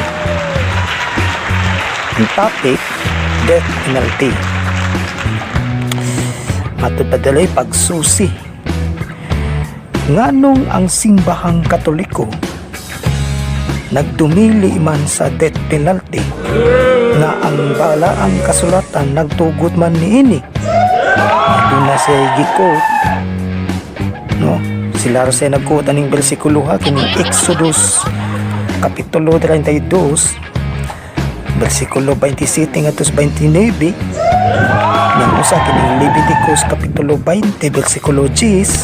Ang topic, death penalty. Matud pa dinhi, pagsusi. Nganong ang simbahang Katoliko nagdumili man sa death penalty nga ang balaang kasulatan nagtugot man niini? Doon na siya gi-quote, no, sila ra siya nag-quote aning bersikulo ha, kining Exodus kapitulo 32 bersikulo 27 ngadto sa 29. Yang usa kining Leviticus kapitulo 20 bersikulo 10.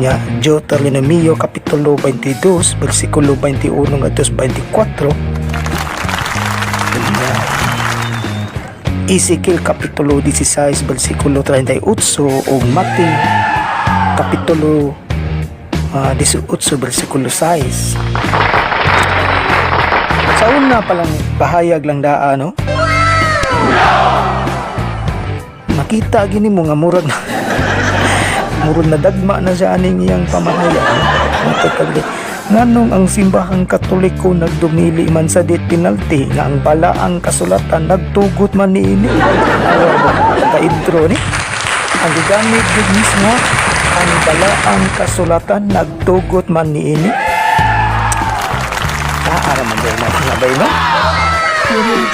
Nya Deuteronomio kapitulo 22 bersikulo 21 ngadto sa 24. Nya Ezekiel kapitulo 16 bersikulo 38 ug Mateo kapitulo 18 bersikulo 6. Sa una pa lang, pahayag lang daa, no? Makita gini mo nga murag na dagma na siya aning iyang pamahayag, no? Matod kag nganong ang Simbahang Katoliko nagdumili man sa death penalty nga ang balaang kasulatan nagtugot man niini? Awa ba ka intro ni ang gigamit gud mismo ang balaang kasulatan nagtugot man niini. Naara man din mga bay, no?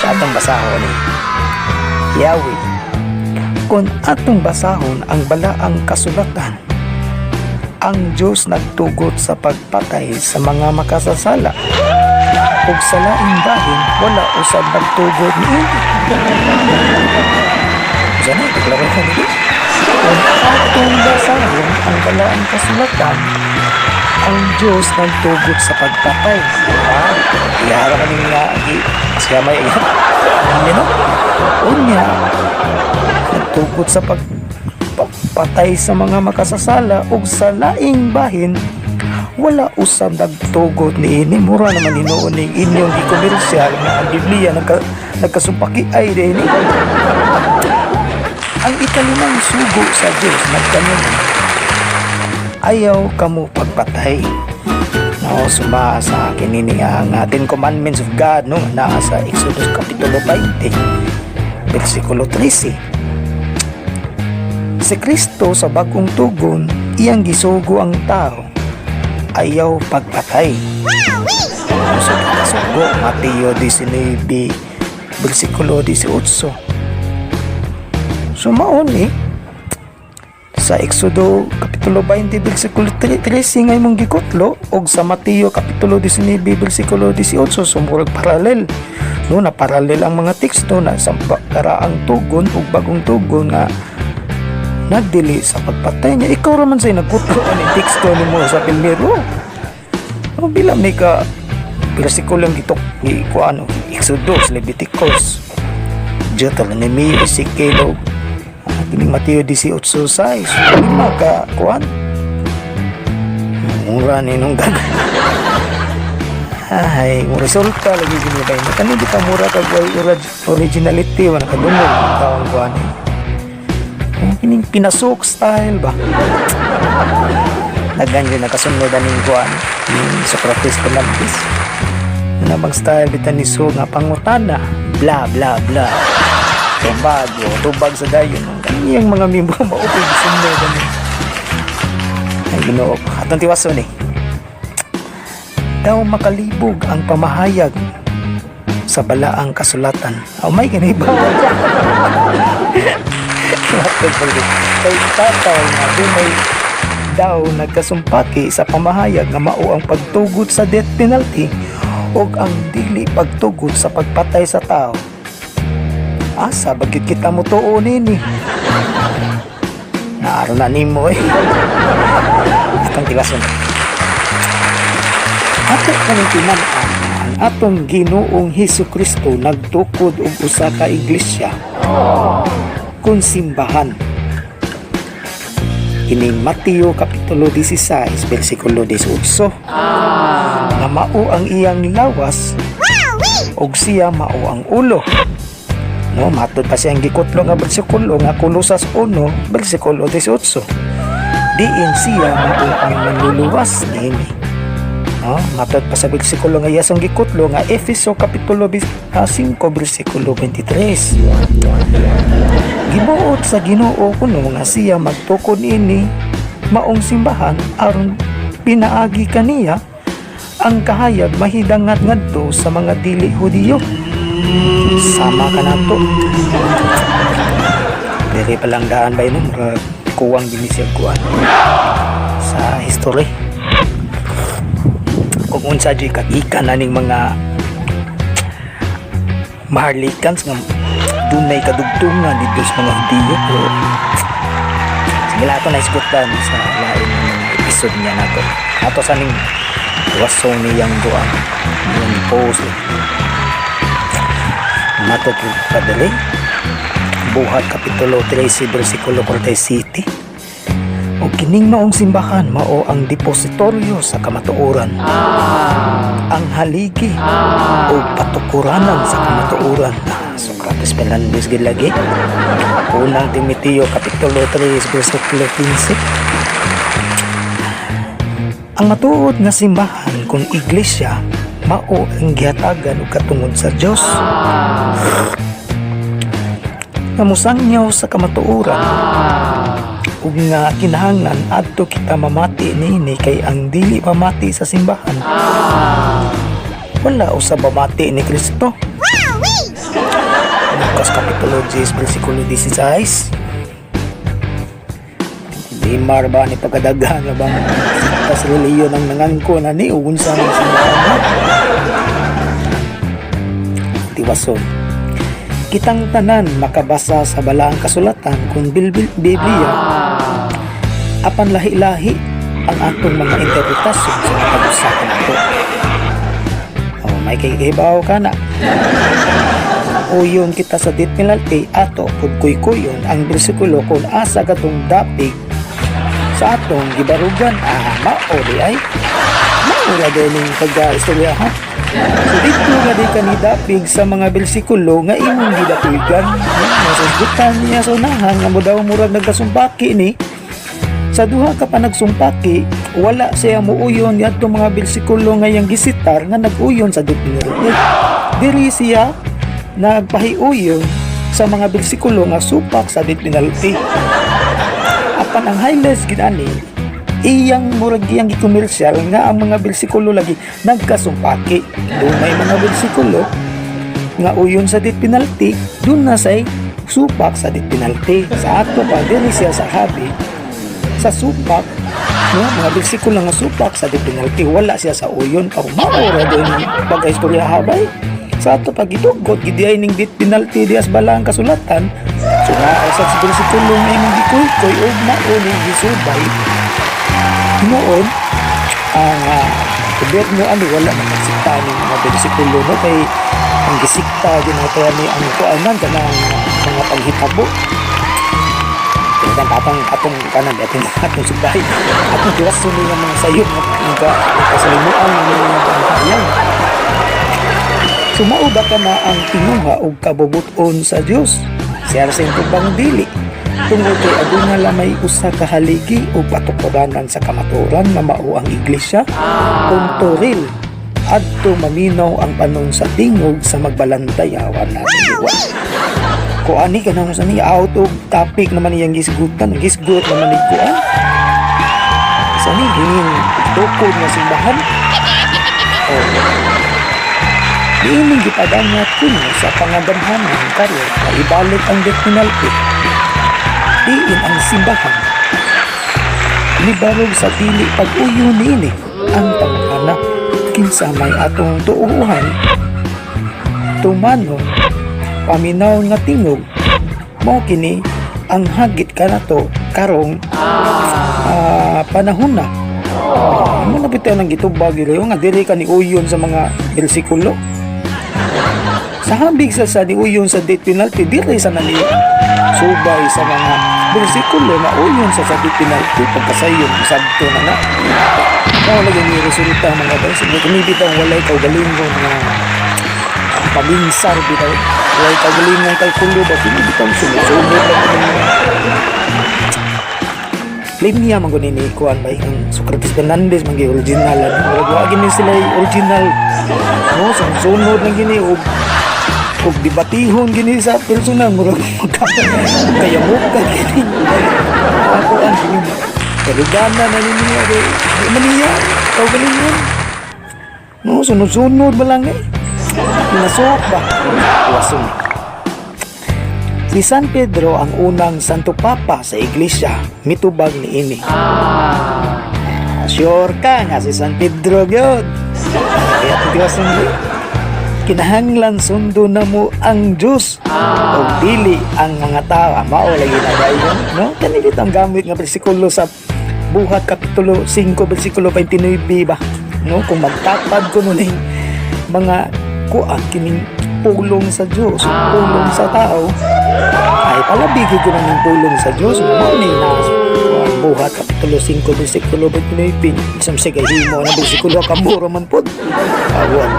Sa atong basahon ni Yahweh, kung atong basahon ang balaang kasulatan, ang Diyos nagtugot sa pagpatay sa mga makasasala ug sa laing bahin wala usab nagtugot niini. Sa na, klaro ka nito. Kung atong basahon ang balaang kasulatan, ang Diyos nagtugot sa pagpatay. Ah, iyara ka nga, siya may ano, no? Unya, nagtugot sa pagpatay sa mga makasasala ug sa laing bahin wala usab nagtugot niini. Mura naman hinuon ning inyong gikomersyal nga ang Biblia nagkasumpaki ay dinhi. Ang ikalimang sugo sa Diyos nagkanon, "Ayaw kamo pagpatay," no? Suma sa kinini ang Ten Commandments of God, no, naa sa Exodus kapitulo 20 bersikulo 13. Si Kristo sa bagong tugon, iyang gisugo ang tao, ayaw pagpatay. So, kasugo, Mateo 19 bersikulo 18. So maon eh sa Exodo kapitulo 20 bersikulo 13 nga imong gikutlo og sa Mateo kapitulo 19 bersikulo 18, so murag parallel, no? Na parallel ang mga teksto na sa karaang tugon ug bagong tugon nga nagdili sa pagpatay niya. Ikaw ra man say nagkutlo ani teksto nimo sa pilmero. O bilang ni ka bersikulo ang gitok gi kuano, Exodus, Leviticus, Deuteronomy, Ezekiel, ug kining Mateo 18:6, lima ka kuan. Mura ni nung gag. Ay, mo resulta lagi gini ba ino. Kani di ka mura kag way originality, wala kadungog ang tawang kuan. Eh. Kining pinasok style ba? Daghan yun nakasunod aning kuan ni Socrates Fernandez. Ano bang style bitan ni So nga pangutana, bla bla bla. Tubag, o tubag sa dayon. Ang kaniyang mga miyembro mao gisunod ani. Ay, Ginoo ko. Atong tiwason eh. Daw makalibog ang pamahayag sa balaang kasulatan. Oh, may kanibaw. Kay tataw nga dunay daw nagkasumpaki sa pamahayag nga mao ang pagtugot sa death penalty ug ang dili pagtugot sa pagpatay sa tao. Asa bagit kita mo tuo nini? Naaro na nimo eh. Atong tiwason. Ato kaning timan-an ang atong Ginoong Hesus Kristo nagtukod og usa ka iglesia kun simbahan. Kining Mateo kapitulo 16 bersikulo 18 nga mao ang iyang lawas ug siya mao ang ulo. No, matod pa siyang gikutlo nga bersikulo nga Kolosas 1 bersikulo 18. Diin siya mao ang manluluwas niini. No, matod pa sa bersikulo nga iyasang gikutlo nga Efeso kapitulo 5 bersikulo 23. Gibuot sa Ginoo kuno nga siya magtukod ini maong simbahan aron pinaagi kaniya ang kahayag mahidangat ngadto sa mga dili Hudiyo. Sama ka nato. Diri pa lang daan ba yun, murag kuwang gini siya kuan sa history. Kung unsa jud kagikan aning mga Maharlikans nga dunay kadugtungan dito sa mga Hudiyo, pero sige lang, ato na isgutan sa lain ng mga episode. Lisod niya nato. Ato sa ning waso niyang duang niyang post. Mato padali. Buhat Kapitulo 13 versikulo 47. O kining maong simbahan mao ang depositoryo sa kamatuoran. Ang haligi o patukuranan sa kamatuoran. Ah, Socrates Fernandez gid lagi. Unang Timoteo Kapitulo 3 versikulo 15. Ang matuod nga simbahan kung iglesia mao ang gihatagan og katungod sa Dios nga mosangyaw sa kamatuoran ug nga kinahanglan adto kita mamati niini, kay ang dili mamati sa simbahan, wala usab mamati ni Kristo. Lucas Kapitulo 10 versikulo 16. Limar ba ni pagkadaghan na bang tas relihiyon ang nangangko na ni ug unsa man simbahan na tiwason. Kitang tanan makabasa sa balaang kasulatan kung Biblia, apan lahi-lahi ang atong mga interpretasyon sa matag usa kanato. Oh, may kahibaw ka na. Uyon kita sa death penalty, ato pud kuykuyon ang bersikulo kung asa katong dapig sa atong gibarugan. Ah, mao di ay. Mao ra di ning pagka-istorya ha. So dito nga di ka nidapig sa mga bersikulo nga imong gidapigan. Nasusgutan niya sa unahan nga mo daw murag nagkasumpaki ni. Sa duha ka pa nagsumpaki, wala siya muuyon yadto mga bersikulo nga iyang gisitar nga nag-uyon sa death penalty. Diri siya nagpahiuyon sa mga bersikulo nga supak sa death penalty. Apan ang highlights gid ani, iyang murag iyang gikomersyal nga ang mga bersikulo lagi nagkasumpaki. Dunay mga bersikulo nga uyon sa death penalty, dun na say supak sa death penalty. Sa ato pa diri siya sa habi sa supak, no, mga bersikulo nga supak sa death penalty, wala siya sa uyon. Aw, mao ra din pagka-istorya habay. Sa ato pag gitugot gid ay ning death penalty dias balaang kasulatan. So naa sa bersikulo nga imong gikuykoy ug mao ning gisubay noon ang gobyerno ano, wala man nagsikta ning mga bersikulo, no, kay ang gisikta ginato ni ang kuanan kanang mga panghitabo. Kaya atong atong kanan atong atong subay atong diwason ni nga mga sayop nga nga kasalimuan ng mga panghayan. So mao ba ka na ang tinguha og kabubuton sa Dios? Siya sa bang dili? Tungod kay aduna lamay usa ka haligi o patukuranan sa kamatuoran nga mao ang iglesia. Puntoril adto maminaw ang panon sa tingog sa magbalantayawan na diwa. Ko ani ka sa ni out of topic naman iyang gisgutan, gisgut naman ni kuan. Sa ni hingin tukod nga simbahan. Oh. Niining gipadangat kuno sa pangagamhanan karon nga ibalik ang death penalty. Diin ang simbahan nibarog sa dili pag-uyo niini ang pangutana, kinsa may atong tuuhan, tumanon, paminaw nga tingog? Mao kini ang hagit kanato karong panahon na. Mo na bitaw nang gitubag gyud nga dili ka ni uyon sa mga bersikulo. Sa habig sa niuyon sa death penalty, dili sa nani subay sa mga bersikulo na uyon sa death penalty. Pagkasayon sadto na nga mao lagi ni resulta, mga bay. Sige, kini bitaw walay kaugalingon nga paminsar bitaw, walay kaugalingon kalkulo ba. Kini bitaw sumusunod lang kini linya man gud ni kuan bay. Ang Socrates Fernandez man gyud original ano, murag wa gini sila original, no. Sunod lang gini og og debatihon gini sa personal, murag kaya mo ka gini ako ang gini kalugana na ninyo kay di man niya kaugalingon, no. Sunod-sunod ba lang eh, pinasok ba wason. Si San Pedro, ang unang Santo Papa sa Iglesia, mitubag niini. Ah, sure ka nga si San Pedro gyud? Kaya tigasan mo, kinahanglan sundo na mo ang Diyos o dili ang mga tao. Mao lagi na dayon, no? Kani ang gamit nga bersikulo sa Buhat Kapitulo 5 versikulo 29 ba, no? Kung magtapad kuno ning mga kuan, kining pulong sa Dios, pulong sa tao, ay palabigi ko na ning pulong sa Dios. Mao ni na Buhat Kapitulo 5 versikulo 29. Isang sige himo na bersikulo, kamura man pod. Awan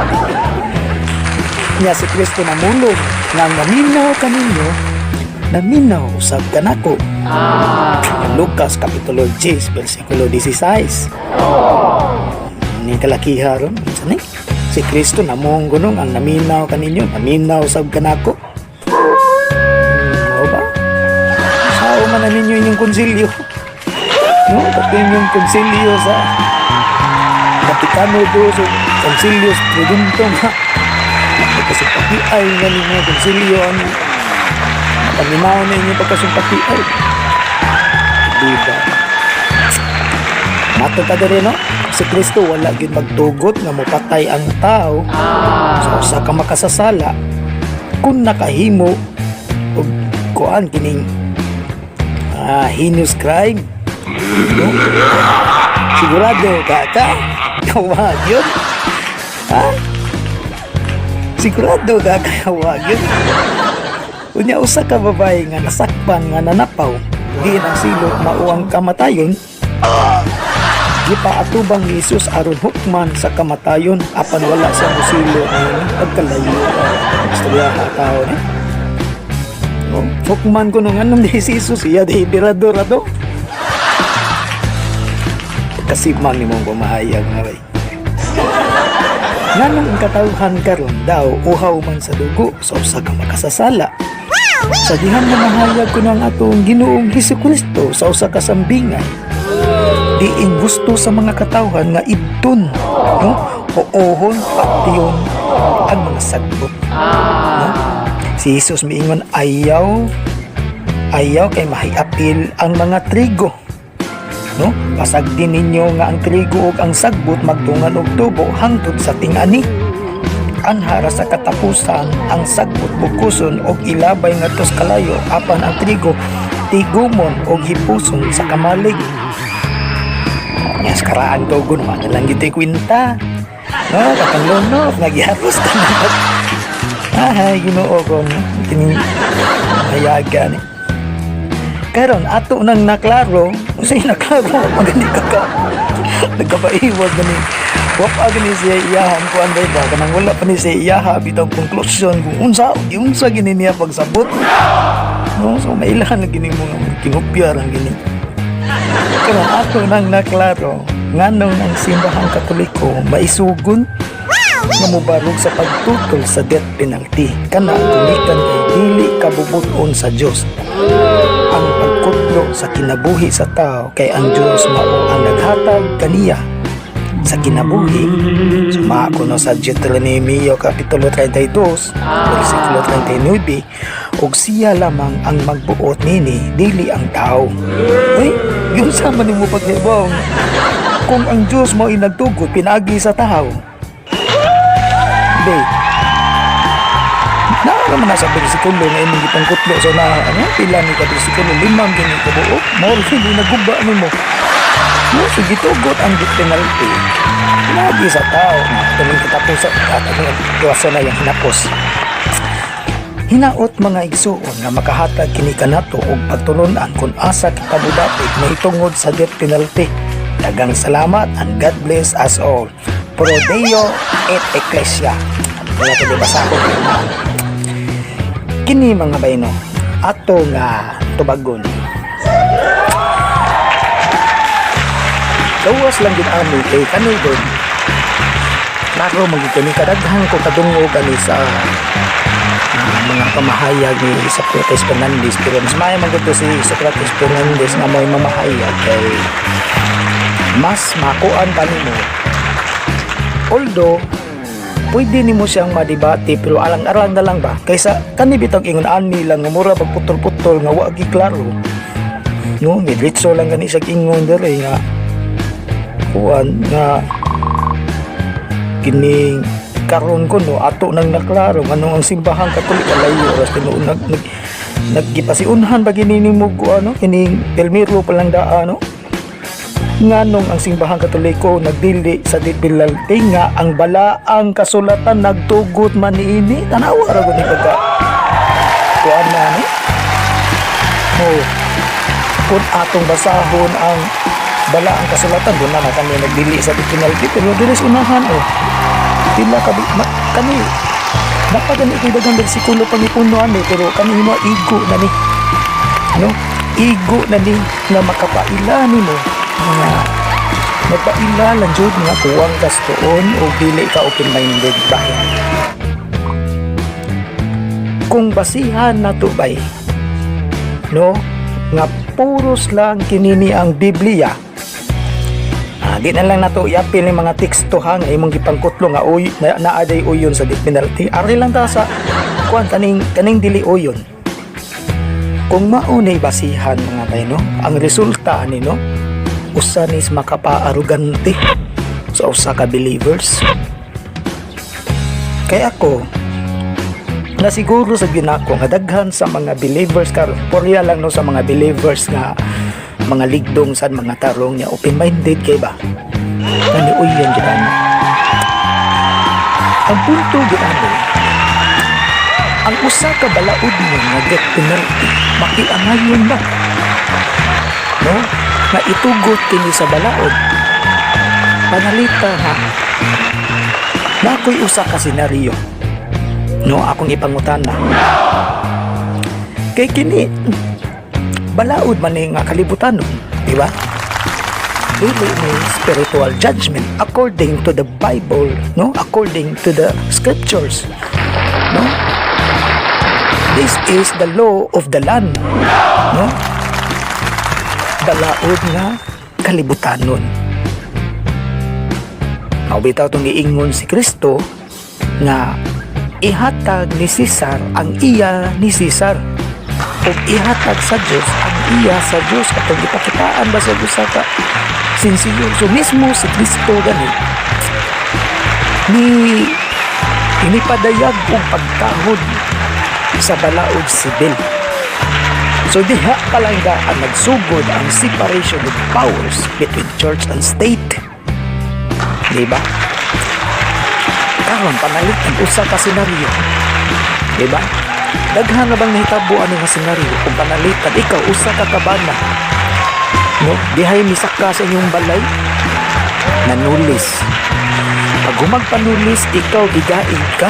niya si Kristo namulong nga naminaw kaninyo, naminaw usab kanako. Lucas Kapitulo 10 versikulo 16. Ni kalakiha ron unsa ni si Kristo namong gunong ang naminaw kaninyo, naminaw usab kanako. Mao ba? Sao man na ninyo inyong konsilyo, no? Pati inyong konsilyo sa Vaticano II, so konsilyo sa Tridento nga pagkasumpati ay nga ninyo konsilyo ang paminaw na inyong pagkasumpati ay, di ba? Matod ta diri, no? Si Kristo wala gyud magtugot nga mopatay ang tao sa usa ka makasasala kung nakahimo og kuan kining heinous crime, no? Sigurado ka ka kawag yun, ha? Sigurado ka kawag yun? Unya usa ka babae nga nasakpan nga nanapaw, diin ang silot mao ang kamatayon, gipaatubang ni Jesus aron hukman sa kamatayon, apan wala siya mosilot niini. Pagkalayo istorya ka tao ni, no? Hukman ko nung anong di si Jesus iya di birador ato. Kasimang ni mong pamahayag nga bay. Nganong ang katawhan karon daw uhaw man sa dugo sa usa ka makasasala, sa dihang nga mahayag ko ng atong Ginoong Hesukristo sa usa ka sambingay, diin gusto sa mga katawhan nga ibton, no, huohon, patyon ang mga sagbot, no? Si Jesus miingon, "Ayaw, ayaw, kay mahiapil ang mga trigo," no? Pasagdi ninyo nga ang trigo ug ang sagbot magtungan og tubo hangtod sa ting-ani. Anha ra sa katapusan ang sagbot bukuson og ilabay ngadto sa kalayo, apan ang trigo tigumon og hipuson sa kamalig. Yes, karaan to gun man lang gid kwinta. No, katang lunok nagyaros ka na. Ay, Ginoo ko kini hayagan. Karon ato nang naklaro, unsay naklaro, magani ka ka. Nagkapaiwag gani. Wa pa gani siya iyahan kuan ba ba kanang wala pa ni siya iyaha bitang konklusyon kung unsa unsa gini niya pagsabot. No, so mailahan lang gini mo kinupya lang gini. Karon ato nang naklaro nganong ang Simbahang Katoliko maisugon nga mobarog sa pagtutol sa death penalty. Kana gumikan kay dili kabubut-on sa Dios ang pagkutlo sa kinabuhi sa tao, kay ang Dios mao ang naghatag kaniya sa kinabuhi. Suma kuno sa Deuteronomio Kapitulo 32 versikulo 39, ug siya lamang ang magbuot nini, dili ang tao. Uy, yung sama nimo paghibaw kung ang Dios mao nagtugot pinaagi sa tao? Be, naa man na sa bersikulo nga imong gipangkutlo sa na ano, pila ni ka bersikulo, limang gini ka buok, mao hindi naguba nimo, no? So gitugot ang death penalty lagi sa tao nga atong katapos at atong tuwasan na yung hinapos. Hinaot, mga igsuon, nga makahatag kini kanato og pagtulunan kung asa kita modapig mahitungod sa death penalty. Daghang salamat and God bless us all. Pro Deo et Ecclesia. Wala to basa ko. Kini, mga bayno, ato nga tubagon. Gawas lang gid ami kay kani gud. Klaro man gid kani, kadaghan ko kadungog ani sa mga pamahayag ni Socrates Fernandez, pero mas maayo man gud to si Socrates Fernandez nga may mamahayag kay mas makuan pa nimo. Although pwede nimo siyang madebate, pero alang-alang na lang ba kaysa kani bitong ingon ani lang nga mura pag putol-putol nga wa gi klaro, no? Midritso lang gani siya ingon dere nga kuan nga kining karon ko, no? Ato nang naklaro nganong ang Simbahang Katoliko layo ras tinuod nag, nag naggipasiunhan ba gini nimo ko ano kining Pelmiro pa lang daa, no? Nganong ang Simbahang Katoliko nagdili sa death penalty nga ang balaang kasulatan nagtugot man niini? Tanawa ra gud ni pagka kuan na ni. Oh, kung atong basahon ang balaang kasulatan, doon na kami nagdili sa death penalty, pero dili sa unahan, oh. Pila ka kani napagani kay daghang bersikulo pang ipunuan eh, pero kani mo igo na ni, no? Igo na ni nga makapaila nimo nga nagpaila lang jud nga kuwang gastoon o dili ka open-minded ba. Kung basihan nato bay, no, nga puros lang kinini ang Biblia. Ah, di na lang nato iapil ni mga teksto ha nga imong gipangkutlo nga uy na, naaday uyon sa death penalty. Ari lang ta sa kuan, kaning kaning dili uyon. Kung mao nay basihan, mga bay, no, ang resulta ani, no, usa ni sa makapa-arugante sa usa ka believers. Kay ako nasiguro sa ginako nga daghan sa mga believers karon, porya lang, no, sa mga believers nga mga ligdong sa mga tarong niya, open-minded kay ba kani uyon gid ani. Ang punto gid ani, ang usa ka balaod mo nga death penalty makiangayon ba, no, nga itugot kini sa balaod? Panalita ha, nakoy usa ka senaryo, no, akong ipangutana. Kay kini balaod man ni nga kalibutan, no, di ba? Dili ni spiritual judgment according to the Bible, no, according to the scriptures, no? This is the law of the land, no? Balaod nga kalibutanon. Mao bitaw tong giingon si Kristo nga ihatag ni Cesar ang iya ni Cesar ug ihatag sa Dios ang iya sa Dios, katong gipakitaan ba sa usa ka sinsiyo. So mismo si Kristo gani ni inipadayag og pagtahod sa balaod sibil. So diha pa lang da ang nagsugod ang separation of powers between church and state, di ba? Karon panalit ang usa ka senaryo, di ba? Daghan na bang nahitabo ani nga senaryo? Kung panalitan ikaw usa ka kabana, no, dihay misaka sa inyong balay, nanulis. Pag humagpanulis, ikaw gigaid ka,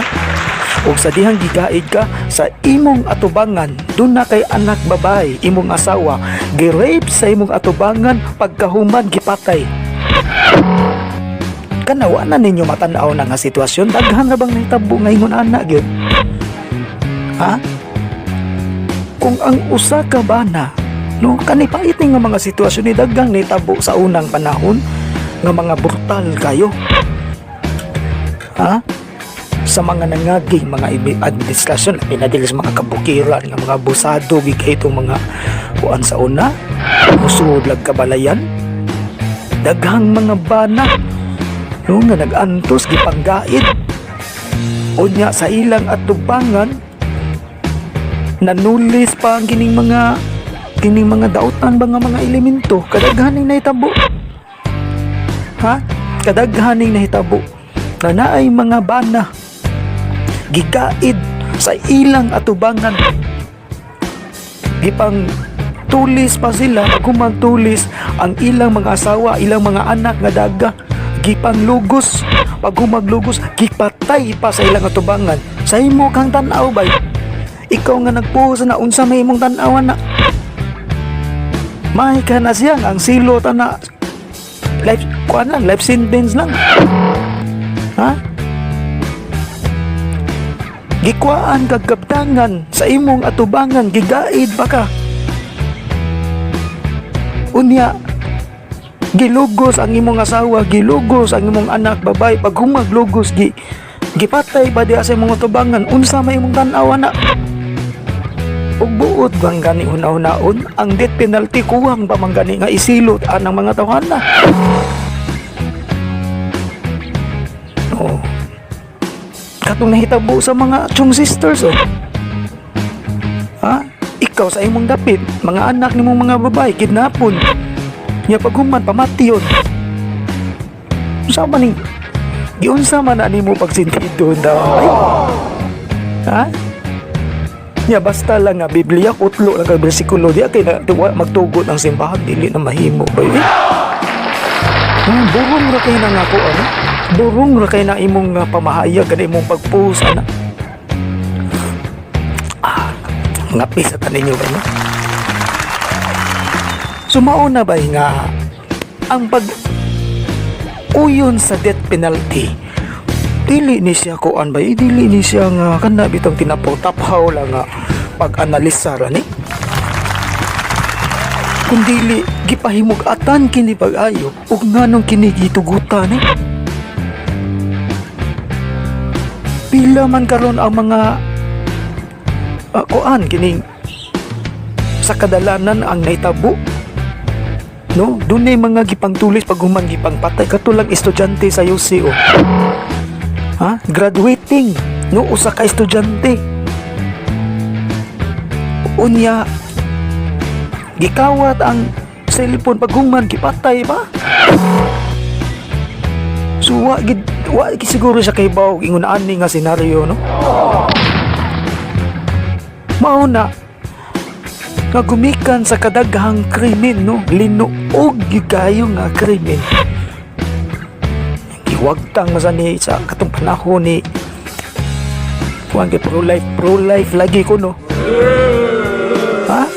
ug sa dihang gigaid ka sa imong atubangan, duna na kay anak babae imong asawa, gi-rape sa imong atubangan, pagkahuman gipatay. Kanawa na ninyo matan-aw na nga sitwasyon? Daghan na bang nahitabo nga ingon ana gyud, ha? Kung ang usa ka bana, no, kani pait ni nga mga sitwasyon ni daghang nitabo sa unang panahon nga mga brutal kayo, ha, sa mga nangaging mga administrasyon, labi na dili sa mga kabukiran nga mga abusado gid itong mga kuan sa una, musud lag kabalayan. Daghang mga bana, no, nga nag-antos, gipanggaid, unya sa ilang atubangan nanulis pa ang kining mga dautan ba nga mga elemento. Kadaghan ning nahitabo, ha? Kadaghan ning nahitabo na naay mga bana gigaid sa ilang atubangan, gipang tulis pa sila. Pag tulis, ang ilang mga asawa, ilang mga anak nga daga, gipanglugos. Pag humaglugos, gipatay pa sa ilang atubangan. Sa imo kang tan-aw bay, ikaw nga nagpuho na, unsa may imong tan-aw na? May ka na siya ang silot ana, life kuan lang, life sentence lang, ha? Gikuhaan kag kabtangan sa imong atubangan, gigaid pa ka, unya gilugos ang imong asawa, gilugos ang imong anak babay. Pag humaglugos, gipatay pa diha sa imong atubangan. Unsa may imong tan-aw na? Ug buot bang gani huna-hunaon ang death penalty kuwang pa man gani nga isilot anang mga tawhana? Oh. Katong nahitabo sa mga Chong sisters, oh. Ha? Ikaw sa imong dapit, mga anak nimong mga babae kidnapon. Nya paghuman pamati yun. Unsa man ning giunsa man na nimo pagsintido daw ay? Ha? Nya basta lang nga Biblia kutlo lang kag bersikulo diya kay na, wa magtugot ang simbahan, dili na mahimo ba yun? Eh? Burong ra kay na nga ko ano? Burong ra kay na imong pamahayag kana imong pagpost ana. Ah, ngapi sa taninyo ba no? So mao na ba nga ang pag uyon sa death penalty, dili ni siya kuan ba, eh, dili ni siya nga kana bitong tinapotaphaw lang nga pag-analisa ra ni, kung dili gipahimug-atan kini pag-ayo ug nganong kini gitugutan eh. Pila man karon ang mga kuan kining sa kadalanan ang nahitabo, no? Dunay mga gipangtulis, paghuman gipangpatay, katulang estudyante sa UCO, ha, graduating, no? Usa ka estudyante, unya gikawat ang cellphone, paghuman gipatay ba. So wa gid siguro siya kay baw ingon ani nga senaryo, no? Mao na nga gumikan sa kadaghang krimen, no, linuog gyud kayo nga krimen, giwagtang man sa ni sa katong panahon ni kuan kay pro life, pro life lagi ko, no? Ha,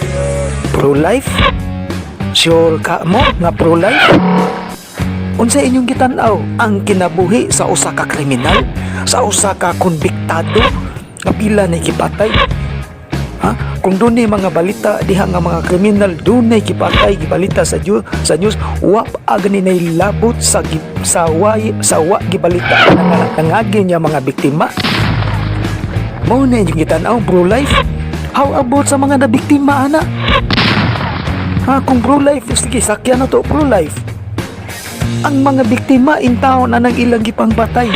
pro life? Sure ka mo nga pro life? Unsa inyong gitan-aw ang kinabuhi sa usa ka kriminal, sa usa ka konbiktado nga pila na gipatay? Ha? Kung dunay mga balita diha nga mga kriminal dunay gipatay, gibalita sa news, wa pa gani nay labot sa way sa wa gibalita nga nangagi niya mga biktima. Mao na inyong gitan-aw pro life? How about sa mga nabiktima ana? Ha, kung pro life, sige, sakyan na to pro life. Ang mga biktima intawon na ng ilang gipangbatay.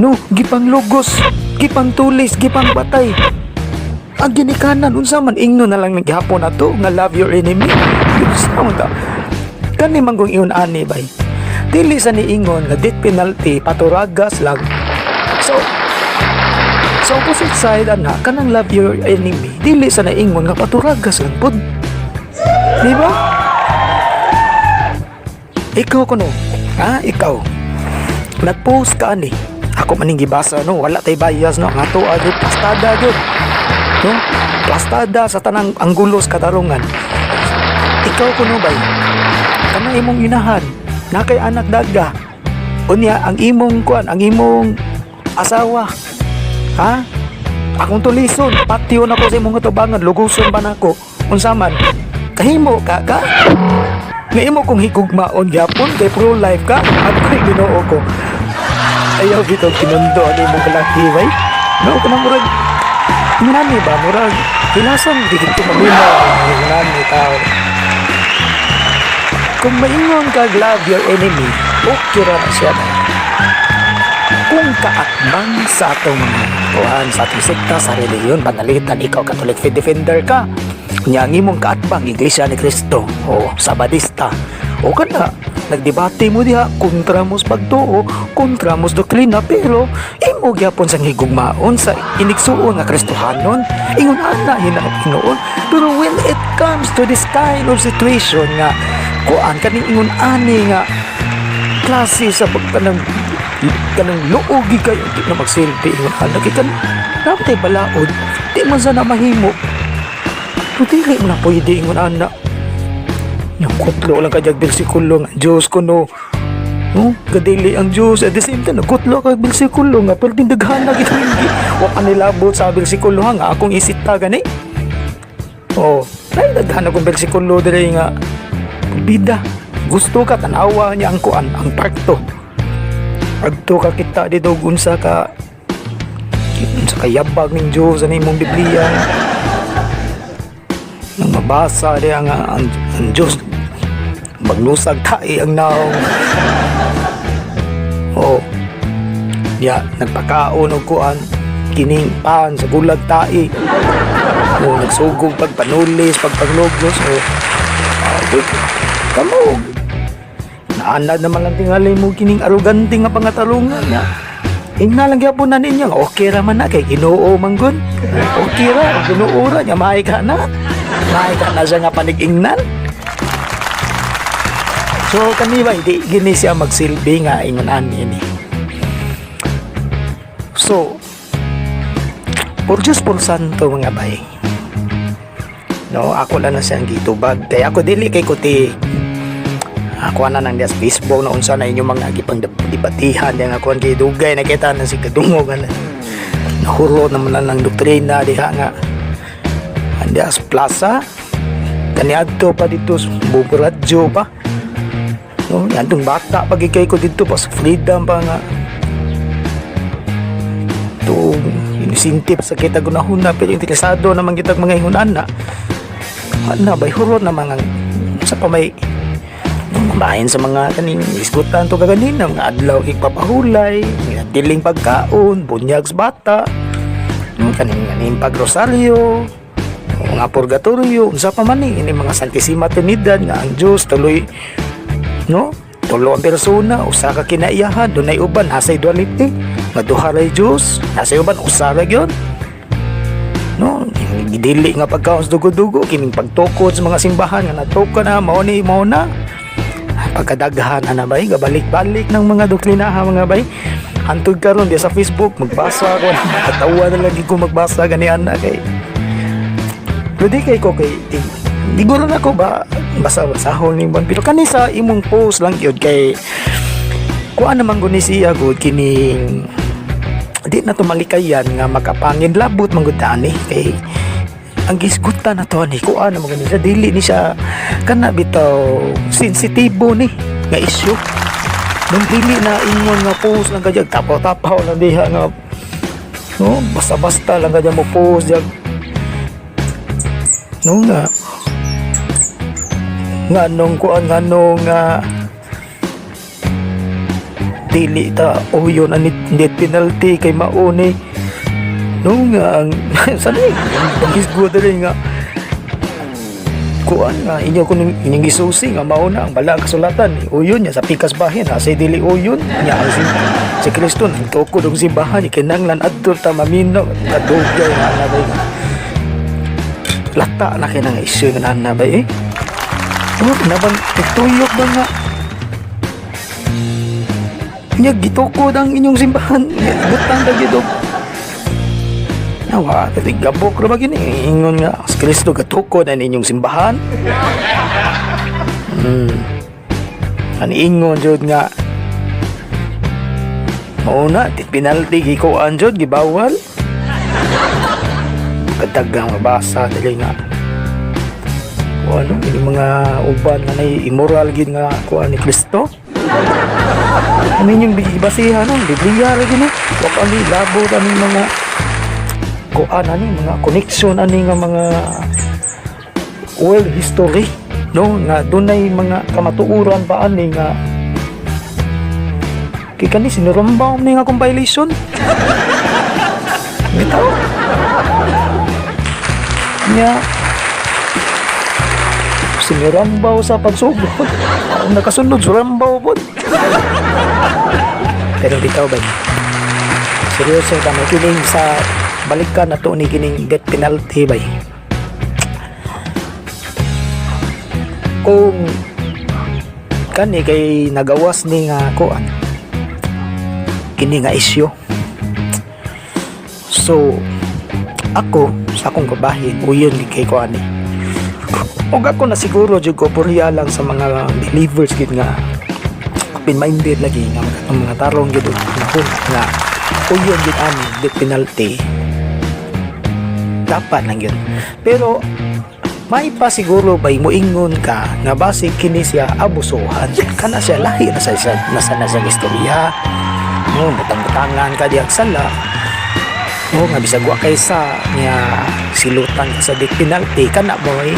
No, gipanglugos, gipangtulis, gipangbatay. Ang ginikanan, unsa man ingno na lang gihapon ato nga love your enemy? Unsa man ta? Kani man kung ingon ani bay. Dili sa niingon nga death penalty paturagas lang. So, sa opposite side ana, kanang love your enemy, dili sa naingon nga paturagas lang pud. Di ba? Ikaw kuno, ha? Ikaw. Nag-post ka ani. Ako maning gibasa, no, wala tay bias, no. Nga to agad plastada gyud. No? Plastada sa tanang anggulos katarungan. Ikaw kuno bay. Kanang imong inahan, na kay anak daga. Unya ang imong kuan, ang imong asawa. Ha? Akong tulison, patyon ako sa imong katubangan, luguson ba nako? Unsa man? Kahimo ka ka? Nga imo kong higugmaon gyapon kay pro-life ka at ko'y Ginoo ko. Ayaw bitaw kinundo ano imong kalaki bay. No, kanang murag ngani ba, murag hilason di ko maminaw ngani tao. Kung maingon kag love your enemy, okay ra na siya ba? Kung kaatbang sa atong mga kuan, sa atong sekta, sa relihiyon, panalitan, ikaw Catholic faith defender ka. Nya ang imong kaatbang Iglesia ni Cristo o Sabadista. O kana nagdebate mo diha kontra mo sa pagtuo, kontra mo sa doktrina, pero imo gyapon sang higugmaon sa inigsuon nga Kristohanon, ingon ana hinaot hinuon. Pero when it comes to this kind of situation nga kuan kaning ingon ani nga klase sa kanang luogi kayo, di na magsilbi ingon ana kay kan dapat ay balaod, di man sana mahimo, pero dili mo na pwede ingon ana. Yung kutlo lang ka jag bersikulo nga Diyos kuno, no, gadili ang Diyos. At the same time nagkutlo ka bersikulo nga pero daghan na gid hindi wa ka nilabot sa bersikulo, ha, nga akong isita gani. Oh, ay daghan akong bersikulo diri nga bida. Gusto ka tanawa niya ang kuan, ang parto. Adto ka kita dito unsa ka yabag ning Dios sa imong Biblia. Nang mabasa di ang Diyos magnusag tae ang naong. Oh. Ya, nagpakaon og kuan kining pan sa gulag tae. Oh, nagsugog pagpanulis, pagpaglugos, oh. Ah, good. Kamo naanad naman lang tingali mo kining arugante nga pangatarungan nga. Ingna lang gyapon na ninyo nga okay ra man na kay Ginoo man gun. Okay ra, Ginoo ra nya maay ka na. Maay ka na siya nga panig-ingnan. So kani ba hindi gini siya magsilbi nga ingon ani ini. So por Diyos por santo, mga bay. No, ako lang na siyang gitubag. Kaya ako dili kay kuti ako na nang diya sa Facebook na unsa na inyong mga gipang debatihan diya nga kuan kay dugay nakita na si kadungog na nahuro naman na ng doktrina diha nga andiya sa plaza kaniadto pa dito sa Bugo Radyo pa, no, yantong bata pag kay ko dito pa sa Freedom pa nga to inisintip sa kita gunahuna, pero interesado naman kita mga ingunan na ana bay huro na mga sa pa may bahin sa mga kaning isgutan to kaganina mga adlaw igpapahulay, mga diling pagkaon, bunyag sa bata, no, kaning kaning pagrosaryo, mga purgatorio, unsa pa man ni ini mga Santisima Trinidad nga ang Dios tuloy, no, tulo ang persona, usa ka kinaiyahan, dunay uban hasay duality nga duha ray Dios, hasay uban usa ra gyud, no, dili nga pagkaon sa dugo-dugo, kining pagtukod sa mga simbahan nga natuka na mao ni mao na pagkadaghan ana bay, gabalik-balik ng mga doktrinaha, mga bay. Hantod karon di sa Facebook magbasa ko, katawa na lagi ko magbasa gani ana kay pero di kay ko kay di, di na ko ba basa-basahon ning pero kani sa imong post lang gyud kay kuan naman guni siya gud kining di na tumalikayan nga makapangin labot man gud ani kay ang gisgutan na to ni kuan naman guni siya, dili ni siya kana bitaw sensitibo ni nga issue nung dili na ingon nga post lang kadyag tapaw-tapaw lang diha nga, no, basta-basta lang kadya mo post diag, no, nga nga nung kuan nga nung nga dili ta uyon ani death penalty kay mauni, no, nga ang sa ni panghisgot rin nga kuan nga inyo kun inyong gisusi nga mao na ang balaang kasulatan uyon niya sa pikas bahin ha say dili uyon niya ang si Kristo nagtukod og simbahan kinahanglan adto ta maminaw. Kadugay nga na bay, lata na kay nga issue nga na bay eh. Oh, naban tuyok ba nga nya gitukod ang inyong simbahan, butang ka gyud og nawa kay gabok ra ba gini ingon nga si Kristo gatukod ang inyong simbahan. Ang ingon jud nga mao na di penalty gikuan jud gibawal. Kadagang mabasa dili nga o ano ini mga uban nga nay immoral gid nga kuan ni Kristo. Ano inyong basihan no, Biblia ra gid ni wa pa ni labot ani mga kuan ani mga connection ani nga mga world history, no, nga dunay mga kamatuoran pa ani nga kay kani sinurumbaw ni nga compilation bitaw nya sinirambaw sa pagsugod. Ang nakasunod surambaw pod, pero bitaw ba seryoso kami kining sa balikan na to ni kining death penalty bay. Kung kani kay nagawas ni nga kuan kini nga isyu, so ako sa akong kabahin uyon gid kay ko ani og ako na siguro jud ko purya lang sa mga believers gid nga open-minded lagi nga mga, mga tarong gid og panahon nga uyon gid ani death penalty dapat lang yun. Pero may pa siguro bay moingon ka nga base kini siya abusuhan kana siya lahi na sa isa nasa na siyang istorya, no, butang-butangan ka diyang sala, no, nga bisag wa kay sa nga silutan ka sa death penalty kana boy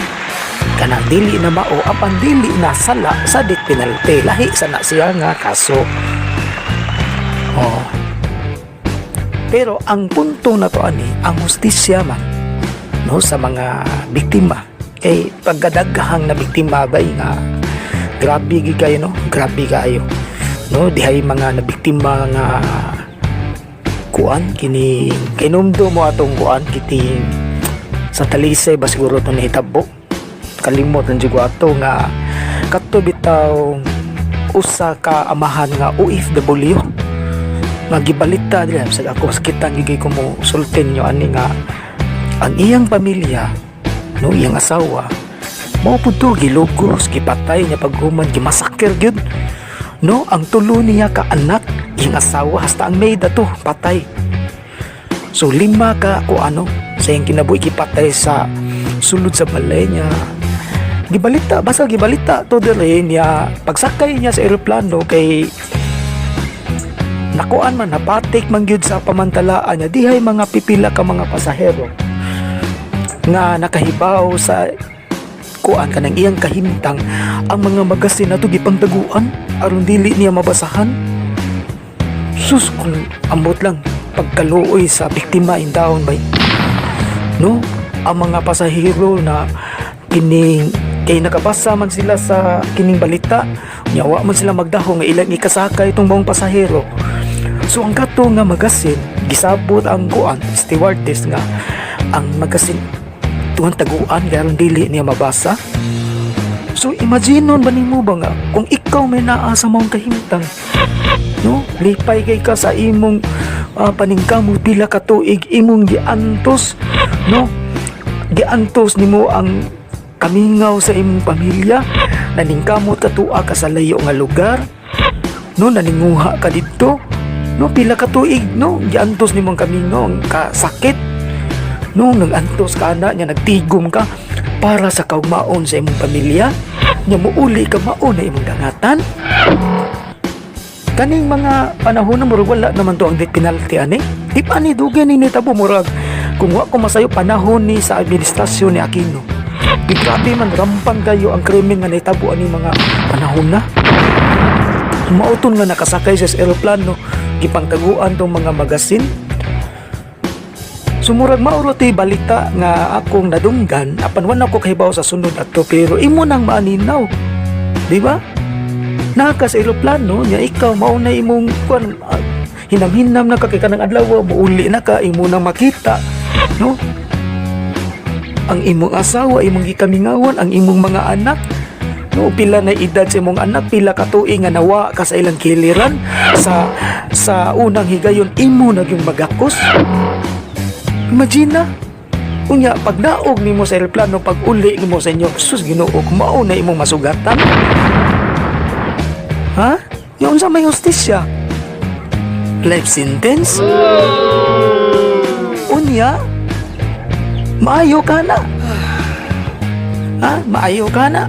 kanang dili na mao apan dili na sala sa death penalty, lahi sa na siya nga kaso. Oh. Pero ang punto na to ani ang hustisya man, no, sa mga biktima kay pagkadaghang na biktima bay nga Grabe gid kayo, no? Grabe kaayo, no? Dihay mga nabiktima nga kuan kini, kinumdo mo atong kuan kiti sa Talisay ba siguro to nahitabo, kalimot lang jud ko ato nga kato bitaw usa ka amahan nga OFW nga gibalita dila sa ako, sakitan gid ko mo sultin nyo ani nga ang iyang pamilya, no, iyang asawa mao pud to gilugos, gipatay niya, paghuman gimasakir gyud, no, ang tulo niya ka anak, iyang asawa, hasta ang maid ato patay. So lima ka ko ano sa iyang kinabuhi gipatay sa sulod sa balay niya. Gibalita, basta gibalita to dire niya, pagsakay niya sa eroplano kay nakuan man, napatik man gyud sa pamantalaan niya, dihay mga pipila ka mga pasahero nga nakahibaw sa kuan kanang iyang kahimtang. Ang mga magasin nato gipangtaguan aron dili niya mabasahan. Sus, kung ambot lang pagkaluoy sa biktima in down bay, no? Ang mga pasahero na kining kay nakabasa man sila sa kining balita nya, wa man sila magdahong nga ilang ikasakay itong buong pasahero. So ang kato nga magasin, gisabot ang kuan stewardess nga ang magasin tuwang taguan aron dili niya mabasa. So imagine nun ba nimo ba nga kung ikaw may naa sa maong kahimtang, no? Lipay kay ka sa imong paningkamot, pila ka tuig imong giantos, no? Giantos nimo ang kamingaw sa imong pamilya, naningkamot ka, tuwa ka sa layo nga lugar, no? Naninguha ka didto, no? Pila ka tuig, no? Giantos nimo ang kamingaw, ang kasakit, no? Nagantos ka na niya, nagtigom ka para sa kaugmaon sa imong pamilya nya, muuli ka, mao na imong dangatan. Kaning mga panahon na murag wala naman to ang death penalty ani, di pa ni dugay ni nitabo. Murag kung wa ko masayo, panahon ni sa administrasyon ni Aquino. Di grabe man, rampan kayo ang krimen nga nahitabo ani mga panahon na. Mauton nga nakasakay siya sa eroplano, gipangtaguan tong mga magasin. Sumurag mauro ti balita nga akong nadunggan, apan wala ko kahibaw sa sunod ato, pero imo nang maaninaw. Di ba? Naka sa eroplano nya, ikaw mao na imong kuan, hinam-hinam na ka kay kanang adlaw muuli na ka, imo nang makita, no? Ang imong asawa, imong gikamingawan, ang imong mga anak, no? Pila na edad sa imong anak, pila ka tuig nga nawa ka sa ilang kiliran, sa unang higayon imo na yung magakos. Imagine na. Unya, pag naog nimo sa eroplano, pag uli nimo sa inyo, sus Ginoo, kung mao na imong masugatan. Ha? Yung unsa may hustisya? Life sentence? Unya, maayo ka na. Ha? Maayo ka na.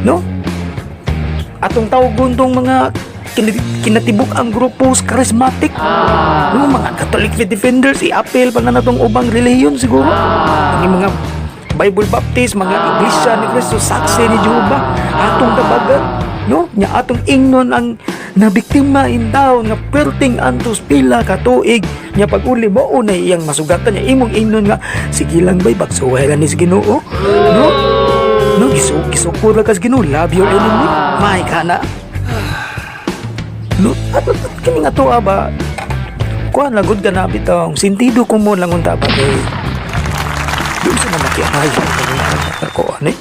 No? Atong tawgon tong mga kinatibuk ang grupo charismatic. No, mga Catholic Faith Defenders, i-appeal pa na natong ubang relihiyon siguro. Ang mga Bible Baptist, mga Iglesia ni Cristo, Saksi ni Jehova, atong tabagan, no? Nya atong ingnon ang nabiktima in town nga perting antos pila ka tuig nya, pag uli mo na iyang masugatan niya, imong ingnon nga sige lang bay, pagsuway ra ni sa Ginoo, no? No, gisuko ra ka sa Ginoo, love your enemy. May kana. No, at kini nga tuwa ba? Kuan lagod ka na bitong sintido ko mo lang unta ba kay di sa na makiahay ko ano eh.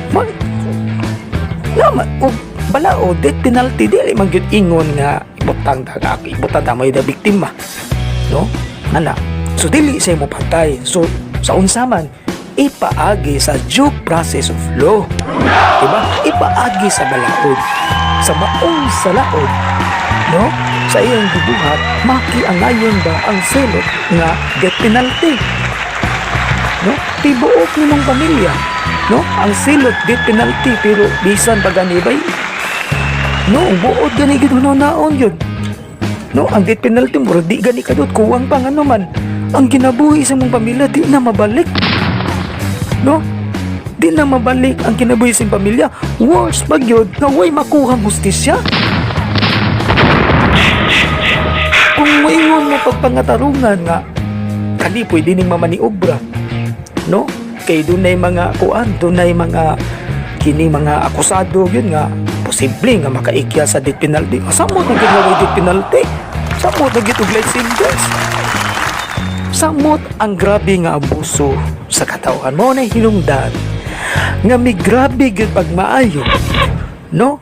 Man, naman, og balao, death penalty, di man gyud ingon nga ibutang ta ka, ibutang ta mo da biktima. No? Ana. So dili sa mo patay. So sa unsa man ipaagi sa due process of law. Diba? Ipaagi sa balaod. Sa maong sa laod, no? Sa iyang gibuhat, makiangayon ba ang selot nga death penalty? No? Tibuok nimong pamilya, no? Ang silot death penalty, pero bisan pa gani bay, no, buot gani gid naon yun. No, ang death penalty murag di gani kadot, kuwang pa ngano man ang kinabuhi sa mong pamilya di na mabalik. No? Di na mabalik ang kinabuhi sa imong pamilya. Worst pag yun, nga way makuhang hustisya. Kung moingon mo pagpangatarungan nga kani pwede ning mamaniobra, no? Kay dunay mga kuan, dunay mga Kini mga akusado yun nga posible nga makaikya sa death penalty. Samot na gyud nga way death penalty. Samot na gyud og life sentence. Samot ang grabe nga abuso sa katawhan mo na hinungdan nga may grabe gyud pagmaayo, no,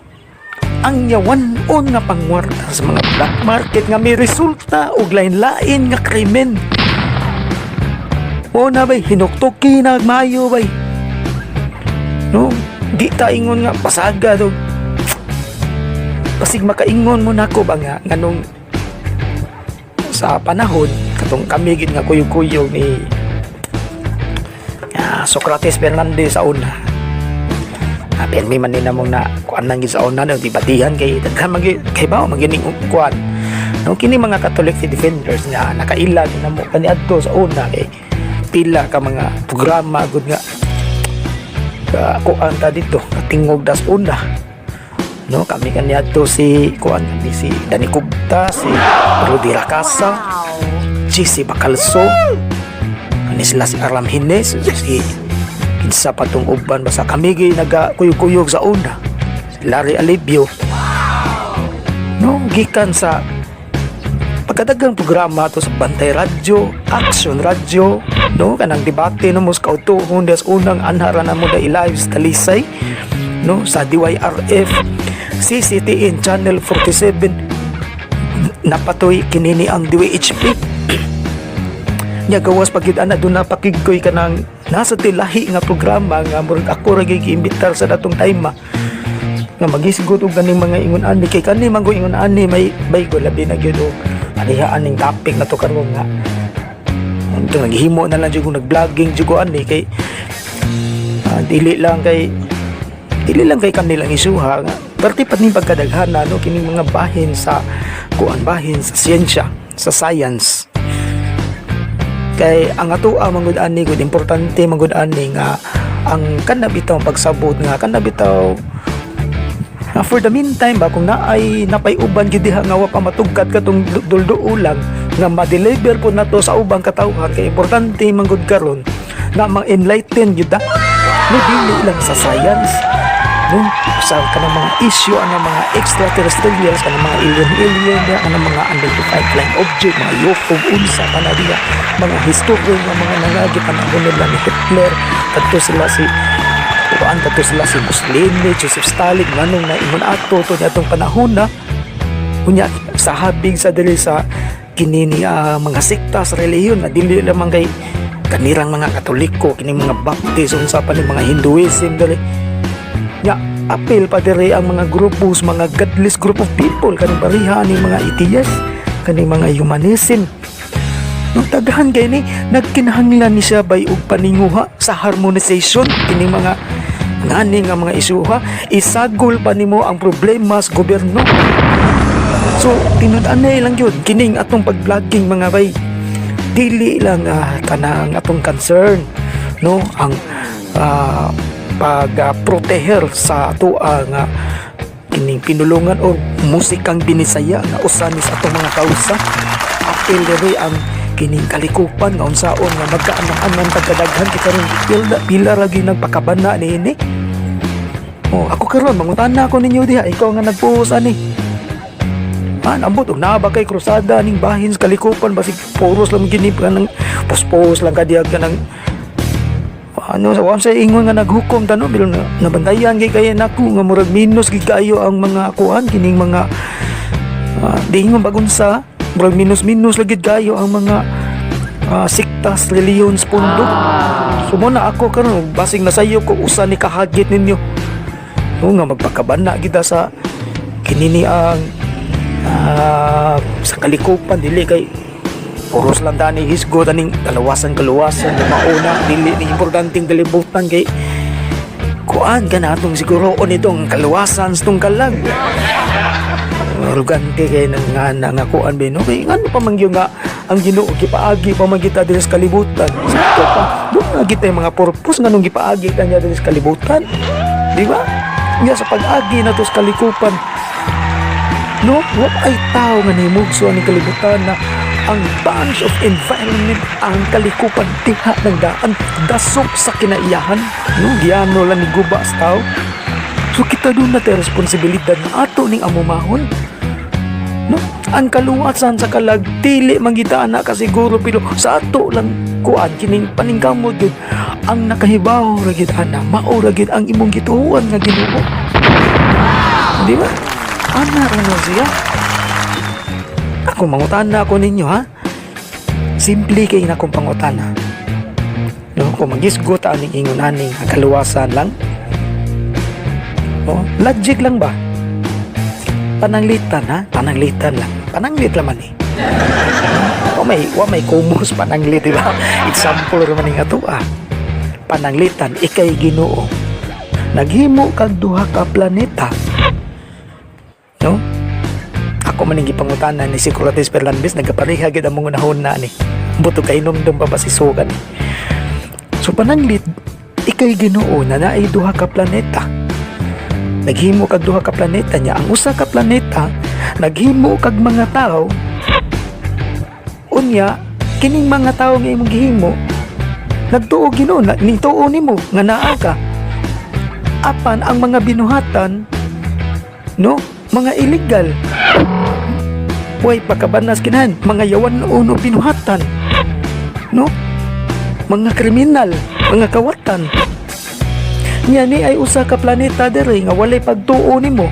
ang yawan-on nga pangwarta sa mga black market nga may resulta og lain-lain nga krimen. Mo na bay, hinuktuki na maayo bay, no? Di ta ingon nga pasaga do. Basig makaingon mo nako ba nga nganong sa panahon katong kami gid nga kuyog-kuyog ni Socrates Fernandez sa una. Pirmi man ni namong na kuan nang gid sa una no, dibatihan kay daghan man gyud kay ba man gining kuan. No, kini mga Catholic defenders nga nakaila gid namo kaniadto sa una kay pila ka mga programa gud nga ka kuan ta dito katingog das una. No, kami kaniadto si kuan kami si Danny Kubta, si Rudy Racasa, GC Bacalso, ani sila si Aram Hines, si kinsa pa tong uban, basta kami gi naga kuyog-kuyog sa una, si Larry Alibio, no? Gikan sa pagkadagang programa to sa Bantay Radyo, Action Radyo, no, kanang debate no mo sa kautuhon des unang anhara na mo da live sa Talisay, no, sa DYRF CCTN Channel 47, napatoy kinini ang DWHP nya. Gawas pagid ana, doon na pakigkoy kanang nasa tilahi nga programa nga murag ako ra gyud giimbitar sa datong time nga magisgot og kaning mga ingon ani, kay kani man ko ingon ani may bay ko labi na gyud og pareha aning topic na to karon nga unto naghimo na lang jud kung nag-vlogging jud ko ani kay dili lang kay kanilang isuha nga perti pat ning pagkadaghana, no, kining mga bahin sa kuan, bahin sa siyensya, sa science, kay ang atoa man gud ani gud, importante man gud ani nga ang kana bitaw pagsabot nga kana bitaw nga for the meantime ba, kung naay napay uban gyud diha nga wa pa matugkad katong dulduol lang nga ma-deliver po nato sa ubang katawhan, kay importante man gud karon na ma-enlighten gyud da, no? Dili lang sa science, no, sa kanang mga issue ang mga extraterrestrials, kanang mga alien alien diha, kanang mga unidentified flying object, mga UFO, unsa pa na diha, mga history nga mga nangagi panahon nila ni Hitler, kadto sila si kuan, kadto sila si Mussolini, Joseph Stalin, nganong naingon ato to atong panahon na. Unya sa habig sa dili sa kini ni mga sekta sa relihiyon na dili lamang kay kanirang mga Katoliko, kini mga Baptist, unsa pa ni mga Hinduism dali nya. Apil pa diri ang mga grupos, mga godless group of people, kaning pareha ni mga atheist, kaning mga humanism. Nung daghan kay ni nagkinahanglan ni siya bay og paninguha sa harmonization kini mga ngani nga mga isuha. Isagol pa nimo ang problema sa gobyerno. So tinud-anay lang yun kining atong pag-vlogging, mga bay. Dili lang kanang atong concern, no, ang pag proteher sa atoa nga kining pinulungan o musikang Binisaya nga usa ni sa atong mga kausa. Apil diri ang kining kalikupan nga unsaon nga magkaanang-anang pagkadaghan kay karon pila, pila ra gyud nagpakabana niini. Oh, ako karon mangutana ko ninyo diha, ikaw nga nagpuhos ani. Man, ambot og naa ba kay krusada ning bahin sa kalikupan? Basig puros lang gini kanang pospos lang kadiyag kanang ano sa sa ingon nga naghukom tano, pero na, nabantayan kay kay nako nga murag minus gid kaayo ang mga kuan kining mga di ingon bagunsa, murag minus minus lagi kayo ang mga siktas relihiyon sa pundo. So mo na ako karon, basig nasayo ko usa ni kahagit ninyo, no, nga magpakabana kita sa kinini ang sa kalikupan. Dili kay puros lang tani hisgot aning kalawasan kaluwasan na mauna, dili ni importanteng kalibutan kay kuan ka na atong siguro nitong kaluwasan sa tong kalag. Arugante kay nang nga na nga kuan ba, no? Kay ngano pa man gyud nga ang Ginoo gipaagi pa man kita diri sa kalibutan? Sakto pa doon na kita yung mga purpose nganong gipaagi ta niya diri sa kalibutan, di ba? Nga sa pag-agi na to sa kalikupan, no, wa ay tao nga nahimugso ani kalibutan na. Ang bunch of environment, ang kalikupan diha ng daan dasok sa kinaiyahan, no? Giyano lang ni guba sa tao. So kita duna tay responsibilidad na ato ning amumahon, no? Ang kaluwasan sa kalag dili man gid na kasiguro, pero sa ato lang kuan kining paningkamot gyud, ang nakahibaw ra gyud ana, mao ra gyud ang imong gituohan nga Ginoo, di ba? Ana ra na siya. Ako, mangutana ako ninyo, ha. Simple kay na akong pangutana, no? Kung magisgot aning ingon aning ang kaluwasan lang, no? Logic lang ba? Pananglitan, ha, pananglitan lang, pananglit lang man eh. Wa may kumos pananglit, di ba? Example ra man ning ato, ah. Pananglitan ikay Ginoo, naghimo kag duha ka planeta, no? Ako man ning gipangutana ni Socrates Fernandez, nagapareha gid ang mga unahon na ni buto kay hinumdum pa ba si Sugan. So pananglit ikay Ginoo na naay duha ka planeta, naghimo kag duha ka planeta niya, ang usa ka planeta naghimo kag mga tao. Unya kining mga tao nga imong gihimo nagtuo Ginoo na nituo nimo nga naa ka, apan ang mga binuhatan, no, mga illegal, way pagkabanas kinahan, mga yawan uno binuhatan, no, mga kriminal, mga kawatan niya. Ni ay usa ka planeta diri nga walay pagtuo nimo,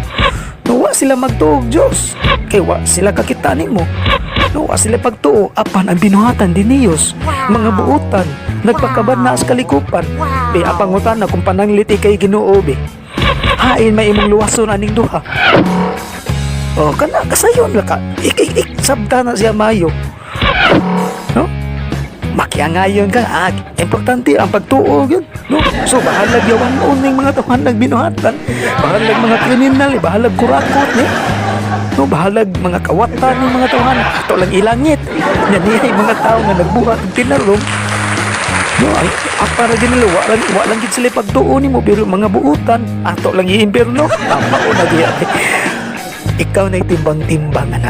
no? Wa sila magtuo og Dios kay wa sila kakita nimo, no? Wa sila pagtuo, apan ang binuhatan diniyos, mga buutan, nagpakabanas kalikupan. Be, apangutan na kung pananglit kay Ginoo, be, hain may imong luwason aning duha? Oh, kana kasayon la ka. Ik ik, ik sabta na siya mayo, no? Makiangayon ka, ah, importante ang pagtuo yun, no? So bahalag yawan ning mga tawhan nagbinuhatan, bahalag mga kriminal eh, bahalag kurakot ni, no? Bahalag mga kawatan ng mga tawhan, ato lang ilangit nya niya mga tao nga nagbuhat og tinarong, no? Ang apa ra gid nila, wa lang gid sila pagtuo nimo, pero mga buutan, ato lang iimbierno. Ah, mao na gyud, ikaw na timbang-timbang ana,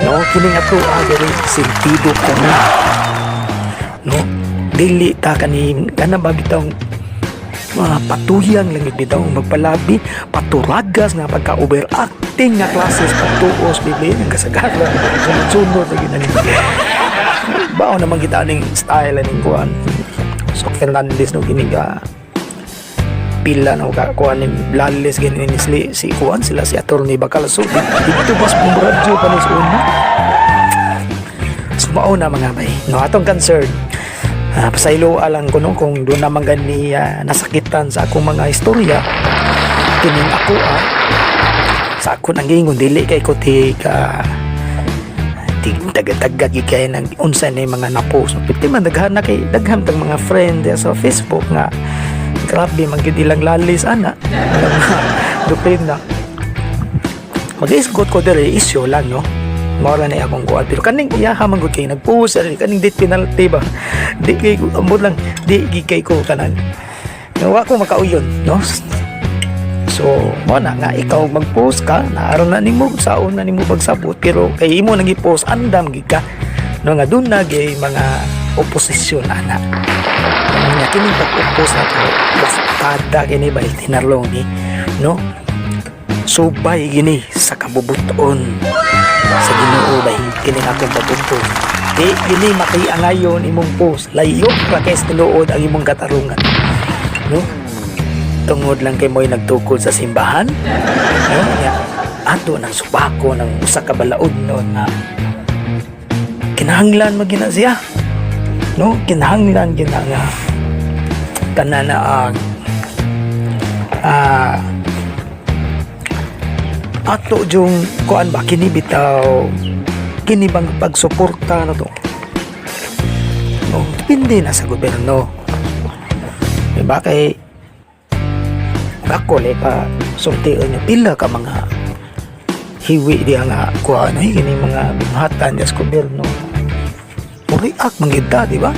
no? Kini nga ato diri sentido komun, no? Dili ta kani kana ba bitawng mga patuyang lang bitaw magpalabi, paturagas nga pagka overacting nga classes pagtuos bibli ng kasagaran, sunod-sunod lagi na ni bao naman kita aning style aning kuan. So Fernandez, no, kini ka pila na ka kuan ni lalis gani ni si kuan sila si Attorney Bacalso dito bas radyo pa ni sa una. So mao na, mga bay, no? Atong concern, pasaylo lang ko, no, kung duna man gani nasakitan sa akong mga istorya kining ako, sa ako nang giingon, dili kay ko ti ka tig taga-taga gyud kay nag unsa na yung mga na-post. Piti man daghan na kay daghan tag mga friend sa Facebook nga grabe man gyud ilang lalis ana, ilang mga dupin na mag-isgot ko diri, issue lang, no? Mao ra na akong kuan, pero kaning iyaha man gud kay nagpost ani kaning death penalty ba, di kay ambot lang, di gid kay ko kanan wa ko makauyon, no? So mo na nga ikaw mag-post ka, naaron na nimo saon na nimo pagsabot, pero kay imo nang i-post, andam gid ka, no, nga duna gyud mga oposisyon ana nga kining pag-oppose na to bastada kini ba tinarlong ni, no? Subay gini sa kabubuton sa Ginoo bay kini akong pag-oppose. Di gini makiangayon imong post, layo ra kay sa tinuod ang imong katarungan, no? Tungod lang kay mo'y nagtukod sa simbahan, no? Nya, ato nang subako ng usa ka balaod, no, nga kinahanglan man gina siya, no? Kinahanglan gina nga kana na ang ato yung kuan ba kini bitaw, kini bang pagsuporta na to, no? Depende na sa gobyerno, diba? Kay ako le pa sultion niyo pila ka mga hiwi diha nga kuan ay kini mga binuhatan sa gobyerno, mo-react man gid ta, di ba?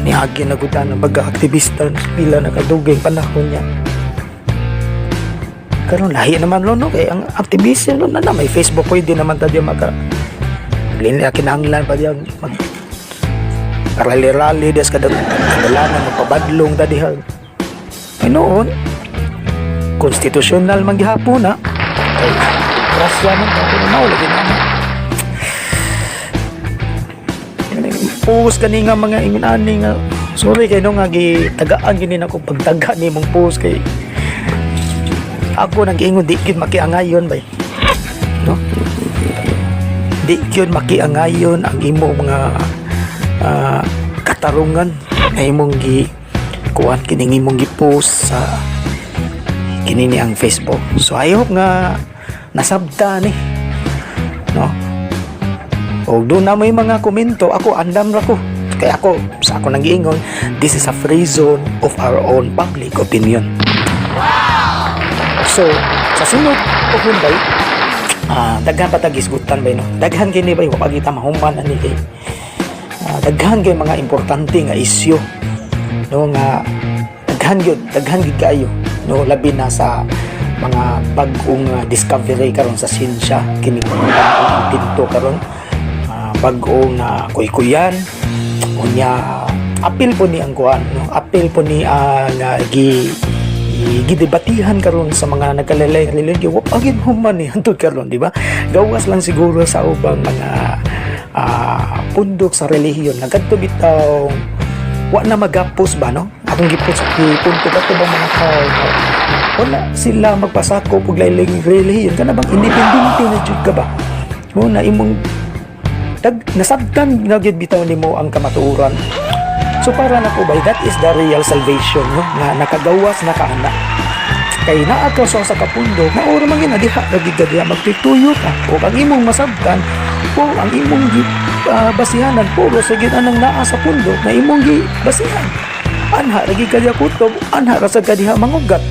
Niagi na gud ng pagka-aktivista pila na kadugay panahon niya. Karon lahi naman lo, no? Kay ang activism no, na may Facebook, pwede naman ta di maka Dili na kinahanglan pa diyan mag rally-rally des kada kadalanan, magpabadlong ta diha. Ay noon, konstitusyonal man gihapon na. Kay grasya man ta, pero mao lagi na na. Post kani nga mga ingon ani nga, sorry kay no nga gitagaan gini nako pagtaga ni mong post, kay ako nang giingon, di gyud makiangayon bay, no? Di gyud makiangayon ang imo mga katarungan nga imong gi kuan kining imong gi-post sa kini ni ang Facebook. So I hope nga nasabta ni, no? O doon na may mga komento, ako andam ra ko. Kaya ako, sa ako nang giingon, this is a free zone of our own public opinion. So, sa sunod pohon bay, daghan pa tag hisgutan bay, no. Daghan kini bay, wa pa kita mahuman ani kay daghan kay mga importante nga isyu, no, nga daghan gyud kaayo, no, labi na sa mga bag-ong discovery karon sa siyensya, kini mga bag-ong invento karon, bag-ong kuykuyan. Unya apil po ni ang kuan, no, apil po ni ang gi gidebatihan karon sa mga nagkalain-laing relihiyon. Wa pa gyud human ni hantod karon, di ba? Gawas lang siguro sa ubang mga pundok sa relihiyon nga kadto bitaw wa na magapos ba, no? Akong gipos gipunto kadto bang mga tao nga wala sila magpasakop og lain relihiyon, kana bang independente na jud ka ba, mo na imong nasabtan na gyud bitaw nimo ang kamatuoran. So para nako bay, that is the real salvation, no, nga nakagawas na ka ana, kay naa ka sa kapundok, mao ra man gyud na diha ra gyud ka diha, magtuyo ka o ang imong masabtan o ang imong basihanan puro sa gyud anang naa sa pundok na imong gi basihan. Anha ra gyud ka diha kutob, anha ra sad ka diha mangugat.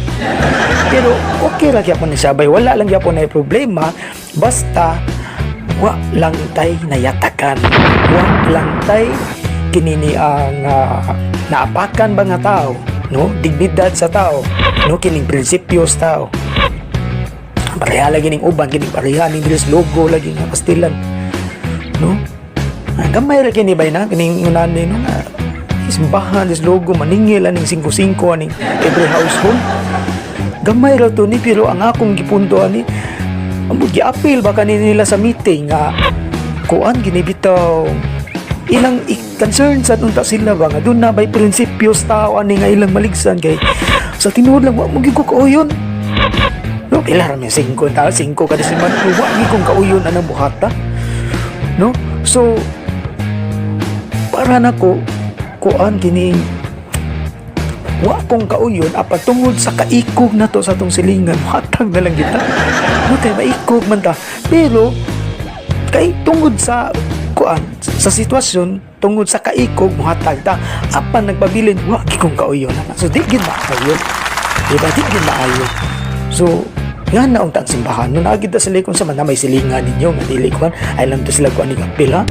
Pero okay ra gyapon ni siya bay, wala lang gyapon na problema, basta wa lang tay nayatakan, wa lang tay kinini ang naapakan ba nga tao, no, dignidad sa tao, no, kining prinsipyo sa tao. Pareha lagi ning uban kining pareha ning dilis logo lagi nga pastilan, no? Gamay ra kini bay na kining unani, no, nga simbahan dis logo, maningil aning 5-5 aning every household. Gamay ra to ni, pero ang akong gipunto ani, ambot giapil ba kani nila sa meeting nga kuan gini bitaw ilang i-concern sa unta sila ba nga doon na bay prinsipyo sa tao ani nga ilang maligsan. Kay sa tinuod lang, wa mo gyud ko kauyon, no? Pila ra may 5 tao, 5 kada si man, wa gyud kong kauyon anang buhata, no? So para nako, kuan kini, wa kong kauyon apan tungod sa kaikog na to sa atong silingan, hatag na lang kita, no, kay maikog man ta. Pero kay tungod sa kuan sa sitwasyon, tungod sa kaikog, muhatag ta, apan nagpabilin wa gyud kong kauyon. So di gid maayo, di ba? Di gid maayo. So nga na unta ang simbahan, no, naa gid ta sila kung sa man na may silingan ninyo nga dili kuan ay lang to sila kuan ni kapil ha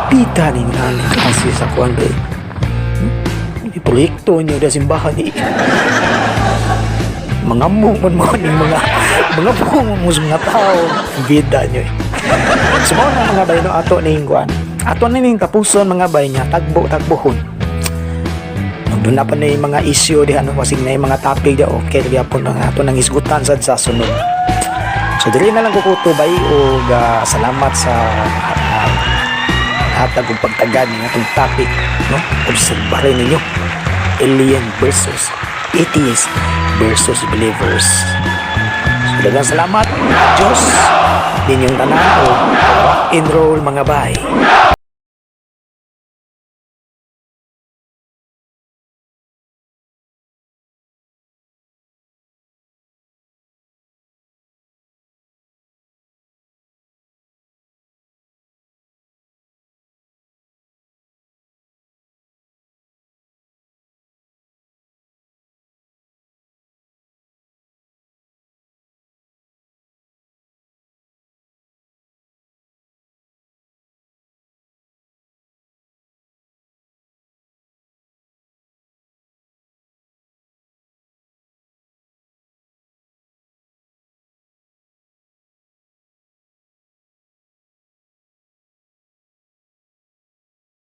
pita ninyo na ni kasi sa kuan ba proyekto niyo da simbahan ni mga man mo ning mga buong mo sa mga tao bida nyo eh. So mao na, mga bay, no, ato ning kuan, ato na ning tapuson, mga bay, nga tagbo tagbohon. Doon na pa na yung mga issue diha, no, kasi na yung mga topic diha, okay gyapon ang ato nang hisgutan sad sa sunod. So dili na lang kukuto bay ug salamat sa hatag ug pagtagan ng atong topic, no? Obserbahin ninyo, alien versus atheist versus believers. So daghang salamat. Diyos ninyong tanan o rock and roll, mga bay.